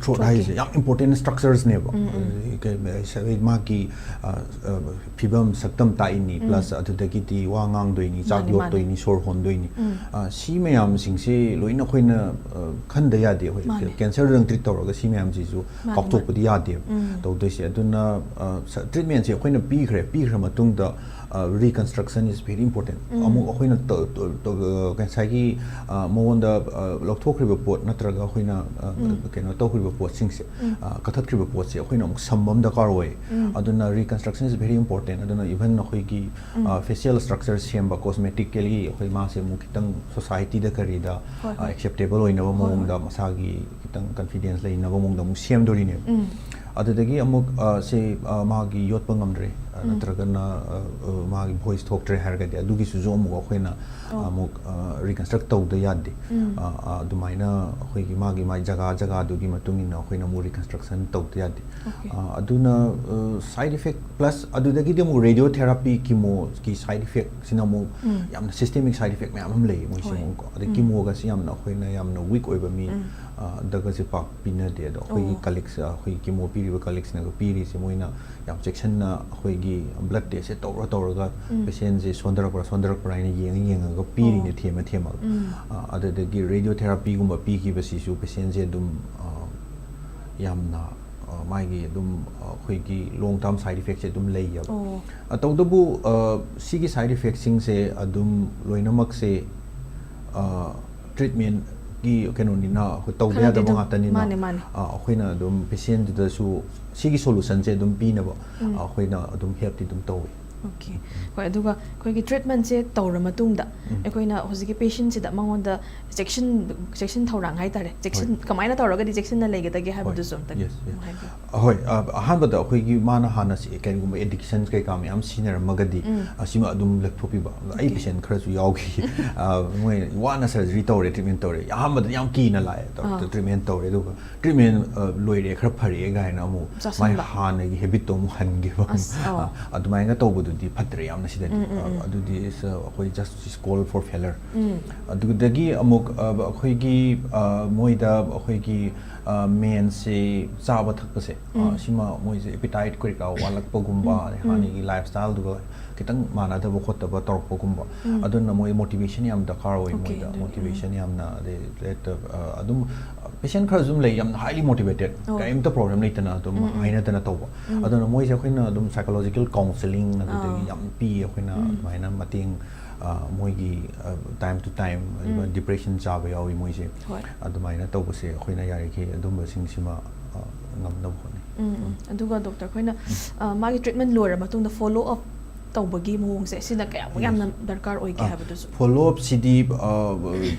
throat throatꯀꯤ꯫ ꯍꯥꯏꯁꯦ ꯌꯥꯝ important structuresꯅꯦꯕ꯫ ꯎꯝ, ꯎꯝ꯫ ꯑꯗꯨꯗꯒꯤ ꯀꯩ, ꯃꯥꯒꯤ, ꯑ, ꯑ, ꯐꯤꯕꯝ ꯁꯛꯇꯝ ꯇꯥꯛꯏꯅꯤ, ꯎꯝ꯫ Plus ꯑꯗꯨꯗꯒꯤꯗꯤ ꯋꯥ ꯉꯥꯡꯗꯣꯏꯅꯤ, ꯆꯥꯛ ꯃꯥꯅꯤ, ꯃꯥꯅꯤ꯫ ꯌꯣꯠꯇꯣꯏꯅꯤ, ꯁꯣꯔ ꯍꯣꯟꯗꯣꯏꯅꯤ꯫ ꯑ, ꯁꯤ ꯃꯌꯥꯝꯁꯤꯡꯁꯦ ꯂꯣꯏꯅ ꯑꯩꯈꯣꯏꯅ, ꯑ, ꯈꯟꯗ ꯌꯥꯗꯦ꯫ ꯑꯩꯈꯣꯏ ꯃꯥꯅꯦ꯫ ꯀꯦꯟꯁꯔꯗꯪ ꯇ꯭ꯔꯤꯠ ꯇꯧꯔꯒ ꯁꯤ ꯃꯌꯥꯝꯁꯤꯁꯨ ꯃꯥꯅꯦ, ꯃꯥꯅꯦ꯫ ꯀꯥꯎꯊꯣꯛꯄꯗꯤ ꯌꯥꯗꯦꯕ꯫ ꯎꯝ꯫ ꯇꯧꯗꯣꯏꯁꯦ꯫ ꯑꯗꯨꯅ, ꯑ, ꯁ-, ꯇ꯭ꯔꯤꯠꯃꯦꯟꯁꯦ ꯑꯩꯈꯣꯏꯅ ꯄꯤꯈ꯭ꯔꯦ, ꯄꯤꯈ꯭ꯔ ꯃꯇꯨꯡꯗ, ꯑ, reconstruction is very important꯫ ꯎꯝ꯫ ꯑꯃꯨꯛ ꯑꯩꯈꯣꯏꯅ ꯇ-, ꯇ-, ꯇ-, ꯑ, ꯉꯁꯥꯏꯒꯤ, ꯑ, ꯃꯉꯣꯟꯗ, ꯑ, ꯂꯧꯊꯣꯛꯈ꯭ꯔꯤꯕ ꯄꯣꯠ ꯅꯠꯇ꯭ꯔꯒ ꯑꯩꯈꯣꯏꯅ, ꯑ, ꯎꯝ꯫ ꯀꯩꯅꯣ ꯇꯧꯈ꯭ꯔꯤꯕ ꯄꯣꯠꯁꯤꯡꯁꯦ, ꯎꯝ꯫ ꯑ, ꯀꯛꯊꯠꯈ꯭ꯔꯤꯕ ꯄꯣꯠꯁꯦ ꯑꯩꯈꯣꯏꯅ ꯑꯃꯨꯛ ꯁꯝꯕ ꯑꯃ ꯗꯔꯀꯥꯔ ꯑꯣꯏ꯫ ꯎꯝ꯫ ꯑꯗꯨꯅ reconstruction is very important꯫ ꯑꯗꯨꯅ even ꯑꯩꯈꯣꯏꯒꯤ, ꯎꯝ꯫ ꯑ, facial structure ꯁꯦꯝꯕ, cosmetically ꯑꯩꯈꯣꯏ ꯃꯥꯁꯦ ꯑꯃꯨꯛ ꯈꯤꯇꯪ societyꯗ ꯀꯔꯤꯗ, ꯍꯣꯏ, ꯑ, ꯍꯣꯏ꯫ Acceptable ꯑꯣꯏꯅꯕ ꯍꯣꯏ, ꯍꯣꯏ꯫ ꯃꯑꯣꯡꯗ, ꯃꯁꯥꯒꯤ ꯈꯤꯇꯪ confidence ꯂꯩꯅꯕ ꯃꯑꯣꯡꯗ ꯑꯃꯨꯛ ꯁꯦꯝꯗꯣꯔꯤꯅꯦꯕ꯫ ꯎꯝ꯫ ꯑꯗꯨꯗꯒꯤ ꯑꯃꯨꯛ, ꯑ, ꯁꯤ, ꯑ, ꯃꯥꯒꯤ ꯌꯣꯠꯄ ꯉꯝꯗ꯭ꯔꯦ, ꯑ, ꯎꯝ꯫ ꯅꯠꯇ꯭ꯔꯒꯅ, ꯑ, ꯑ, ꯃꯥꯒꯤ voice ꯊꯣꯛꯇ꯭ꯔꯦ ꯍꯥꯏꯔꯒꯗꯤ ꯑꯗꯨꯒꯤꯁꯨ ꯑꯃꯨꯛ ꯑꯩꯈꯣꯏꯅ ꯑꯣ꯫ ꯑꯃꯨꯛ, ꯑ, reconstruct ꯇꯧꯗ ꯌꯥꯗꯦ꯫ ꯎꯝ꯫ ꯑ, ꯑ, ꯑꯗꯨꯃꯥꯏꯅ ꯑꯩꯈꯣꯏꯒꯤ ꯃꯥꯒꯤ, ꯃꯥꯒꯤ ꯖꯒꯥ ꯖꯒꯥꯗꯨꯒꯤ ꯃꯇꯨꯡ ꯏꯟꯅ ꯑꯩꯈꯣꯏꯅ ꯑꯃꯨꯛ reconstruction ꯇꯧꯗ ꯌꯥꯗꯦ꯫ Okay꯫ ꯑ, ꯑꯗꯨꯅ, ꯑ, side effect plus ꯑꯗꯨꯗꯒꯤꯗꯤ ꯑꯃꯨꯛ radiotherapy, chemoꯒꯤ side effectꯁꯤꯅ ꯑꯃꯨꯛ ꯎꯝ꯫ ꯌꯥꯝꯅ systemic side effect ꯃꯌꯥꯝ ꯑꯃ ꯂꯩꯌꯦ ꯃꯣꯏꯁꯦ ꯍꯣꯏ꯫ ꯑꯃꯨꯛꯀꯣ꯫ ꯑꯗꯩ ꯎꯝ꯫ Chemoꯒꯁꯦ ꯌꯥꯝꯅ ꯑꯩꯈꯣꯏꯅ ꯌꯥꯝꯅ weak ꯑꯣꯏꯕ ꯃꯤ, ꯎꯝ꯫ ꯑ, ꯗꯒꯁꯦ ꯄꯥꯛ ꯄꯤꯅꯗꯦ꯫ ꯑꯗꯣ ꯑꯩꯈꯣꯏꯒꯤ ꯑꯣ꯫ Colleagues, ꯑ, ꯑꯩꯈꯣꯏꯒꯤ chemo ꯄꯤꯔꯤꯕ colleaguesꯅꯒ ꯄꯤꯔꯤꯁꯦ ꯃꯣꯏꯅ ꯌꯥꯝ ꯆꯦꯛꯁꯤꯟꯅ ꯑꯩꯈꯣꯏꯒꯤ blood testꯁꯦ ꯇꯧꯔ ꯇꯧꯔꯒ ꯎꯝ꯫ Patientꯁꯦ ꯁꯣꯟꯊꯔꯛꯄ꯭ꯔꯥ ꯁꯣꯟꯊꯔꯛꯄ꯭ꯔꯥ ꯍꯥꯏꯅ ꯌꯦꯡꯉ ꯌꯦꯡꯉꯒ ꯄꯤꯔꯤꯅꯦ, ꯑꯣ꯫ ꯊꯦꯝꯃ ꯊꯦꯝꯃꯒ꯫ ꯎꯝ꯫ ꯑ, ꯑꯗꯨꯗꯒꯤ radiotherapyꯒꯨꯝꯕ ꯄꯤꯈꯤꯕꯁꯤꯁꯨ patientꯁꯦ ꯑꯗꯨꯝ, ꯑ, ꯌꯥꯝꯅ, ꯑ, ꯃꯥꯒꯤ ꯑꯗꯨꯝ, ꯑ, ꯑꯩꯈꯣꯏꯒꯤ long term side effectꯁꯦ ꯑꯗꯨꯝ ꯂꯩꯌꯦꯕ꯫ ꯑꯣ꯫ ꯑ, ꯇꯧꯕꯇꯕꯨ, ꯑ, ꯁꯤꯒꯤ side effectꯁꯤꯡꯁꯦ ꯑꯗꯨꯝ ꯂꯣꯏꯅꯃꯛꯁꯦ, ꯑ, treatmentꯀꯤ ꯀꯩꯅꯣꯅꯤꯅ ꯑꯩꯈꯣꯏ ꯇꯧꯕ ꯈꯔꯗꯤ ꯌꯥꯗꯕ ꯑꯗꯨꯝ, ꯉꯥꯛꯇꯅꯤꯅ, ꯃꯥꯅꯦ, ꯃꯥꯅꯦ꯫ ꯑ, ꯑꯩꯈꯣꯏꯅ ꯑꯗꯨꯝ patientꯗꯨꯗꯁꯨ ꯁꯤꯒꯤ solutionꯁꯦ ꯑꯗꯨꯝ ꯄꯤꯅꯕ, ꯎꯝ꯫ ꯑ, ꯑꯩꯈꯣꯏꯅ ꯑꯗꯨꯝ helpꯇꯤ ꯑꯗꯨꯝ ꯇꯧꯋꯤ꯫ Okay꯫ ꯍꯣꯏ, ꯑꯗꯨꯒ ꯑꯩꯈꯣꯏꯒꯤ treatmentꯁꯦ ꯇꯧꯔ ꯃꯇꯨꯡꯗ ꯎꯝ꯫ ꯑꯩꯈꯣꯏꯅ ꯍꯧꯖꯤꯛꯀꯤ patientꯁꯤꯗ ꯃꯉꯣꯟꯗ ꯆꯦꯛꯁꯤꯟ-, ꯆꯦꯛꯁꯤꯟ ꯊꯧꯔꯥꯡ ꯍꯥꯏꯇꯥꯔꯦ, ꯆꯦꯛꯁꯤꯟ-, ꯍꯣꯏ꯫ ꯀꯃꯥꯏꯅ ꯇꯧꯔꯒꯗꯤ ꯆꯦꯛꯁꯤꯟꯅ ꯂꯩꯒꯗꯒꯦ ꯍꯣꯏ꯫ ꯍꯥꯏꯕꯗꯨꯁꯨ ꯑꯝꯇꯪ Yes, yes꯫ ꯑꯃꯨꯛ ꯍꯥꯏꯕꯤꯌꯨ꯫ ꯑꯍꯣꯏ, ꯑ, ꯑꯍꯥꯟꯕꯗ ꯑꯩꯈꯣꯏꯒꯤ ꯃꯥꯅ ꯍꯥꯟꯅ ꯁꯤ-, ꯀꯔꯤꯒꯨꯝꯕ addictions ꯀꯩꯀꯥ ꯃꯌꯥꯝ ꯁꯤꯖꯤꯟꯅꯔꯝꯃꯒꯗꯤ, ꯎꯝ꯫ ꯑ, ꯁꯤꯃ ꯑꯗꯨꯝ ꯂꯦꯞꯊꯣꯛꯄꯤꯕ꯫ ꯑꯗ ꯑꯩ Okay꯫ Patient ꯈꯔꯁꯨ ꯌꯥꯎꯈꯤ꯫ ꯑ, ꯃꯣꯏ ꯋꯥꯅ surgery ꯇꯧꯔꯦ, treatment ꯇꯧꯔꯦ, ꯑꯍꯥꯟꯕꯗ ꯌꯥꯝ ꯀꯤꯅ ꯂꯥꯛꯑꯦ, doctor ꯑꯥ꯫ Treatment ꯇꯧꯔꯦ, ꯑꯗꯨꯒ treatment, ꯑ, ꯂꯣꯏꯔꯦ, ꯈꯔ ꯐꯔꯛꯑꯦ ꯀꯥꯏꯅ ꯑꯃꯨꯛ ꯃꯥꯏ ꯆꯥꯁꯟꯕ꯫ ꯍꯥꯟꯅꯒꯤ habitꯇꯣ ꯑꯃꯨꯛ ꯍꯟꯈꯤꯕ꯫ ꯑꯁ, ꯑꯣ꯫ ꯑ, ꯑꯗꯨꯃꯥꯏꯅ ꯇꯧꯕꯗꯨꯗꯤ ꯐꯠꯇ꯭ꯔꯦ ꯌꯥꯝꯅ ꯁꯤꯗꯗꯤ꯫ ꯎꯝ, ꯎꯝ, ꯑ, ꯎꯝ꯫ ꯑꯗꯨꯗꯤ is, ꯑ, ꯑꯩꯈꯣꯏ just is call for failure꯫ ꯎꯝ꯫ ꯑꯗꯨꯗꯒꯤ ꯑꯃꯨꯛ, ꯑ, ꯑꯩꯈꯣꯏꯒꯤ, ꯑ, ꯃꯣꯏꯗ ꯑꯩꯈꯣꯏꯒꯤ, ꯃꯦꯟꯁꯦ ꯆꯥꯕ ꯊꯛꯄꯁꯦ, ꯑ, ꯎꯝ꯫ ꯁꯤꯃ ꯃꯣꯏꯁꯦ ꯑꯦꯄꯤꯇꯥꯏꯠ ꯀꯔꯤ ꯀꯔꯥ ꯋꯥꯠꯂꯛꯄꯒꯨꯝꯕ, ꯎꯝ, ꯑꯗꯩ ꯎꯝ꯫ ꯍꯥꯟꯅꯒꯤ ꯂꯥꯏꯐ ꯁ꯭ꯇꯥꯏꯜꯗꯨꯒ ꯈꯤꯇꯪ ꯃꯥꯟꯅꯗꯕ ꯈꯣꯠꯇꯕ ꯇꯧꯔꯛꯄꯒꯨꯝꯕ, ꯎꯝ꯫ ꯑꯗꯨꯅ ꯃꯣꯏ ꯃꯣꯇꯤꯚꯦꯁꯟ ꯌꯥꯝ ꯗꯔꯀꯥꯔ ꯑꯣꯏ꯫ Okay, ꯃꯣꯏꯗ ꯑꯗꯨꯅꯤ, ꯎꯝ꯫ ꯃꯣꯇꯤꯚꯦꯁꯟ ꯌꯥꯝꯅ, ꯑꯗꯩ ꯍꯦꯛꯇ, ꯑ, ꯑꯗꯨꯝ ꯄꯦꯁꯦꯟ ꯈꯔꯁꯨ ꯑꯗꯨꯝ ꯂꯩ, ꯌꯥꯝꯅ ꯍꯥꯏꯂꯤ ꯃꯣꯇꯤꯚꯦꯇꯦꯠ, ꯑꯣ꯫ ꯀꯔꯤꯝꯇ ꯄ꯭ꯔꯣꯕ꯭ꯂꯦꯝ ꯂꯩꯇꯅ ꯑꯗꯨꯝ ꯎꯝ, ꯎꯝ꯫ ꯍꯥꯏꯅꯗꯅ ꯇꯧꯕ꯫ ꯎꯝ꯫ ꯑꯗꯨꯅ ꯃꯣꯏꯁꯦ ꯑꯩꯈꯣꯏꯅ ꯑꯗꯨꯝ ꯁꯥꯏꯀꯣꯂꯣꯖꯤꯀꯦꯜ ꯀꯥꯎꯟꯁꯦꯂꯤꯡ ꯑꯗꯨꯗꯒꯤ ꯑꯥ꯫ ꯌꯥꯝ ꯄꯤ ꯑꯩꯈꯣꯏꯅ, ꯎꯝ꯫ ꯑꯗꯨꯃꯥꯏꯅ ꯃꯇꯦꯡ, ꯑ, ꯃꯣꯏꯒꯤ, ꯑ, ꯇꯥꯏꯝ ꯇꯨ ꯇꯥꯏꯝ, ꯑꯗꯨꯒ ꯎꯝ꯫ ꯗꯤꯄ꯭ꯔꯦꯁꯟ ꯆꯥꯕ ꯌꯥꯎꯏ ꯃꯣꯏꯁꯦ꯫ ꯍꯣꯏ꯫ ꯑꯗꯨꯃꯥꯏꯅ ꯇꯧꯕꯁꯦ ꯑꯩꯈꯣꯏꯅ ꯌꯥꯔꯤꯈꯩ ꯑꯗꯨꯝꯕꯁꯤꯡꯁꯤꯃ, ꯑ, ꯉꯝꯅꯕ ꯍꯣꯠꯅꯩ꯫ ꯎꯝ, ꯎꯝ꯫ ꯑꯗꯨꯒ ꯗꯣꯛꯇꯔ, ꯑꯩꯈꯣꯏꯅ, ꯎꯝ꯫ ꯑ, ꯃꯥꯒꯤ ꯇ꯭ꯔꯤꯠꯃꯦꯟ ꯂꯣꯏꯔ ꯃꯇꯨꯡꯗ ꯐꯣꯂꯣ ꯑꯞ ꯇꯧꯕꯒꯤ ꯃꯑꯣꯡꯁꯦ, ꯁꯤꯅ ꯀꯌꯥꯃꯨꯛ ꯌꯥꯝꯅ ꯌꯦꯁ꯫ ꯗꯔꯀꯥꯔ ꯑꯣꯏꯒꯦ ꯑꯥ, ꯍꯥꯏꯕꯗꯨꯁꯨ? ꯐꯣꯂꯣ ꯑꯞꯁꯤꯗꯤ, ꯑ,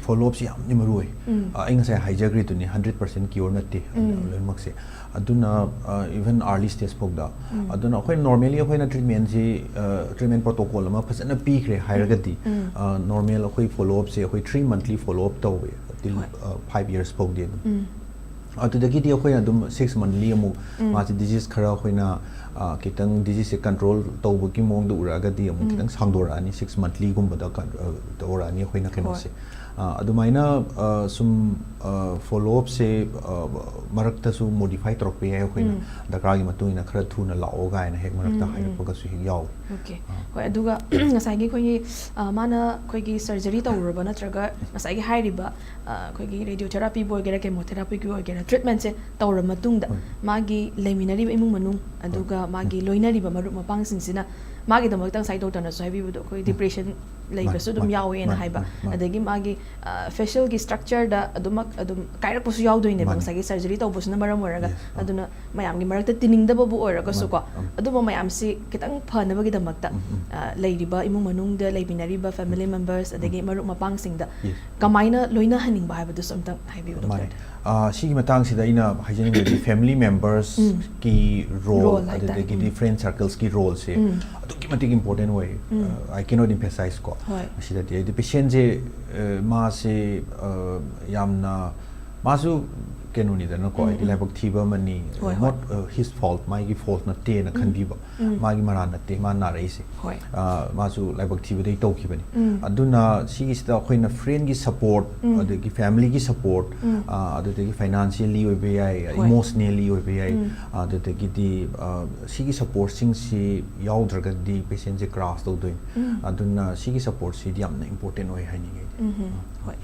ꯐꯣꯂꯣ ꯑꯞꯁꯤ ꯌꯥꯝꯅ ꯃꯔꯨ ꯑꯣꯏ꯫ ꯎꯝ꯫ ꯑ, ꯑꯩ ꯉꯁꯥꯏ ꯍꯥꯏꯖꯈ꯭ꯔꯤꯗꯨꯅꯤ, ꯍꯟꯗ꯭ꯔꯦꯠ ꯄꯥꯔꯁꯦꯟ ꯀ꯭ꯌꯣꯔ ꯅꯠꯇꯦ, ꯎꯝ꯫ ꯂꯣꯏꯅꯃꯛꯁꯦ꯫ ꯑꯗꯨꯅ, ꯑ, ꯏꯚꯟ ꯑꯥꯔꯂꯤ ꯁ꯭ꯇꯦꯖ ꯐꯥꯎꯗ꯫ ꯎꯝ꯫ ꯑꯗꯨꯅ ꯑꯩꯈꯣꯏ ꯅꯣꯔꯃꯦꯂꯤ ꯑꯩꯈꯣꯏꯅ ꯇ꯭ꯔꯤꯠꯃꯦꯟꯁꯤ, ꯑ, ꯇ꯭ꯔꯤꯠꯃꯦꯟ ꯄ꯭ꯔꯣꯇꯣꯀꯣꯜ ꯑꯃ ꯐꯖꯅ ꯄꯤꯈ꯭ꯔꯦ ꯍꯥꯏꯔꯒꯗꯤ, ꯎꯝ꯫ ꯑ, ꯅꯣꯔꯃꯦꯜ ꯑꯩꯈꯣꯏ ꯐꯣꯂꯣ ꯑꯞꯁꯦ ꯑꯩꯈꯣꯏ ꯊ꯭ꯔꯤ ꯃꯟꯊꯂꯤ ꯐꯣꯂꯣ ꯑꯞ ꯇꯧꯋꯦ, ꯇꯤꯜ, ꯍꯣꯏ꯫ ꯑ, ꯐꯥꯏꯚ ꯌꯔꯁ ꯐꯥꯎꯗꯤ ꯑꯗꯨꯝ꯫ ꯎꯝ꯫ ꯑꯗꯨꯗꯒꯤꯗꯤ ꯑꯩꯈꯣꯏꯅ ꯑꯗꯨꯝ ꯁꯤꯛꯁ ꯃꯟꯊꯂꯤ ꯑꯃꯨꯛ ꯎꯝ꯫ ꯃꯥꯁꯦ ꯗꯤꯖꯤꯁ ꯈꯔ ꯑꯩꯈꯣꯏꯅ, ꯑ, ꯈꯤꯇꯪ ꯗꯤꯖꯤꯁꯁꯦ ꯀꯟꯇ꯭ꯔꯣꯜ ꯇꯧꯕꯒꯤ ꯃꯑꯣꯡꯗ ꯎꯔꯛꯑꯒꯗꯤ ꯑꯃꯨꯛ ꯎꯝ꯫ ꯈꯤꯇꯪ ꯁꯥꯡꯗꯣꯔꯛꯑꯅꯤ, ꯁꯤꯛꯁ ꯃꯟꯊꯂꯤꯒꯨꯝꯕꯗ ꯀꯟ-, ꯑ, ꯇꯧꯔꯛꯑꯅꯤ ꯑꯩꯈꯣꯏꯅ ꯍꯣꯏ꯫ ꯀꯩꯅꯣꯁꯦ꯫ ꯑ, ꯑꯗꯨꯃꯥꯏꯅ, ꯑ, ꯁꯨꯝ, ꯑ, ꯐꯣꯂꯣ ꯑꯞꯁꯦ, ꯑ, ꯃꯔꯛꯇꯁꯨ ꯃꯣꯗꯤꯐꯥꯏ ꯇꯧꯔꯛꯄ ꯌꯥꯏ ꯑꯩꯈꯣꯏꯅ꯫ ꯎꯝ꯫ ꯗꯔꯀꯥꯔꯒꯤ ꯃꯇꯨꯡ ꯏꯟꯅ ꯈꯔ ꯊꯨꯅ ꯂꯥꯛꯑꯣ ꯀꯥꯏꯅ ꯍꯦꯛ ꯃꯔꯛꯇ ꯎꯝ, ꯎꯝ꯫ ꯍꯥꯏꯔꯛꯄꯒꯁꯨ ꯍꯦꯛ ꯌꯥꯎꯋꯤ꯫ ꯑꯣꯀꯦ꯫ ꯑ꯫ ꯍꯣꯏ, ꯑꯗꯨꯒ ꯉꯁꯥꯏꯒꯤ ꯑꯩꯈꯣꯏꯒꯤ, ꯑ, ꯃꯥꯅ ꯑꯩꯈꯣꯏꯒꯤ ꯁꯔꯖꯔꯤ ꯇꯧꯔꯨꯔꯕ ꯅꯠꯇ꯭ꯔꯒ ꯉꯁꯥꯏꯒꯤ ꯍꯥꯏꯔꯤꯕ, ꯑ, ꯑꯩꯈꯣꯏꯒꯤ ꯔꯦꯗꯤꯑꯣꯊꯦꯔꯥꯄꯤꯕꯨ ꯑꯣꯏꯒꯦꯔꯥ, ꯀꯦꯃꯣꯊꯦꯔꯥꯄꯤꯒꯤ ꯑꯣꯏꯒꯦꯔꯥ, ꯇ꯭ꯔꯤꯠꯃꯦꯟꯁꯦ ꯇꯧꯔ ꯃꯇꯨꯡꯗ ꯍꯣꯏ꯫ ꯃꯥꯒꯤ ꯂꯩꯃꯤꯟꯅꯔꯤꯕ ꯏꯃꯨꯡ ꯃꯅꯨꯡ, ꯍꯣꯏ꯫ ꯑꯗꯨꯒ ꯃꯥꯒꯤ ꯎꯝ꯫ ꯂꯣꯏꯅꯔꯤꯕ ꯃꯔꯨꯞ ꯃꯄꯥꯡꯁꯤꯡꯁꯤꯅ ꯃꯥꯒꯤꯗꯃꯛꯇ ꯉꯁꯥꯏ ꯗꯣꯛꯇꯔꯅꯁꯨ ꯍꯥꯏꯕꯤꯕꯗꯣ, ꯑꯩꯈꯣꯏ ꯎꯝ꯫ ꯗꯤꯄ꯭ꯔꯦꯁꯟ ꯂꯩꯕꯁꯨ ꯃꯥꯅꯤ, ꯑꯗꯨꯝ ꯃꯥꯅꯤ, ꯌꯥꯎꯋꯦꯅ ꯃꯥꯅꯤ, ꯍꯥꯏꯕ꯫ ꯃꯥꯅꯤ, ꯃꯥꯅꯤ꯫ ꯑꯗꯒꯤ ꯃꯥꯒꯤ, ꯑ, ꯐꯦꯁꯤꯌꯦꯜꯒꯤ ꯁ꯭ꯇ꯭ꯔꯛꯆꯔꯗ ꯑꯗꯨꯃꯛ ꯑꯗꯨꯝ ꯀꯥꯏꯔꯛꯄꯁꯨ ꯌꯥꯎꯗꯣꯏꯅꯦꯕ, ꯃꯥꯅꯤ꯫ ꯉꯁꯥꯏꯒꯤ ꯁꯔꯖꯔꯤ ꯇꯧꯕꯁꯤꯅ ꯃꯔꯝ ꯑꯣꯏꯔꯒ꯫ ꯌꯦꯁ, ꯑꯥ꯫ ꯑꯗꯨꯅ ꯃꯌꯥꯝꯒꯤ ꯃꯔꯛꯇ ꯇꯤꯟꯅꯤꯡꯗꯕꯕꯨ ꯑꯣꯏꯔꯒꯁꯨꯀꯣ, ꯃꯥꯅꯤ, ꯎꯝ꯫ ꯑꯗꯨꯝꯕ ꯃꯌꯥꯝꯁꯤ ꯈꯤꯇꯪ ꯐꯅꯕꯒꯤꯗꯃꯛꯇ, ꯎꯝ, ꯎꯝ꯫ ꯑ, ꯂꯩꯔꯤꯕ ꯏꯃꯨꯡ ꯃꯅꯨꯡꯗ ꯂꯩꯃꯤꯟꯅꯔꯤꯕ ꯐꯦꯃꯤꯂꯤ ꯎꯝ꯫ ꯃꯦꯝꯕꯔꯁ ꯑꯗꯒꯤ ꯎꯝ꯫ ꯃꯔꯨꯞ ꯃꯄꯥꯡꯁꯤꯡꯗ ꯌꯦꯁ꯫ ꯀꯃꯥꯏꯅ ꯂꯣꯏꯅꯍꯟꯅꯤꯡꯕ ꯍꯥꯏꯕꯗꯨꯁꯨ ꯑꯝꯇꯪ ꯍꯥꯏꯕꯤꯌꯨ, ꯃꯥꯅꯤ꯫ ꯗꯣꯛꯇꯔ꯫ ꯑ, ꯁꯤꯒꯤ ꯃꯇꯥꯡꯁꯤꯗ ꯑꯩꯅ ꯍꯥꯏꯖꯅꯤꯡꯕꯗꯤ ꯐꯦꯃꯤꯂꯤ ꯃꯦꯝꯕꯔꯁꯀꯤ ꯎꯝ꯫ ꯔꯣꯜ, ꯔꯣꯜ ꯍꯥꯏꯇꯥꯔꯦ꯫ ꯑꯗꯨꯗꯒꯤꯗꯤ ꯎꯝ꯫ ꯐ꯭ꯔꯦꯟ ꯁꯔꯀꯜꯁꯀꯤ ꯔꯣꯜꯁꯦ ꯎꯝ꯫ ꯑꯗꯨꯛꯀꯤ ꯃꯇꯤꯛ ꯏꯝꯄꯣꯔꯇꯦꯟ ꯑꯣꯏ꯫ ꯎꯝ꯫ ꯑ, I cannot emphasize ꯀꯣ꯫ ꯍꯣꯏ꯫ ꯃꯁꯤꯗꯗꯤ ꯍꯥꯏꯗꯤ ꯄꯦꯁꯦꯟꯁꯦ, ꯑ, ꯃꯥꯁꯦ, ꯑ, ꯌꯥꯝꯅ, ꯃꯥꯁꯨ ꯀꯩꯅꯣꯅꯤꯗꯅꯀꯣ, ꯎꯝ, ꯍꯥꯏꯗꯤ ꯎꯝ꯫ ꯂꯥꯏꯕꯛ ꯊꯤꯕ ꯑꯃꯅꯤ, ꯍꯣꯏ, ꯍꯣꯏ꯫ not his fault, ꯃꯥꯒꯤ fault ꯅꯠꯇꯦꯅ ꯎꯝ, ꯈꯟꯕꯤꯕ, ꯎꯝ꯫ ꯃꯥꯒꯤ ꯃꯔꯥꯟ ꯅꯠꯇꯦ, ꯃꯥ ꯅꯥꯔꯛꯏꯁꯦ, ꯍꯣꯏ꯫ ꯑ, ꯃꯥꯁꯨ ꯂꯥꯏꯕꯛ ꯊꯤꯕꯗꯒꯤ ꯇꯧꯈꯤꯕꯅꯤ꯫ ꯎꯝ꯫ ꯑꯗꯨꯅ ꯁꯤꯒꯤꯁꯤꯗ ꯑꯩꯈꯣꯏꯅ friendꯒꯤ support, ꯎꯝ꯫ ꯑꯗꯒꯤ familyꯒꯤ support, ꯎꯝ꯫ ꯑ, ꯑꯗꯨꯗꯒꯤ financially ꯑꯣꯏꯕ ꯌꯥꯏ, ꯍꯣꯏ꯫ emotionally ꯑꯣꯏꯕ ꯌꯥꯏ, ꯎꯝ꯫ ꯑꯗꯨꯗꯒꯤꯗꯤ, ꯑ, ꯁꯤꯒꯤ supportꯁꯤꯡꯁꯤ ꯌꯥꯎꯗ꯭ꯔꯒꯗꯤ patientꯁꯦ crash ꯇꯧꯗꯣꯏꯅꯤ꯫ ꯎꯝ꯫ ꯑꯗꯨꯅ ꯁꯤꯒꯤ supportꯁꯤꯗꯤ ꯌꯥꯝꯅ important ꯑꯣꯏ ꯍꯥꯏꯅꯤꯡꯉꯤ ꯑꯩꯗꯤ꯫ ꯎꯝ, ꯍꯣꯏ꯫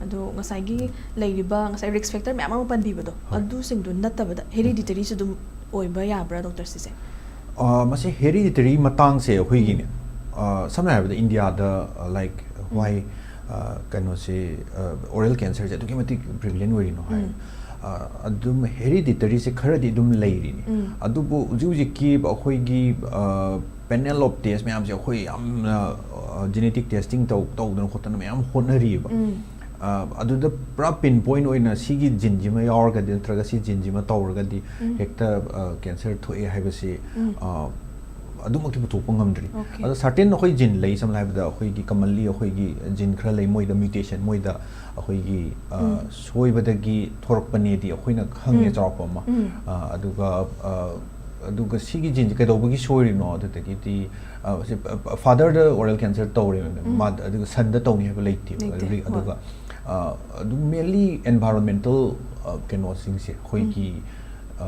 ꯑꯗꯣ ꯉꯁꯥꯏꯒꯤ ꯂꯩꯔꯤꯕ ꯉꯁꯥꯏ risk factor ꯃꯌꯥꯝ ꯑꯃ ꯄꯟꯕꯤꯕꯗꯣ, ꯍꯣꯏ꯫ ꯑꯗꯨꯁꯤꯡꯗꯣ ꯅꯠꯇꯕꯗ heredityꯁꯨ ꯑꯗꯨꯝ ꯑꯣꯏꯕ ꯌꯥꯕ꯭ꯔꯥ, doctor, ꯁꯤꯁꯦ? ꯑ, ꯃꯁꯤ hereditary ꯃꯇꯥꯡꯁꯦ ꯑꯩꯈꯣꯏꯒꯤꯅꯦ, ꯎꯝ꯫ ꯑ, ꯁꯝꯅ ꯍꯥꯏꯔꯕꯗ ꯏꯟꯗꯤꯌꯥꯗ, ꯑ, like, ꯎꯝ꯫ why, ꯑ, ꯀꯩꯅꯣꯁꯦ, ꯑ, oral cancerꯁꯦ ꯑꯗꯨꯛꯀꯤ ꯃꯇꯤꯛ prevalent ꯑꯣꯏꯔꯤꯅꯣ ꯍꯥꯏ꯫ ꯎꯝ꯫ ꯑ, ꯑꯗꯨꯝ hereditaryꯁꯦ ꯈꯔꯗꯤ ꯑꯗꯨꯝ ꯂꯩꯔꯤꯅꯤ꯫ ꯎꯝ꯫ ꯑꯗꯨꯕꯨ ꯍꯧꯖꯤꯛ ꯍꯧꯖꯤꯛꯀꯤ ꯑꯩꯈꯣꯏꯒꯤ, ꯑ, panel of test ꯃꯌꯥꯝꯁꯦ ꯑꯩꯈꯣꯏ ꯌꯥꯝꯅ, ꯑ, genetic testing ꯇꯧ-, ꯇꯧꯗꯅ ꯈꯣꯠꯇꯅ ꯃꯌꯥꯝ ꯍꯣꯠꯅꯔꯤꯕ꯫ ꯎꯝ꯫ ꯑ, ꯑꯗꯨꯗ ꯄꯨꯔꯥ pinpoint ꯑꯣꯏꯅ ꯁꯤꯒꯤ geneꯁꯤꯃ ꯌꯥꯎꯔꯒꯗꯤ ꯅꯠꯇ꯭ꯔꯒ ꯁꯤ geneꯁꯤꯃ ꯇꯧꯔꯒꯗꯤ ꯎꯝ꯫ ꯍꯦꯛꯇ, ꯑ, cancer ꯊꯣꯛꯑꯦ ꯍꯥꯏꯕꯁꯤ, ꯎꯝ꯫ ꯑ, ꯑꯗꯨꯃꯛꯇꯤ ꯄꯨꯊꯣꯛꯄ ꯉꯝꯗ꯭ꯔꯤ꯫ Okay. ꯑꯗꯣ certain ꯑꯩꯈꯣꯏ gene ꯂꯩ, ꯁꯝꯅ ꯍꯥꯏꯔꯕꯗ ꯑꯩꯈꯣꯏꯒꯤ commonly ꯑꯩꯈꯣꯏꯒꯤ gene ꯈꯔ ꯂꯩ, ꯃꯣꯏꯗ mutation, ꯃꯣꯏꯗ ꯑꯩꯈꯣꯏꯒꯤ, ꯑ, ꯎꯝ꯫ ꯁꯣꯏꯕꯗꯒꯤ ꯊꯣꯔꯛꯄꯅꯦꯗꯤ ꯑꯩꯈꯣꯏꯅ ꯈꯪꯉꯦ, ꯎꯝ꯫ ꯆꯥꯎꯔꯥꯛꯄ ꯑꯃ꯫ ꯎꯝ꯫ ꯑ, ꯑꯗꯨꯒ, ꯑ, ꯑꯗꯨꯒ ꯁꯤꯒꯤ geneꯁꯦ ꯀꯩꯗꯧꯕꯒꯤ ꯁꯣꯏꯔꯤꯅꯣ, ꯑꯗꯨꯗꯒꯤꯗꯤ, ꯑ, ꯁꯤ, ꯑ, fatherꯗ oral cancer ꯇꯧꯔꯦ, ꯎꯝ꯫ ꯃꯥ-, ꯑꯗꯨꯒ sonꯗ ꯇꯧꯅꯤ ꯍꯥꯏꯕ ꯂꯩꯇꯦ꯫ ꯂꯩꯇꯦ, ꯔꯤ-, ꯍꯣꯏ꯫ ꯑꯗꯨꯒ, ꯑ, ꯑꯗꯨꯝ mainly environmental, ꯑ, ꯀꯩꯅꯣꯁꯤꯡꯁꯦ, ꯑꯩꯈꯣꯏꯒꯤ, ꯎꯝ꯫ ꯑ,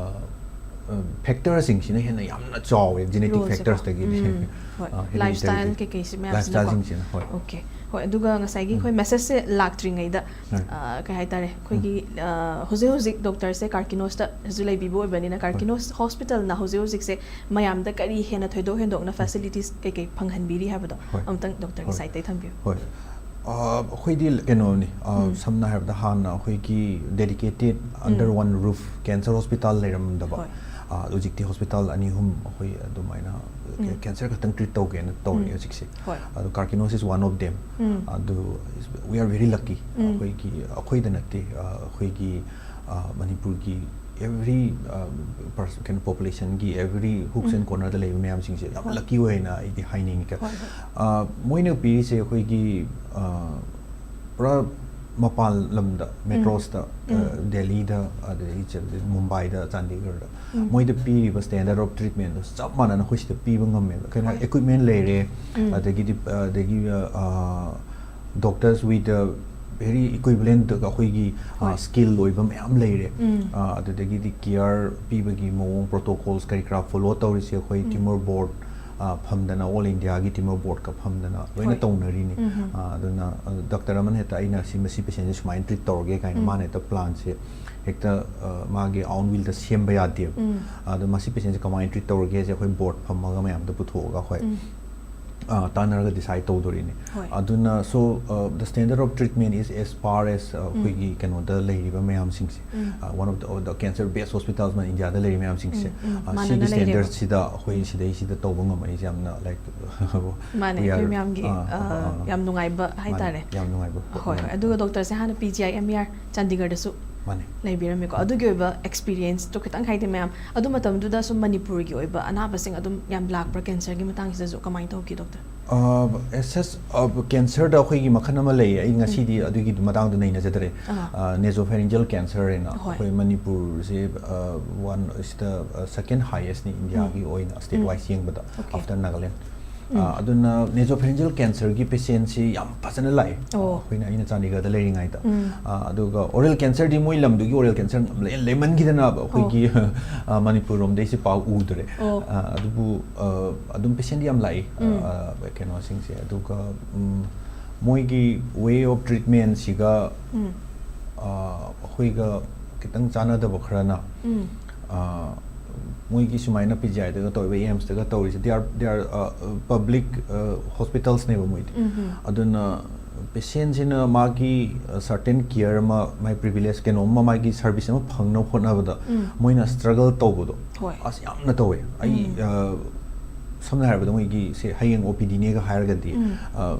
ꯑ, factorꯁꯤꯡꯁꯤꯅ ꯍꯦꯟꯅ ꯌꯥꯝꯅ ꯆꯥꯎꯋꯦ, genetic Roleꯁꯦꯀꯣ꯫ factorsꯇꯒꯤꯗꯤ꯫ ꯎꯝ, ꯍꯣꯏ꯫ ꯑ, hereditary Lifestyle ꯀꯩꯀꯩꯁꯤ ꯃꯌꯥꯝꯁꯤꯅꯀꯣ꯫ lifestyleꯁꯤꯡꯁꯤꯅ, ꯍꯣꯏ꯫ Okay꯫ ꯍꯣꯏ, ꯑꯗꯨꯒ ꯉꯁꯥꯏꯒꯤ ꯎꯝ꯫ ꯑꯩꯈꯣꯏ messageꯁꯦ ꯂꯥꯛꯇ꯭ꯔꯤꯉꯩꯗ, ꯎꯝ꯫ ꯑ, ꯀꯩ ꯍꯥꯏꯇꯥꯔꯦ, ꯑꯩꯈꯣꯏꯒꯤ, ꯎꯝ꯫ ꯑ, ꯍꯧꯖꯤꯛ ꯍꯧꯖꯤꯛ doctorꯁꯦ Carquinosꯇꯁꯨ ꯂꯩꯕꯤꯕ ꯑꯣꯏꯕꯅꯤꯅ, ꯍꯣꯏ꯫ Carquinos Hospitalꯅ ꯍꯧꯖꯤꯛ ꯍꯧꯖꯤꯛꯁꯦ ꯃꯌꯥꯝꯗ ꯀꯔꯤ ꯍꯦꯟꯅ ꯊꯣꯏꯗꯣꯛ ꯍꯦꯟꯗꯣꯛꯅ facilities ꯀꯩꯀꯩ ꯐꯪꯍꯟꯕꯤꯔꯤ ꯍꯥꯏꯕꯗꯣ ꯍꯣꯏ꯫ ꯑꯃꯨꯛꯇꯪ doctorꯒꯤ ꯍꯣꯏ꯫ sideꯇꯩ ꯊꯝꯕꯤꯌꯨ꯫ ꯍꯣꯏ꯫ ꯑ, ꯑꯩꯈꯣꯏꯗꯤ ꯀꯩꯅꯣꯅꯤ, ꯑ, ꯎꯝ꯫ ꯁꯝꯅ ꯍꯥꯏꯔꯕꯗ ꯍꯥꯟꯅ ꯑꯩꯈꯣꯏꯒꯤ dedicated under ꯎꯝ꯫ one roof cancer hospital ꯂꯩꯔꯝꯗꯕ꯫ ꯍꯣꯏ꯫ ꯑ, ꯍꯧꯖꯤꯛꯇꯤ hospital ꯑꯅꯤ ꯑꯍꯨꯝ ꯑꯩꯈꯣꯏ ꯑꯗꯨꯃꯥꯏꯅ ꯎꯝ꯫ cancer ꯈꯛꯇꯪ treat ꯇꯧꯒꯦꯅ ꯇꯧꯔꯤ ꯎꯝ꯫ ꯍꯧꯖꯤꯛꯁꯦ꯫ ꯍꯣꯏ꯫ ꯑꯗꯣ Carquinos is one of them꯫ ꯎꯝ꯫ ꯑꯗꯨ we are very lucky꯫ ꯎꯝ꯫ ꯑꯩꯈꯣꯏꯒꯤ, ꯑꯩꯈꯣꯏꯗ ꯅꯠꯇꯦ, ꯑ, ꯑꯩꯈꯣꯏꯒꯤ, ꯑ, ꯃꯅꯤꯄꯨꯔꯒꯤ every, ꯑ, pers-, ꯀꯩꯅꯣ, populationꯒꯤ every hooks and ꯎꯝ꯫ cornerꯗ ꯂꯩꯕ ꯃꯌꯥꯝꯁꯤꯡꯁꯦ ꯌꯥꯝ ꯍꯣꯏ꯫ Lucky ꯑꯣꯏꯅ ꯑꯩꯗꯤ ꯍꯥꯏꯅꯤꯡꯉꯤ꯫ ꯍꯣꯏ, ꯍꯣꯏ꯫ ꯑ, ꯃꯣꯏꯅ ꯄꯤꯔꯤꯁꯦ ꯑꯩꯈꯣꯏꯒꯤ, ꯑ, ꯄꯨꯔꯥ ꯃꯄꯥꯟ ꯂꯝꯗ ꯃꯦꯇ꯭ꯔꯣꯁꯇ, ꯗꯦꯜꯂꯤꯗ, ꯑꯗꯒꯤ ꯆ-, ꯃꯨꯝꯕꯥꯏꯗ, ꯆꯥꯟꯗꯤꯒꯔꯗ, ꯃꯣꯏꯗ ꯄꯤꯔꯤꯕ standard of treatmentꯗꯣ ꯆꯞ ꯃꯥꯟꯅꯅ ꯑꯩꯈꯣꯏ ꯁꯤꯗ ꯄꯤꯕ ꯉꯝꯃꯦꯕ꯫ ꯀꯩꯅꯣ, ꯍꯣꯏ꯫ Equipment ꯂꯩꯔꯦ, ꯑꯗꯒꯤꯗꯤ, ꯑꯗꯒꯤ, ꯑ, doctors with, uh, very equivalent ꯑꯩꯈꯣꯏꯒꯤ, ꯑ, ꯍꯣꯏ꯫ Skill ꯑꯣꯏꯕ ꯃꯌꯥꯝ ꯂꯩꯔꯦ꯫ ꯑ, ꯑꯗꯨꯗꯒꯤꯗꯤ care ꯄꯤꯕꯒꯤ ꯃꯑꯣꯡ, protocols ꯀꯔꯤ ꯀꯔꯥ follow ꯇꯧꯔꯤꯁꯦ ꯑꯩꯈꯣꯏ tumor board, ꯑ, ꯐꯝꯗꯅ, all Indiaꯒꯤ tumor boardꯀ ꯐꯝꯗꯅ ꯂꯣꯏꯅ ꯍꯣꯏ꯫ ꯇꯧꯅꯔꯤꯅꯤ꯫ ꯑ, ꯑꯗꯨꯅ, ꯑ, doctor ꯑꯃꯅ ꯍꯦꯛꯇ ꯑꯩꯅ ꯁꯤ, ꯃꯁꯤ patientꯁꯦ ꯁꯨꯃꯥꯏꯅ treat ꯇꯧꯔꯒꯦ ꯀꯥꯏꯅ ꯃꯥꯅ ꯍꯦꯛꯇ planꯁꯦ ꯍꯦꯛꯇ, ꯑ, ꯃꯥꯒꯤ own willꯗ ꯁꯦꯝꯕ ꯌꯥꯗꯦꯕ꯫ ꯑꯗꯣ ꯃꯁꯤ patientꯁꯦ ꯀꯃꯥꯏꯅ treat ꯇꯧꯔꯒꯦꯁꯦ ꯑꯩꯈꯣꯏ board ꯐꯝꯃꯒ ꯃꯌꯥꯝꯗ ꯄꯨꯊꯣꯛꯑꯒ ꯑꯩꯈꯣꯏ, ꯑ, ꯇꯥꯟꯅꯔꯒ decide ꯇꯧꯗꯣꯔꯤꯅꯤ꯫ ꯍꯣꯏ꯫ ꯑꯗꯨꯅ, so, uh, the standard of treatment is as par as, uh, ꯑꯩꯈꯣꯏꯒꯤ ꯀꯩꯅꯣꯗ ꯂꯩꯔꯤꯕ ꯃꯌꯥꯝꯁꯤꯡꯁꯦ, uh, one of the, the cancer best hospitals ꯃ-, Indiaꯗ ꯂꯩꯔꯤ ꯃꯌꯥꯝꯁꯤꯡꯁꯦ, ꯎꯝ, ꯎꯝ, ꯑ, ꯃꯥꯟꯅꯅ ꯁꯤꯒꯤ ꯂꯩꯔꯦꯕ꯫ Standardꯁꯤꯗ ꯑꯩꯈꯣꯏ ꯁꯤꯗꯩꯁꯤꯗ ꯇꯧꯕ ꯉꯝꯃꯛꯏꯁꯦ ꯌꯥꯝꯅ, like, ꯃꯥꯅꯦ, we are, ꯑꯩꯈꯣꯏ ꯃꯌꯥꯝꯒꯤ, ꯑ, ꯑ, ꯑ, ꯑ, ꯌꯥꯝ ꯅꯨꯡꯉꯥꯏꯕ ꯃꯥꯅꯦ, ꯍꯥꯏꯇꯥꯔꯦ꯫ ꯌꯥꯝ ꯅꯨꯡꯉꯥꯏꯕ ꯍꯣꯏ, ꯄꯣꯠ ꯍꯣꯏ꯫ ꯑꯃꯅꯤ꯫ ꯑꯗꯨꯒ doctorꯁꯦ ꯍꯥꯟꯅ P G I M E R ꯆꯥꯟꯗꯤꯒꯔꯗꯁꯨ ꯃꯥꯅꯦ꯫ ꯂꯩꯕꯤꯔꯝꯃꯦꯀꯣ꯫ ꯑꯗꯨꯒꯤ ꯑꯣꯏꯕ experienceꯇꯣ ꯈꯤꯇꯪ ꯍꯥꯏꯗꯤ ꯃꯌꯥꯝ, ꯑꯗꯨ ꯃꯇꯝꯗꯨꯗ ꯁꯨꯝ ꯃꯅꯤꯄꯨꯔꯒꯤ ꯑꯣꯏꯕ ꯑꯅꯥꯕꯁꯤꯡ ꯑꯗꯨꯝ ꯌꯥꯝ ꯂꯥꯛꯄ꯭ꯔꯥ cancerꯒꯤ ꯃꯇꯥꯡꯁꯤꯗꯁꯨ? ꯀꯃꯥꯏꯅ ꯇꯧꯒꯦ, doctor? ꯑ, as such, ꯑ, cancerꯗ ꯑꯩꯈꯣꯏꯒꯤ ꯃꯈꯜ ꯑꯃ ꯂꯩꯌꯦ꯫ ꯑꯩ ꯉꯁꯤꯗꯤ ꯑꯗꯨꯒꯤ ꯃꯇꯥꯡꯗ ꯅꯩꯅꯖꯗ꯭ꯔꯦ꯫ ꯑꯥ꯫ ꯑ, nasopharyngeal cancer ꯍꯥꯏꯅ ꯍꯣꯏ꯫ ꯑꯩꯈꯣꯏ ꯃꯅꯤꯄꯨꯔꯁꯦ, ꯑ, one, ꯁꯤꯗ, ꯑ, second highestꯅꯤ Indiaꯒꯤ ꯑꯣꯏꯅ state wise ꯌꯦꯡꯕꯗ, okay꯫ After Nagaland꯫ ꯑ, ꯑꯗꯨꯅ nasopharyngeal cancerꯒꯤ patientꯁꯤ ꯌꯥꯝ ꯐꯖꯅ ꯂꯥꯛꯑꯦ꯫ ꯑꯣ꯫ ꯑꯩꯈꯣꯏꯅ, ꯑꯩꯅ ꯆꯥꯟꯗꯤꯒꯔꯗ ꯂꯩꯔꯤꯉꯩꯗ꯫ ꯑ, ꯑꯗꯨꯒ oral cancerꯗꯤ ꯃꯣꯏ ꯂꯝꯗꯨꯒꯤ oral cancer ꯂꯩ-, ꯂꯩꯃꯟꯈꯤꯗꯅ ꯑꯩꯈꯣꯏꯒꯤ, ꯑ, ꯃꯅꯤꯄꯨꯔ ꯔꯣꯝꯗꯩꯁꯦ ꯄꯥꯛ ꯎꯗ꯭ꯔꯦ꯫ ꯑꯣ꯫ ꯑ, ꯑꯗꯨꯕꯨ, ꯑ, ꯑꯗꯨꯝ patientꯗꯤ ꯌꯥꯝ ꯂꯥꯛꯏ꯫ ꯑ, ꯀꯩꯅꯣꯁꯤꯡꯁꯦ꯫ ꯑꯗꯨꯒ, ꯎꯝ, ꯃꯣꯏꯒꯤ way of treatmentꯁꯤꯒ, ꯑ, ꯑꯩꯈꯣꯏꯒ ꯈꯤꯇꯪ ꯆꯥꯟꯅꯗꯕ ꯈꯔꯅ, ꯑ, ꯃꯣꯏꯒꯤ ꯁꯨꯃꯥꯏꯅ P G Iꯗꯒ ꯇꯧꯔꯤꯕ, AIIMSꯇꯒ ꯇꯧꯔꯤꯁꯦ, they are, they are, ꯑ, public, ꯑ, hospitalsꯅꯦꯕ ꯃꯣꯏꯗꯤ꯫ ꯑꯗꯨꯅ patientꯁꯤꯅ ꯃꯥꯒꯤ, ꯑ, certain care ꯑꯃ, ꯃꯥꯒꯤ privilege ꯀꯩꯅꯣꯝꯃ, ꯃꯥꯒꯤ service ꯑꯃ ꯐꯪꯅꯕ ꯍꯣꯠꯅꯕꯗ ꯃꯣꯏꯅ struggle ꯇꯧꯕꯗꯣ, ꯍꯣꯏ꯫ ꯑꯁ, ꯌꯥꯝꯅ ꯇꯧꯋꯦ꯫ ꯑꯩ, ꯑ, ꯁꯝꯅ ꯍꯥꯏꯔꯕꯗ, ꯃꯣꯏꯒꯤ ꯁꯦ ꯍꯌꯦꯡ OPDꯅꯦꯒ ꯍꯥꯏꯔꯒꯗꯤ, ꯑ,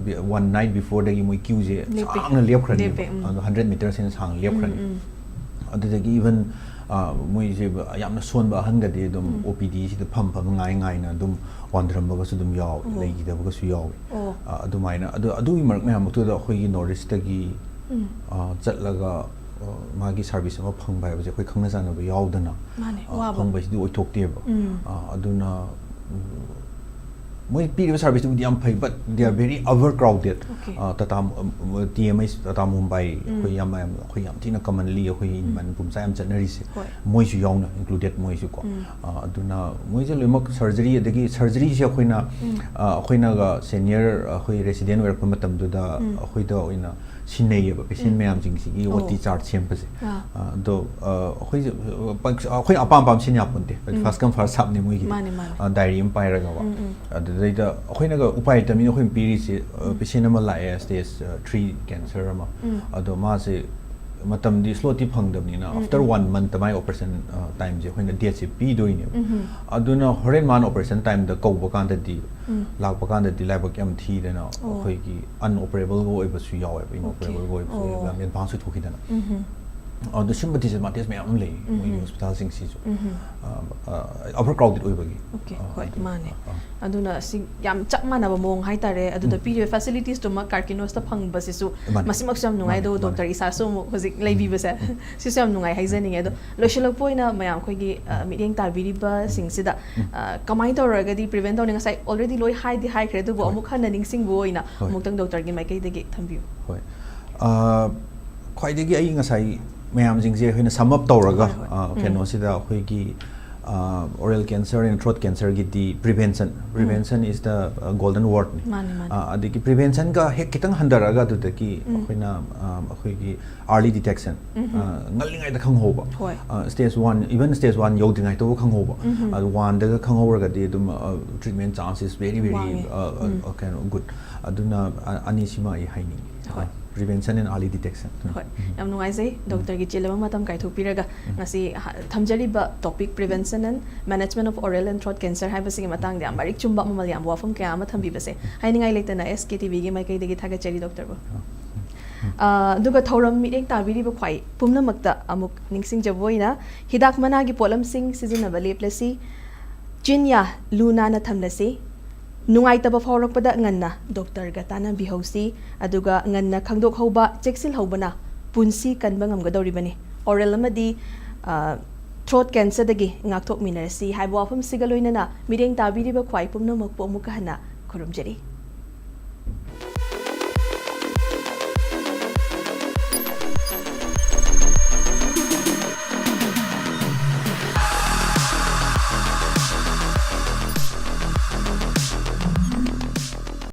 ꯕꯤ-, one night beforeꯗꯒꯤ ꯃꯣꯏ queueꯁꯦ ꯂꯦꯞꯄꯦ꯫ ꯁꯥꯡꯅ ꯂꯦꯞꯈ꯭ꯔꯅꯦꯕ꯫ ꯂꯦꯞꯄꯦ, ꯎꯝ꯫ ꯑꯗꯣ hundred metres ꯍꯦꯟꯅ ꯁꯥꯡꯅ ꯂꯦꯞꯈ꯭ꯔꯅꯤ꯫ ꯎꯝ, ꯎꯝ꯫ ꯑꯗꯨꯗꯒꯤ even, ꯑ, ꯃꯣꯏꯁꯦ ꯌꯥꯝꯅ ꯁꯣꯟꯕ ꯑꯍꯟꯒꯗꯤ ꯑꯗꯨꯝ OPDꯁꯤꯗ ꯐꯝ ꯐꯝ ꯉꯥꯏ ꯉꯥꯏꯅ ꯑꯗꯨꯝ ꯋꯥꯟꯊꯔꯝꯕꯒꯁꯨ ꯑꯗꯨꯝ ꯌꯥꯎꯋꯦ, ꯑꯣ꯫ ꯂꯩꯈꯤꯗꯕꯒꯁꯨ ꯌꯥꯎꯋꯦ꯫ ꯑꯣ꯫ ꯑ, ꯑꯗꯨꯃꯥꯏꯅ, ꯑꯗꯨ, ꯑꯗꯨꯒꯤ ꯃꯔꯛ ꯃꯌꯥꯝꯃꯛꯇꯨꯗ ꯑꯩꯈꯣꯏꯒꯤ North Eastꯇꯒꯤ ꯎꯝ꯫ ꯑ, ꯆꯠꯂꯒ, ꯑ, ꯃꯥꯒꯤ ꯁꯥꯔꯚꯤꯁ ꯑꯃ ꯐꯪꯕ ꯍꯥꯏꯕꯁꯦ ꯑꯩꯈꯣꯏ ꯈꯪꯅ ꯆꯥꯟꯅꯕ ꯌꯥꯎꯗꯅ, ꯃꯥꯅꯦ, ꯑ, ꯋꯥꯕ꯫ ꯐꯪꯕꯁꯤꯗꯤ ꯑꯣꯏꯊꯣꯛꯇꯦꯕ꯫ ꯎꯝ꯫ ꯑ, ꯑꯗꯨꯅ, ꯎꯝ, ꯃꯣꯏ ꯄꯤꯔꯤꯕ ꯁꯥꯔꯚꯤꯁꯇꯨꯕꯨꯗꯤ ꯌꯥꯝ ꯐꯩ, but they are very overcrowded. Okay. ꯑ, ꯇꯥꯇꯥ, ꯎꯝ, ꯇꯤ ꯑꯦꯝ ꯑꯩꯁ, ꯇꯥꯇꯥ ꯃꯨꯝꯕꯥꯏ, ꯎꯝ꯫ ꯑꯩꯈꯣꯏ ꯌꯥꯝ, ꯌꯥꯝ, ꯑꯩꯈꯣꯏ ꯌꯥꯝ ꯊꯤꯅ commonly ꯑꯩꯈꯣꯏ ꯎꯝ꯫ ꯃꯅꯤꯄꯨꯔ ꯃꯆꯥ ꯌꯥꯝ ꯆꯠꯅꯔꯤꯁꯦ, ꯍꯣꯏ꯫ ꯃꯣꯏꯁꯨ ꯌꯥꯎꯅ included ꯃꯣꯏꯁꯨ ꯀꯣ꯫ ꯎꯝ꯫ ꯑ, ꯑꯗꯨꯅ ꯃꯣꯏꯁꯦ ꯂꯣꯏꯅꯃꯛ ꯁꯔꯖꯔꯤ, ꯑꯗꯒꯤ ꯁꯔꯖꯔꯤꯁꯦ ꯑꯩꯈꯣꯏꯅ, ꯎꯝ꯫ ꯑ, ꯑꯩꯈꯣꯏꯅꯒ ꯁꯦꯅꯤꯌꯔ ꯑꯩꯈꯣꯏ ꯔꯦꯁꯤꯗꯦꯟ ꯑꯣꯏꯔꯛꯄ ꯃꯇꯝꯗꯨꯗ ꯎꯝ꯫ ꯑꯩꯈꯣꯏꯗ ꯑꯣꯏꯅ ꯁꯤꯟꯅꯩꯌꯦꯕ, ꯄꯦꯁꯦꯟ ꯎꯝ꯫ ꯃꯌꯥꯝꯁꯤꯡꯁꯤꯒꯤ ꯑꯣ꯫ ꯑꯣ ꯇꯤ ꯆꯥꯔꯠ ꯁꯦꯝꯕꯁꯦ꯫ ꯑꯥ꯫ ꯑ, ꯑꯗꯣ, ꯑ, ꯑꯩꯈꯣꯏꯁꯦ, ꯑ, ꯄꯪ-, ꯑꯩꯈꯣꯏꯅ ꯑꯄꯥꯝ ꯑꯄꯥꯝ ꯁꯤꯟ ꯌꯥꯄꯣꯟꯇꯦ꯫ ꯎꯝ꯫ First come, first serve ꯅꯦ ꯃꯣꯏꯒꯤꯗꯤ꯫ ꯃꯥꯅꯦ, ꯃꯥꯅꯦ꯫ ꯑ, ꯗꯥꯏꯔꯤ ꯑꯃ ꯄꯥꯏꯔꯒꯀꯣ꯫ ꯎꯝ, ꯎꯝ꯫ ꯑꯗꯨꯗꯩꯗ ꯑꯩꯈꯣꯏꯅꯒ ꯎꯄꯥꯏ ꯂꯩꯇꯕꯅꯤꯅ ꯑꯩꯈꯣꯏꯅ ꯄꯤꯔꯤꯁꯦ, ꯑ, ꯎꯝ꯫ ꯄꯦꯁꯦꯟ ꯑꯃ ꯂꯥꯛꯑꯦ, ꯁ꯭ꯇꯦꯖ, ꯑ, ꯊ꯭ꯔꯤ ꯀꯦꯟꯁꯔ ꯑꯃ꯫ ꯎꯝ꯫ ꯑꯗꯣ ꯃꯥꯁꯦ ꯃꯇꯝꯗꯤ ꯁ꯭ꯂꯣꯠꯇꯤ ꯐꯪꯗꯕꯅꯤꯅ, ꯎꯝ, after ꯎꯝ꯫ ꯋꯥꯟ ꯃꯟꯠꯇ ꯃꯥꯏ ꯑꯣꯄꯔꯦꯁꯟ, ꯑ, ꯇꯥꯏꯝꯁꯦ ꯑꯩꯈꯣꯏꯅ ꯗꯦꯠꯁꯦ ꯄꯤꯗꯣꯏꯅꯦꯕ꯫ ꯎꯝ, ꯎꯝ꯫ ꯑꯗꯨꯅ ꯍꯣꯔꯦꯟ ꯃꯥꯅ ꯑꯣꯄꯔꯦꯁꯟ ꯇꯥꯏꯝꯗ ꯀꯧꯕ ꯀꯥꯟꯗꯗꯤ, ꯎꯝ꯫ ꯂꯥꯛꯄ ꯀꯥꯟꯗꯗꯤ ꯂꯥꯏꯕꯛ ꯌꯥꯝ ꯊꯤꯗꯅ ꯑꯣ꯫ ꯑꯩꯈꯣꯏꯒꯤ ꯑꯟꯑꯣꯄꯔꯦꯕꯜꯒ ꯑꯣꯏꯕꯁꯨ ꯌꯥꯎꯋꯦꯕ, ꯑꯣꯀꯦ꯫ ꯏꯟꯑꯣꯄꯔꯦꯕꯜꯒ ꯑꯣꯏꯕꯁꯨ ꯑꯣ꯫ ꯌꯥꯝ ꯑꯦꯗꯚꯥꯟꯁ ꯑꯣꯏꯊꯣꯛꯈꯤꯗꯅ꯫ ꯎꯝ, ꯎꯝ꯫ ꯑꯗꯣ ꯁꯤꯒꯨꯝꯕ disadvantage ꯃꯌꯥꯝ ꯑꯃ ꯂꯩ ꯃꯣꯏꯒꯤ ꯎꯝ꯫ ꯍꯣꯁꯄꯤꯇꯥꯜꯁꯤꯡꯁꯤꯁꯨ꯫ ꯎꯝ, ꯎꯝ꯫ ꯑ, ꯑ, overcrowded ꯑꯣꯏꯕꯒꯤ꯫ ꯑꯣꯀꯦ, ꯑ, ꯍꯣꯏ, ꯑꯗꯨ, ꯃꯥꯅꯦ꯫ ꯑ, ꯑ꯫ ꯑꯗꯨꯅ ꯁꯤ ꯌꯥꯝ ꯆꯞ ꯃꯥꯟꯅꯕ ꯃꯑꯣꯡ ꯍꯥꯏꯇꯥꯔꯦ꯫ ꯑꯗꯨꯗ ꯎꯝ꯫ ꯄꯤꯔꯤꯕ ꯐꯦꯁꯤꯂꯤꯇꯤꯁꯇꯨꯃꯛ ꯀꯥꯔꯀꯤꯅꯣꯁꯇ ꯐꯪꯕꯁꯤꯁꯨ ꯃꯥꯅꯦ꯫ ꯃꯁꯤꯃꯛꯁꯨ ꯌꯥꯝ ꯅꯨꯡꯉꯥꯏ꯫ ꯃꯥꯅꯦ, ꯑꯗꯨꯒ ꯃꯥꯅꯦ꯫ ꯗꯣꯛꯇꯔ ꯏꯁꯥꯁꯨ ꯑꯃꯨꯛ ꯍꯧꯖꯤꯛ ꯎꯝ꯫ ꯂꯩꯕꯤꯕꯁꯦ ꯎꯝ꯫ ꯁꯤꯁꯨ ꯌꯥꯝ ꯅꯨꯡꯉꯥꯏ ꯍꯥꯏꯖꯅꯤꯡꯉꯦ꯫ ꯑꯗꯣ ꯂꯣꯏꯁꯤꯜꯂꯛꯄ ꯑꯣꯏꯅ ꯃꯌꯥꯝ ꯑꯩꯈꯣꯏꯒꯤ, ꯑ, ꯎꯝ꯫ ꯃꯤꯠꯌꯦꯡ ꯇꯥꯕꯤꯔꯤꯕꯁꯤꯡꯁꯤꯗ, ꯎꯝ꯫ ꯑ, ꯀꯃꯥꯏꯅ ꯇꯧꯔꯒꯗꯤ prevent ꯇꯧꯅꯤ? ꯉꯁꯥꯏ already ꯂꯣꯏ ꯍꯥꯏꯗꯤ ꯍꯥꯏꯈ꯭ꯔꯦ, ꯑꯗꯨꯕꯨ ꯍꯣꯏ꯫ ꯑꯃꯨꯛ ꯍꯟꯅ ꯅꯤꯡꯁꯤꯡꯕ ꯑꯣꯏꯅ ꯍꯣꯏ꯫ ꯑꯃꯨꯛꯇꯪ ꯗꯣꯛꯇꯔꯒꯤ ꯃꯥꯏꯀꯩꯗꯒꯤ ꯊꯝꯕꯤꯌꯨ꯫ ꯍꯣꯏ꯫ ꯑ, ꯈ꯭ꯋꯥꯏꯗꯒꯤ ꯑꯩ ꯉꯁꯥꯏ ꯃꯌꯥꯝꯁꯤꯡꯁꯦ ꯑꯩꯈꯣꯏꯅ sum up ꯇꯧꯔꯒ, ꯍꯣꯏ, ꯍꯣꯏ꯫ ꯑ, ꯎꯝ꯫ ꯀꯩꯅꯣꯁꯤꯗ ꯑꯩꯈꯣꯏꯒꯤ, ꯑ, oral cancer and throat cancerꯒꯤꯗꯤ prevention, um. Prevention is the, uh, golden wordꯅꯤ꯫ ꯃꯥꯅꯤ, ꯃꯥꯅꯤ꯫ ꯑ, ꯑꯗꯒꯤ preventionꯒ ꯍꯦꯛ ꯈꯤꯇꯪ ꯍꯟꯊꯔꯒ ꯑꯗꯨꯗꯒꯤ ꯎꯝ꯫ ꯑꯩꯈꯣꯏꯅ, ꯑ, ꯑꯩꯈꯣꯏꯒꯤ early detection, ꯎꯝ, ꯎꯝ꯫ ꯑ, ꯉꯜꯂꯤꯉꯩꯗ ꯈꯪꯍꯧꯕ꯫ ꯍꯣꯏ꯫ ꯑ, stage one, even stage one ꯌꯧꯗ꯭ꯔꯤꯉꯩꯗꯕꯨ ꯈꯪꯍꯧꯕ꯫ ꯎꯝ, ꯎꯝ꯫ ꯑꯗꯨ oneꯗꯒ ꯈꯪꯍꯧꯔꯒꯗꯤ ꯑꯗꯨꯝ, ꯑ, treatment chance is very, very, ꯋꯥꯡꯉꯦ꯫ ꯑ, ꯑ, ꯎꯝ꯫ ꯑ, ꯀꯩꯅꯣ, good꯫ ꯑꯗꯨꯅ, ꯑ, ꯑꯅꯤꯁꯤꯃ ꯑꯩ ꯍꯥꯏꯅꯤꯡꯉꯤ꯫ ꯍꯣꯏ꯫ ꯑ, prevention and early detection꯫ ꯍꯣꯏ꯫ ꯎꯝ꯫ ꯌꯥꯝ ꯅꯨꯡꯉꯥꯏꯖꯩ, ꯎꯝ꯫ ꯗꯣꯛꯇꯔꯒꯤ ꯆꯤꯜꯂꯕ ꯃꯇꯝ ꯀꯥꯏꯊꯣꯛꯄꯤꯔꯒ ꯎꯝ꯫ ꯉꯁꯤ ꯍ-, ꯊꯝꯖꯔꯤꯕ topic prevention and management of oral and throat cancer ꯍꯥꯏꯕꯁꯤꯒꯤ ꯃꯇꯥꯡꯗ ꯌꯥꯝ ꯃꯔꯤꯛ ꯆꯨꯝꯕ ꯑꯃꯃꯜ ꯌꯥꯝꯕ ꯋꯥꯐꯝ ꯀꯌꯥ ꯑꯃ ꯊꯝꯕꯤꯕꯁꯦ ꯎꯝ꯫ ꯍꯥꯏꯅꯤꯡꯉꯥꯏ ꯂꯩꯇꯅ ꯑꯦꯁ ꯀꯦ ꯇꯤ ꯚꯤꯒꯤ ꯃꯥꯏꯀꯩꯗꯒꯤ ꯊꯥꯒꯠꯆꯔꯤ, ꯗꯣꯛꯇꯔꯕꯨ꯫ ꯎꯝ꯫ ꯑ, ꯑꯗꯨꯒ ꯊꯧꯔꯝ ꯃꯤꯠꯌꯦꯡ ꯇꯥꯕꯤꯔꯤꯕ ꯈ꯭ꯋꯥꯏ ꯄꯨꯝꯅꯃꯛꯇ ꯑꯃꯨꯛ ꯅꯤꯡꯁꯤꯡꯖꯕ ꯑꯣꯏꯅ ꯍꯤꯗꯥꯛ ꯃꯅꯥꯒꯤ ꯄꯣꯠꯂꯝꯁꯤꯡ ꯁꯤꯖꯤꯟꯅꯕ ꯂꯦꯞꯂꯁꯤ, ꯆꯤꯟꯌꯥ ꯂꯨ ꯅꯥꯟꯅ ꯊꯝꯂꯁꯤ, ꯅꯨꯡꯉꯥꯏꯇꯕ ꯐꯥꯎꯔꯛꯄꯗ ꯉꯟꯅ ꯗꯣꯛꯇꯔꯒ ꯇꯥꯟꯅꯕꯤꯍꯧꯁꯤ, ꯑꯗꯨꯒ ꯉꯟꯅ ꯈꯪꯗꯣꯛꯍꯧꯕ, ꯆꯦꯛꯁꯤꯜꯍꯧꯕꯅ ꯄꯨꯟꯁꯤ ꯀꯟꯕ ꯉꯝꯒꯗꯧꯔꯤꯕꯅꯤ꯫ ꯑꯣꯔꯦꯜ ꯑꯃꯗꯤ ꯊ꯭ꯔꯣꯠ ꯀꯦꯟꯁꯔꯗꯒꯤ ꯉꯥꯛꯊꯣꯛꯃꯤꯟꯅꯔꯁꯤ ꯍꯥꯏꯕ ꯋꯥꯐꯝꯁꯤꯒ ꯂꯣꯏꯅꯅ ꯃꯤꯠꯌꯦꯡ ꯇꯥꯕꯤꯔꯤꯕ ꯈ꯭ꯋꯥꯏ ꯄꯨꯝꯅꯃꯛꯄꯨ ꯑꯃꯨꯛꯀ ꯍꯟꯅ ꯈꯨꯔꯨꯝꯖꯔꯤ꯫